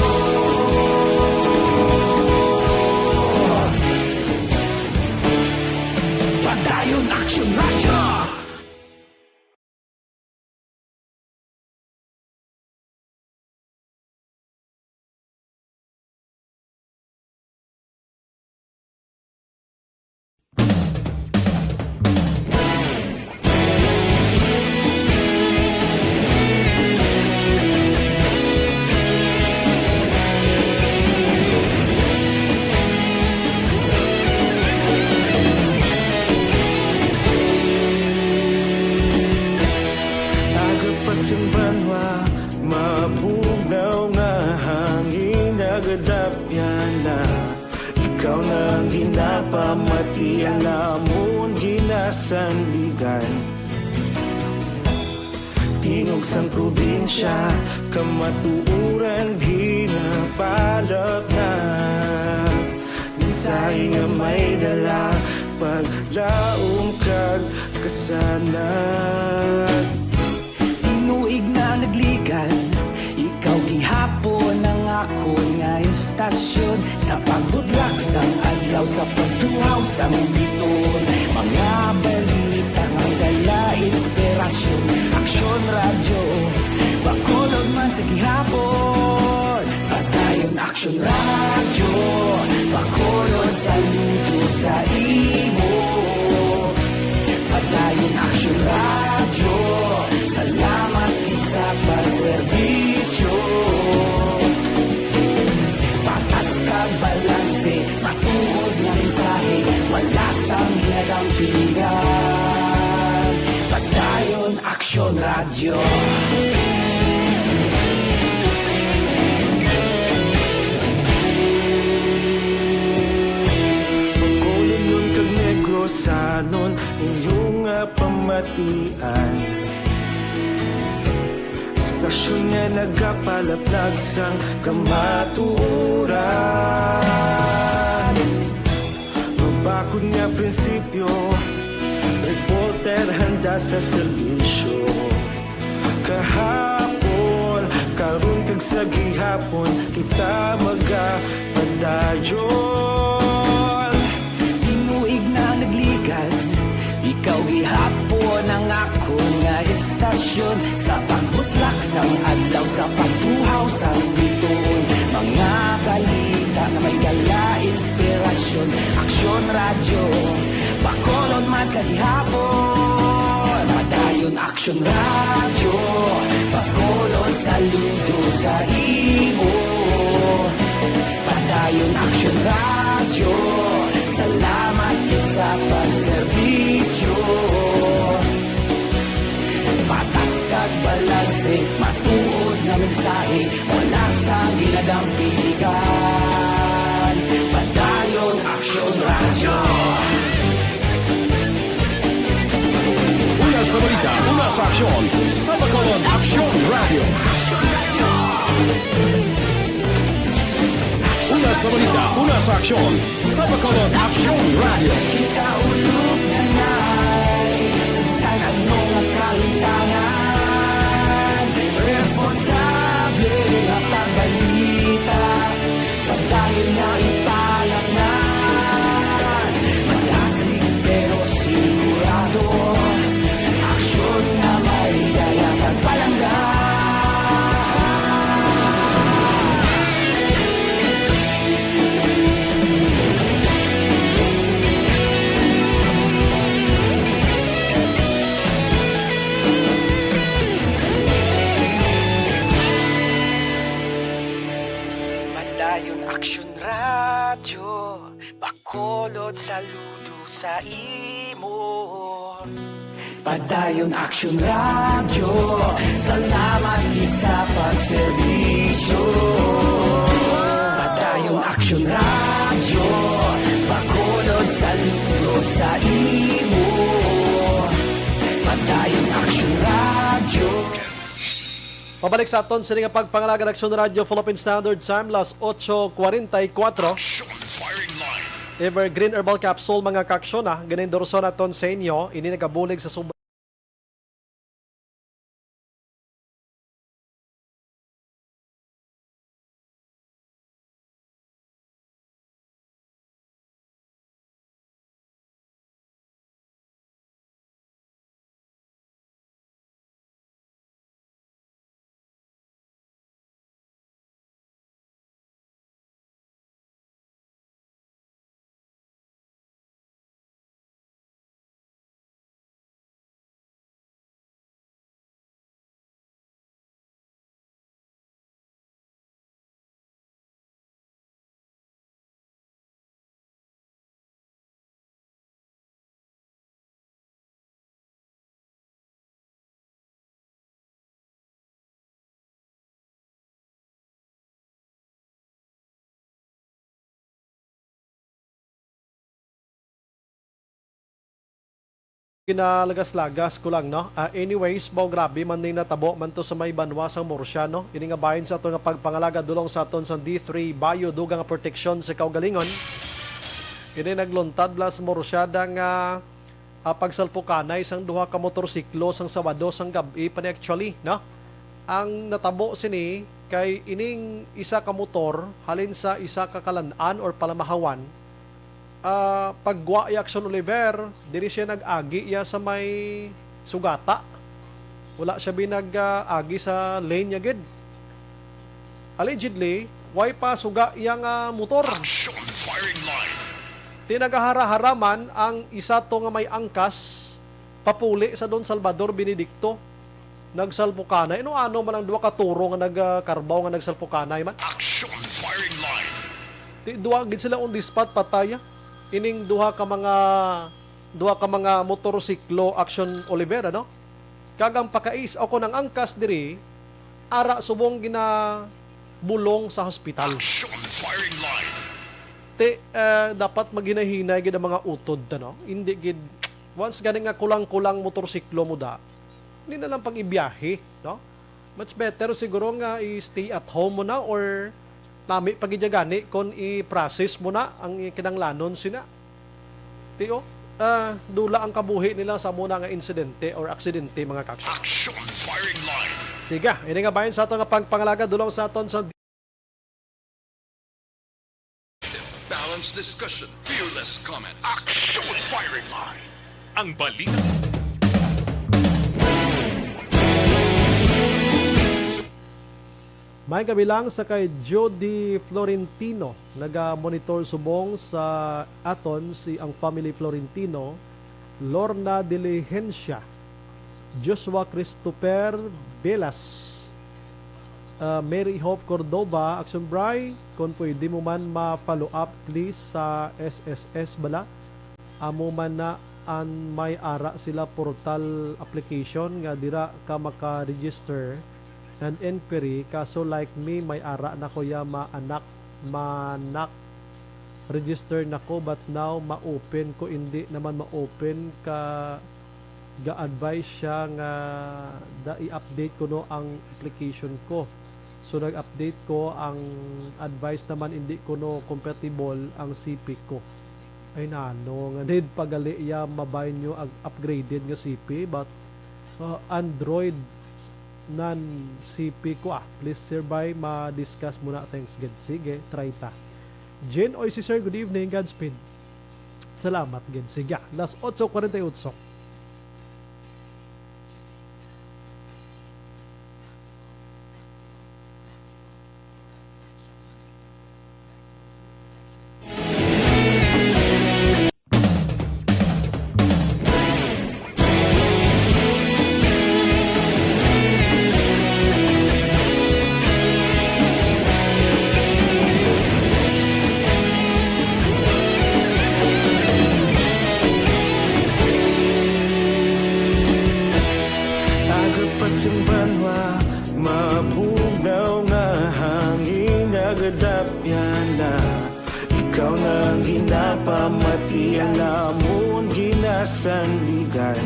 Padayon Aksyon Radyo. Aga pa sing banwa, mabugnaw nga hangin nagadapyan na. Ikaw na ang ginapamati, ang amon ginasandigan. Tingog sang probinsya, kamatuoran ginapalapnag. Mensahe nga may dala, paglaom kag kasanag. Tinuig na nagligan, ikaw gihapon ang akon nga estasyon. Sa pagbutlak sang adlaw, sa pagtuhaw sang bituon, mga balita nga dala inspirasyon. Aksyon Radyo, Bacolod man sa gihapon. Padayon Aksyon Radyo, Bacolod, saludo sa imo. Padayon Aksyon Radyo, salamat gid sa pagserbisyo. Patas kag balanse, matuod nga mensahe, wala sang ginadampigan. Padayon Aksyon Radyo. Bacolodnon kag Negrosanon, inyo nga Matian. Istasyon nga nagapalaplag sang kamatuoran. Mabakod nga prinsipyo, reporter handa sa serbisyo. Kahapon, karon kag sa gihapon, kita magapadayon. Tinuig na nagligad, ikaw gihapon ang akon nga istasyon. Sa pagbutlak sang adlaw, sa pagtuhaw sang bituon, mga balita nga may dala inspirasyon. Aksyon Radyo, Bacolod man sa gihapon. Padayon Aksyon Radyo, Bacolod, saludo sa imo. Padayon Aksyon Radyo, salamat gid sa pagserbisyo. Patas kag balanse, matuod nga mensahe, wala sang ginadampingan. Padayon Aksyon Radyo. Una sa balita, una sa aksyon, sa Bacolod Aksyon Radyo. Una sa balita, una sa aksyon, sa Bacolod Aksyon Radyo. Kita ulog na nay, sa bisan ano nga kalintangan, responsable nga pagbalita. Padayon nga ipalatnan, magasig pero sigurado, aksyon nga may dala kag palangga. Padayon Aksyon Radyo, Bacolod, saludo sa imo. Padayon Aksyon Radyo, salamat gid sa pagserbisyo. Padayon Aksyon Radyo, Bacolod, saludo sa imo. Padayon Aksyon Radyo. Pabalik sa aton sini nga pagpangalaga, Aksyon Radyo, Philippine Standard Time, las ocho cuarenta y cuatro. Action Firing Line. Evergreen Herbal Capsule, mga kaaksyon, ah, ginaendorso naton sa inyo. Ini nagabulig sa sub- Ginalagas-lagas ko lang, no? Ah, anyways, mao, grabe man ning natabo man to sa may banwa sang Murcia, no? Ini nga bahin sa aton nga pagpangalaga, dulong sa aton sang D three Bio, dugang nga proteksyon sa kaugalingon. Ini nagluntad la sa Murcia nga, ah, pagsalpukanay sang duha ka motorsiklo sang Sabado sang gab-i pa ni, actually, no? Ang natabo sini kay ining isa ka motor halin sa isa ka kalan-an or palamahawan, ah, paggwa iya, Action Oliver, diri siya nag-agi iya sa may sugata. Wala siya binag, ah, agi sa lane niya gid. Allegedly, way pa suga iya nga motor. Action Firing Line. Ti nagahara-hara man ang isa to nga may angkas papuli sa Don Salvador Benedicto. Nagsalpukanay. Ano-ano man ang duha ka turo nga nagkarbaw nga nagsalpukanay man. Action Firing Line. Ti duha gid sila on the spot patay, ah. Ining duha ka mga, duha ka mga motorsiklo, Action Oliver, ano? Kag ang pakais o kon ang angkas diri, ara subong ginabulong sa hospital. Action Firing Line. Ti, eh, dapat maghinay-hinay gid ang mga utod, ano? Hindi gid Once gani nga kulang-kulang motorsiklo mo da, hindi na lang pag-ibiyahe, no? Much better siguro nga i-stay at home mo na or nami pa gid gani kung i-process mo na ang kinahanglanon sina. Tio, ah, dula ang kabuhi nila sa muna nga insidente or aksidente, mga ka-aksyon. Action Firing Line. Siga, ini nga bahin sa ato nga pagpangalaga, dulong sa aton sa Balanced discussion, fearless comment. Action Firing Line. Ang balita. May kabilang sa kay Jody Florentino, naga-monitor subong sa aton si ang family Florentino, Lorna Diligencia, Joshua Christopher Velas, ah, Mary Hope Cordova, Action Bry, kung pwede mo man ma-follow up, please, sa S S S bala. Amo man na an may ara sila portal application nga dira ka maka-register and inquiry. Kaso like me, may ara na ko ya maanak, manak, register na ko, but now ma-open ko, hindi naman ma-open ka ga-advise siya nga da i-update kuno ang application ko. So nag-update ko, ang advice naman hindi kuno compatible ang C P ko. Ay nano, nga need pagali ya mabahin nyo ag upgraded nga C P, but uh, Android nan C P ko ah. Please sir by ma-discuss muna, thanks gid. Sige, try ta. Jen Oy si sir, good evening, Godspeed. Salamat gid. Sige, las otso kuwarenta y otso. Aga pa sing banwa, mabugnaw nga hangin nagadapyan na. Ikaw na ang ginapamati, alamon ginasandigan.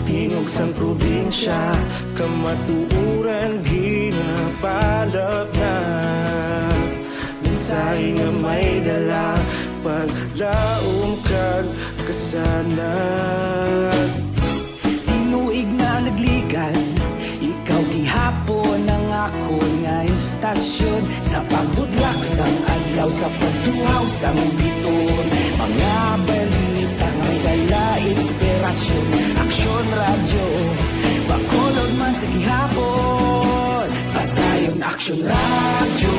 Tingog sang probinsya, kamatuoran ginapalapna. Mensahe nga may dala, paglaom kag kasanag. Tinuig na nagligan, ikaw gihapon ang akon nga istasyon. Sa pagbudlak sang adlaw, sa pagtuhaw sang biton, mga balita nga may dala inspirasyon. Aksyon Radyo, Bacolod man sa gihapon. Padayon Aksyon Radyo,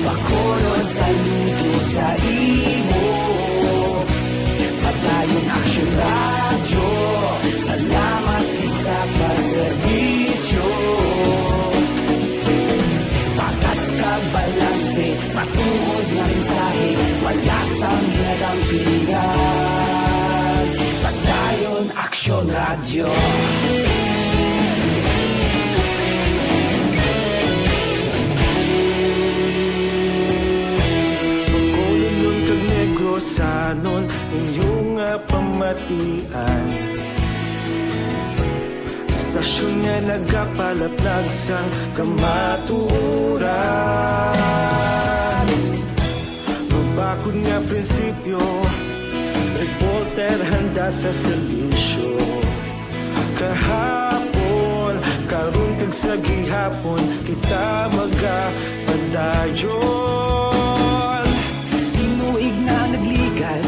Bacolod, saludo sa imo. Padayon Aksyon Radyo, salamat gid sa pagserbisyo. Patas kag balanse, matuod nga mensahe, wala sang ginadampigan. Padayon Aksyon Radyo. Bacolod kag Negrosanon, inyo nga pamatian. Istasyon nga nagapalaplag sang kamatuoran. Mabakod nga prinsipyo, reporter handa sa serbisyo. Kahapon, karon kag sa gihapon, kita magapadayon. Tinuig na nagligan,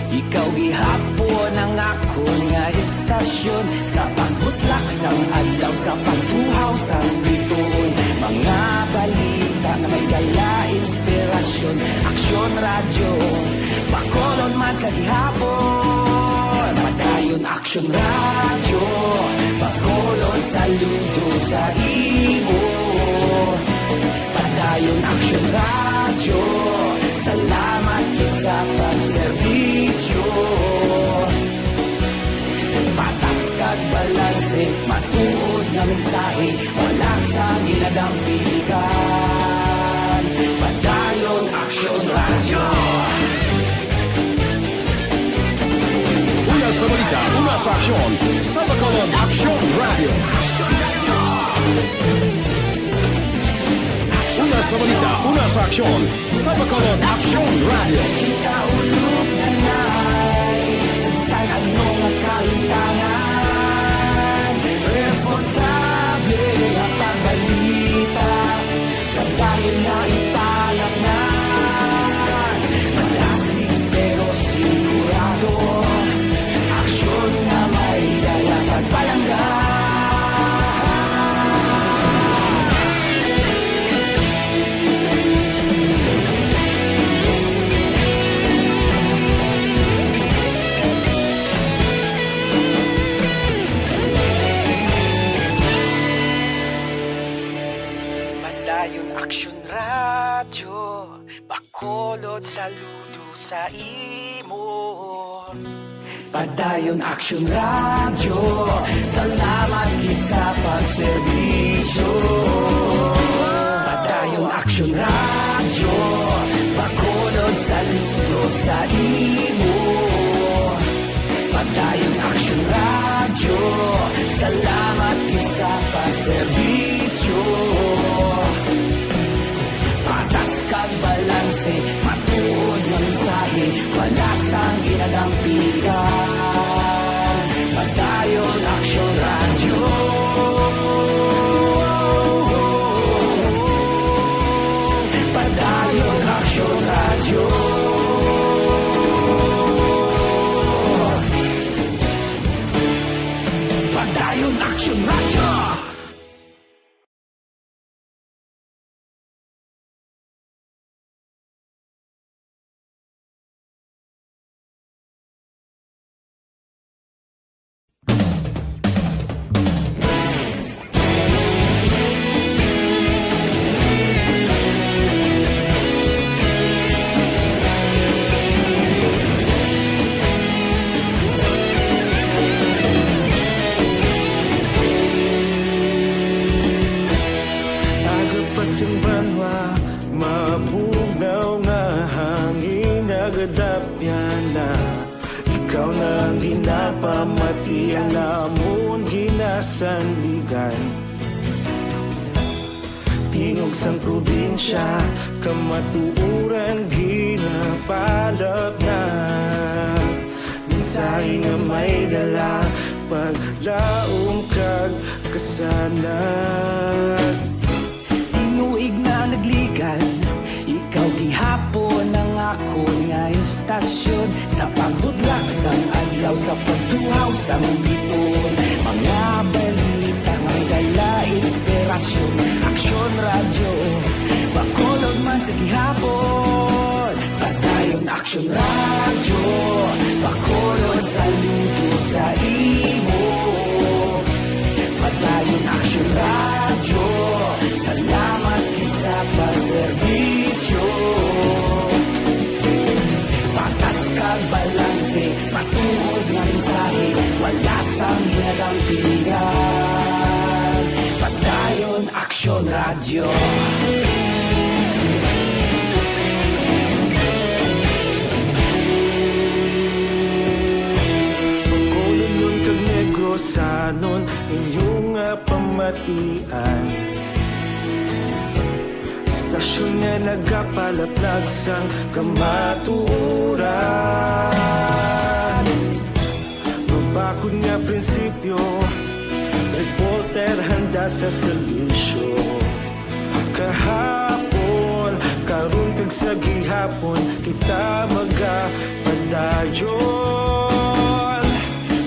ikaw gihapon ang akon nga istasyon. Sa pagbutlak sang adlaw, sa pagtuhaw sang bituon, mga balita nga may dala inspirasyon. Aksyon Radyo, Bacolod man sa gihapon. Padayon Aksyon Radyo, Bacolod, saludo sa imo. Padayon Aksyon Radyo, salamat gid sa pagserbisyo. Patas kag balanse, matuod nga mensahe, wala sang ginadampigan. Padayon Aksyon Radyo. Una sa aksyon sa Bacolod Aksyon Radio. Una sa balita, una sa aksyon sa Bacolod Aksyon Radio. Kita ulog na nai, sa bisan ano nga kahimtangan, responsable nga pagbalita. Padayon nga ipalatnan, malasig pero sigurado. Aksyon nga may dala pagpalangga. Padayon Aksyon Radyo, Bacolod, saludo sa imo. Padayon Aksyon Radyo, salamat gid sa pagserbisyo. Padayon Aksyon Radyo, Bacolod, saludo sa imo. Padayon Aksyon Radyo, salamat gid sa pagserbisyo. Patas kag balanse, matuod nga mensahe, wala sang ginadampigan. Padayon Aksyon Radyo. Padayon Aksyon Radyo. Padayon Aksyon Radyo. Aga pa sing banwa, mabugnaw nga hangin, nagadapyan na. Ikaw na ang ginapamati, ang amon ginasandigan. Tingog sang probinsya, kamatuoran ginapalapnag. Mensahe nga may dala, paglaom kag kasanag. Tinuig na nagligad, ikaw gihapon ang akon nga istasyon. Sa pagbudlak sang adlaw, sa pagtuhaw sang bituon, mga balita nga may dala inspirasyon. Aksyon Radyo, Bacolod man sa gihapon. Padayon Aksyon Radyo, Bacolod, saludo sa imo. Padayon Aksyon Radyo, salamat gid sa pagserbisyo. Patas kag balanse, matuod nga mensahe, wala sang ginadampigan. Padayon Aksyon Radyo. Bacolodnon kag Negrosanon, inyo nga pamatian. Istasyon nga nagapalaplag sang kamatuoran. Mabakod nga prinsipyo, reporter handa sa serbisyo. Kahapon, karon kag sa gihapon, kita magapadayon.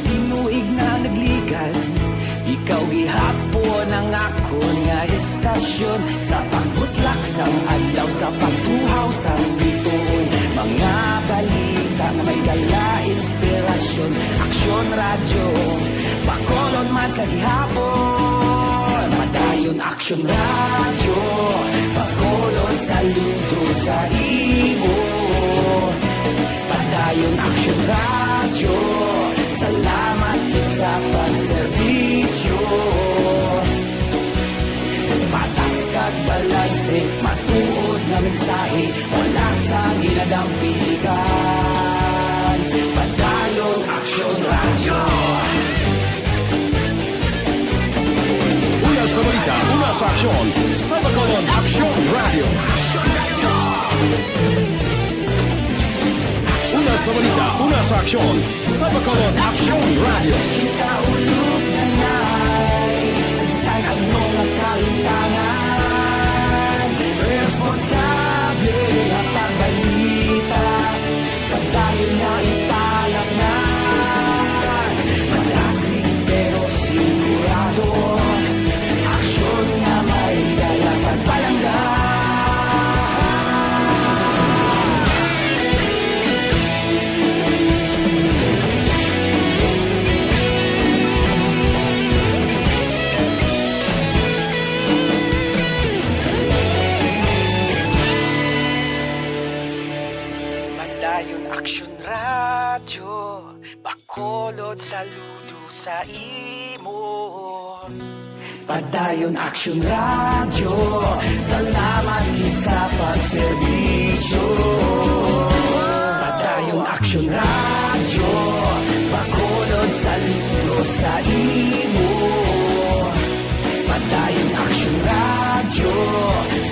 Tinuig na nagligad, ikaw gihapon ang akon nga istasyon. Sa pagbutlak sang adlaw, sa pagtuhaw sang bituon, mga balita nga may dala inspirasyon. Aksyon Radyo, Bacolod man sa gihapon. Padayon Aksyon Radyo, Bacolod, saludo sa imo. Padayon Aksyon Radyo, salamat gid sa pagserbisyo. Patas kag balanse, matuod nga mensahe, wala sang ginadampigan. Padayon Aksyon Radyo. Una sa aksyon, sa Bacolod Aksyon Radio. Una sa balita, una sa aksyon, sa Bacolod Aksyon Radio. Kita ulog na nai, sabisan ang mga kahintangan. Responsable at pagbalita. Padayon nga ipalaknay, malasig pero sigurado. Aksyon nga may dala pagpalangga. Padayon Aksyon Radyo, Bacolod, saludo sa imo. Padayon Aksyon Radyo, salamat gid sa pagserbisyo. Padayon Aksyon Radyo, Bacolod, saludo sa imo. Padayon Aksyon Radyo,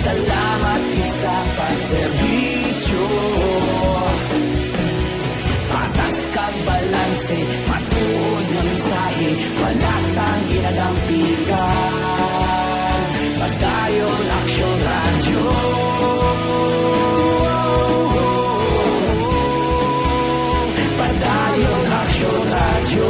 salamat gid sa pagserbisyo. Patas kag balanse, matuod nga mensahe, wala sang ginadampigan. Padayon Aksyon Radyo. Padayon Aksyon Radyo.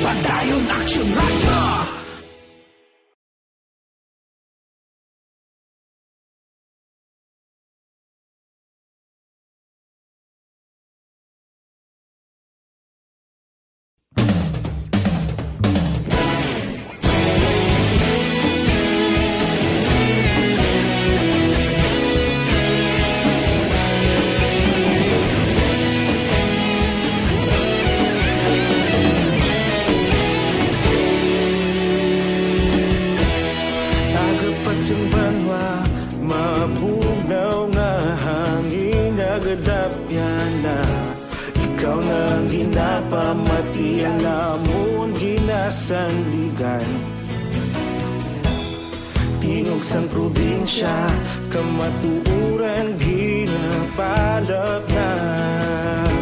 Padayon Aksyon Radyo. Agapas ang banwa, mabugnaw nga hangin, nagadapyan na. Ikaw na ang ginapamati, ang amon ginasandigan. Tingog sang probinsya, kamatuoran ginapalaknat.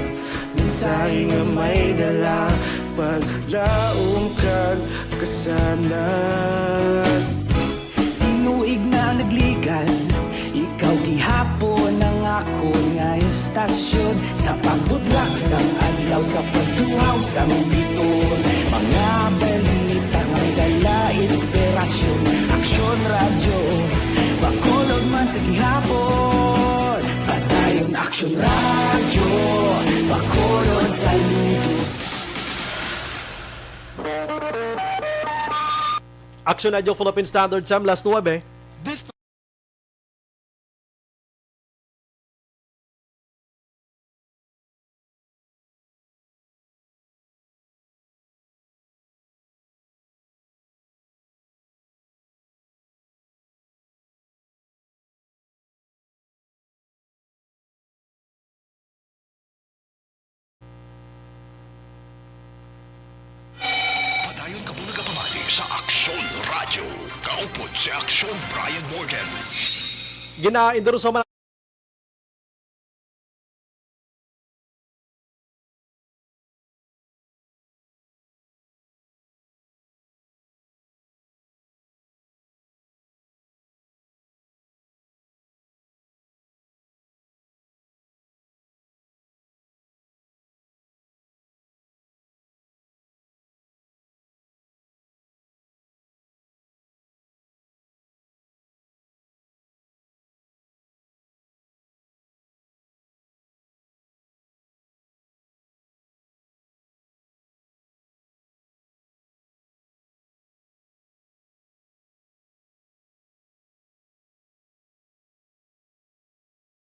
Mensahe nga may dala, paglaom kag kasanag. Tinuig na nagligan, ikaw gihapon ang akon nga istasyon. Sa pagbudlak sang adlaw, sa pagduhaw sang biton, mga balita nga may dala inspirasyon. Aksyon Radyo, Bacolod man sa gihapon. Padayon Aksyon Radyo, Bacolod, saludo. Aksyon Radyo Philippine Standard Time, las nuebe. This Padayon ka mga kapamati sa Aksyon Radyo. Kaupod si Aksyon Brian Morgan. Gina-endorso man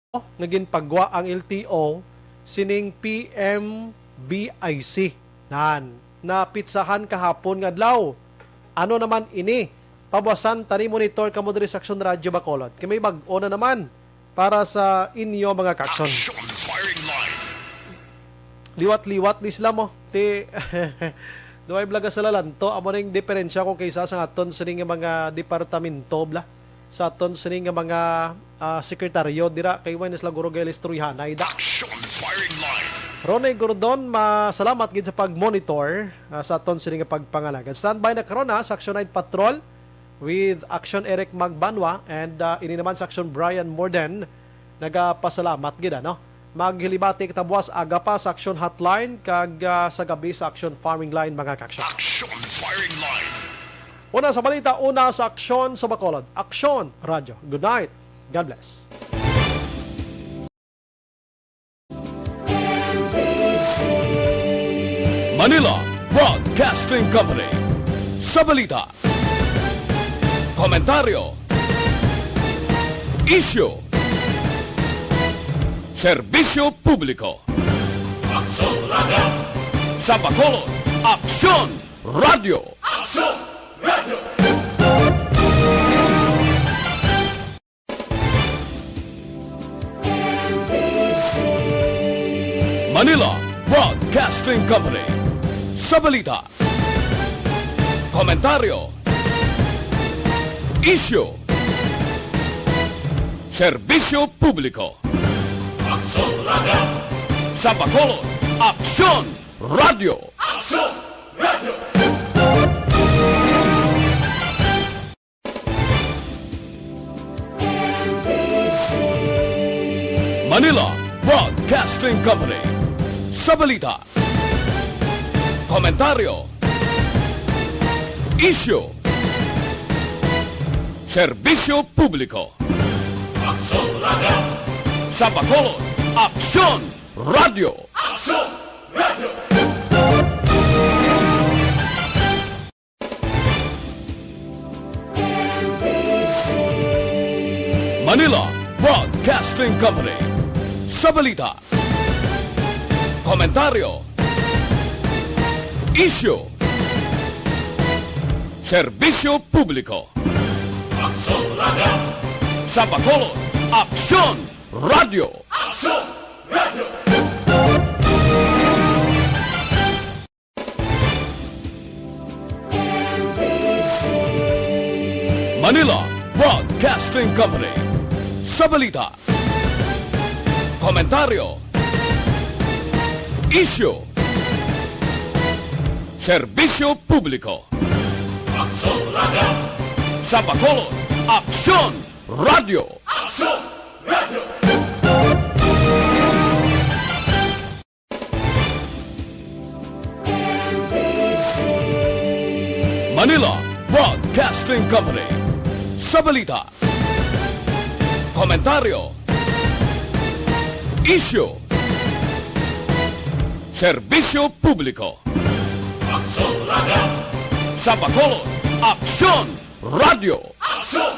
nga ginpagwa ang L T O sining P M V I C. Nan, napitsahan kahapon nga adlaw. Ano naman ini? Pabuasan, tani monitor kamo diri sa Aksyon Radyo Bacolod. Kay may bag-o na naman para sa inyo mga ka-aksyon. Action Firing Line. Liwat-liwat ni sila mo. Ti, duay bala ka salalanto. Amo ning diferensya ko kaysa sa aton sini nga mga departamento, bala. Sa aton sini nga mga, ah, sekretaryo, dira kay wala na sila guro gay istoryahanay da. Action Firing Line. Ronnie Gordon, masalamat gid sa pag-monitor, ah, sa aton sini nga pagpangalagad. Standby na karon, ah, sa Action Night Patrol with Action Eric Magbanwa and, ah, ini naman sa Action Brian Morden. Nagapasalamat gid, ano? Maghilibati kita buwas aga pa sa Action Hotline kag, ah, sa gabi sa Action Firing Line, mga ka-action. Action Firing Line. Una sa balita, una sa aksyon sa Bacolod. Aksyon, Radyo. Good night. God bless. Manila Broadcasting Company. Sa balita, komentaryo, isyu, serbisyo publiko. Aksyon Radyo. Sa Bacolod, Aksyon Radyo. Aksyon Radyo. Manila Broadcasting Company. Sa balita, komentaryo, isyu, serbisyo publiko. Aksyon Radyo. Sa Bacolod, Aksyon Radyo. Aksyon Radyo. Manila Broadcasting Company. Sa balita, komentaryo, isyu, serbisyo publiko. Aksyon Radyo. Sa Bacolod, Aksyon Radyo. Aksyon Radyo. Manila Broadcasting Company. Sa balita, komentaryo, isyu, serbisyo publiko. Aksyon Radyo. Sa Bacolod, Aksyon Radyo. Aksyon Radyo. Manila Broadcasting Company. Sa balita, komentaryo, isyu, serbisyo publiko. Aksyon Radyo. Sa Bacolod, Aksyon Radyo. Aksyon Radyo. Manila Broadcasting Company. Sa balita, komentaryo, isyu, serbisyo publiko. Aksyon Radyo. Sa Bacolod, Aksyon Radyo. Aksyon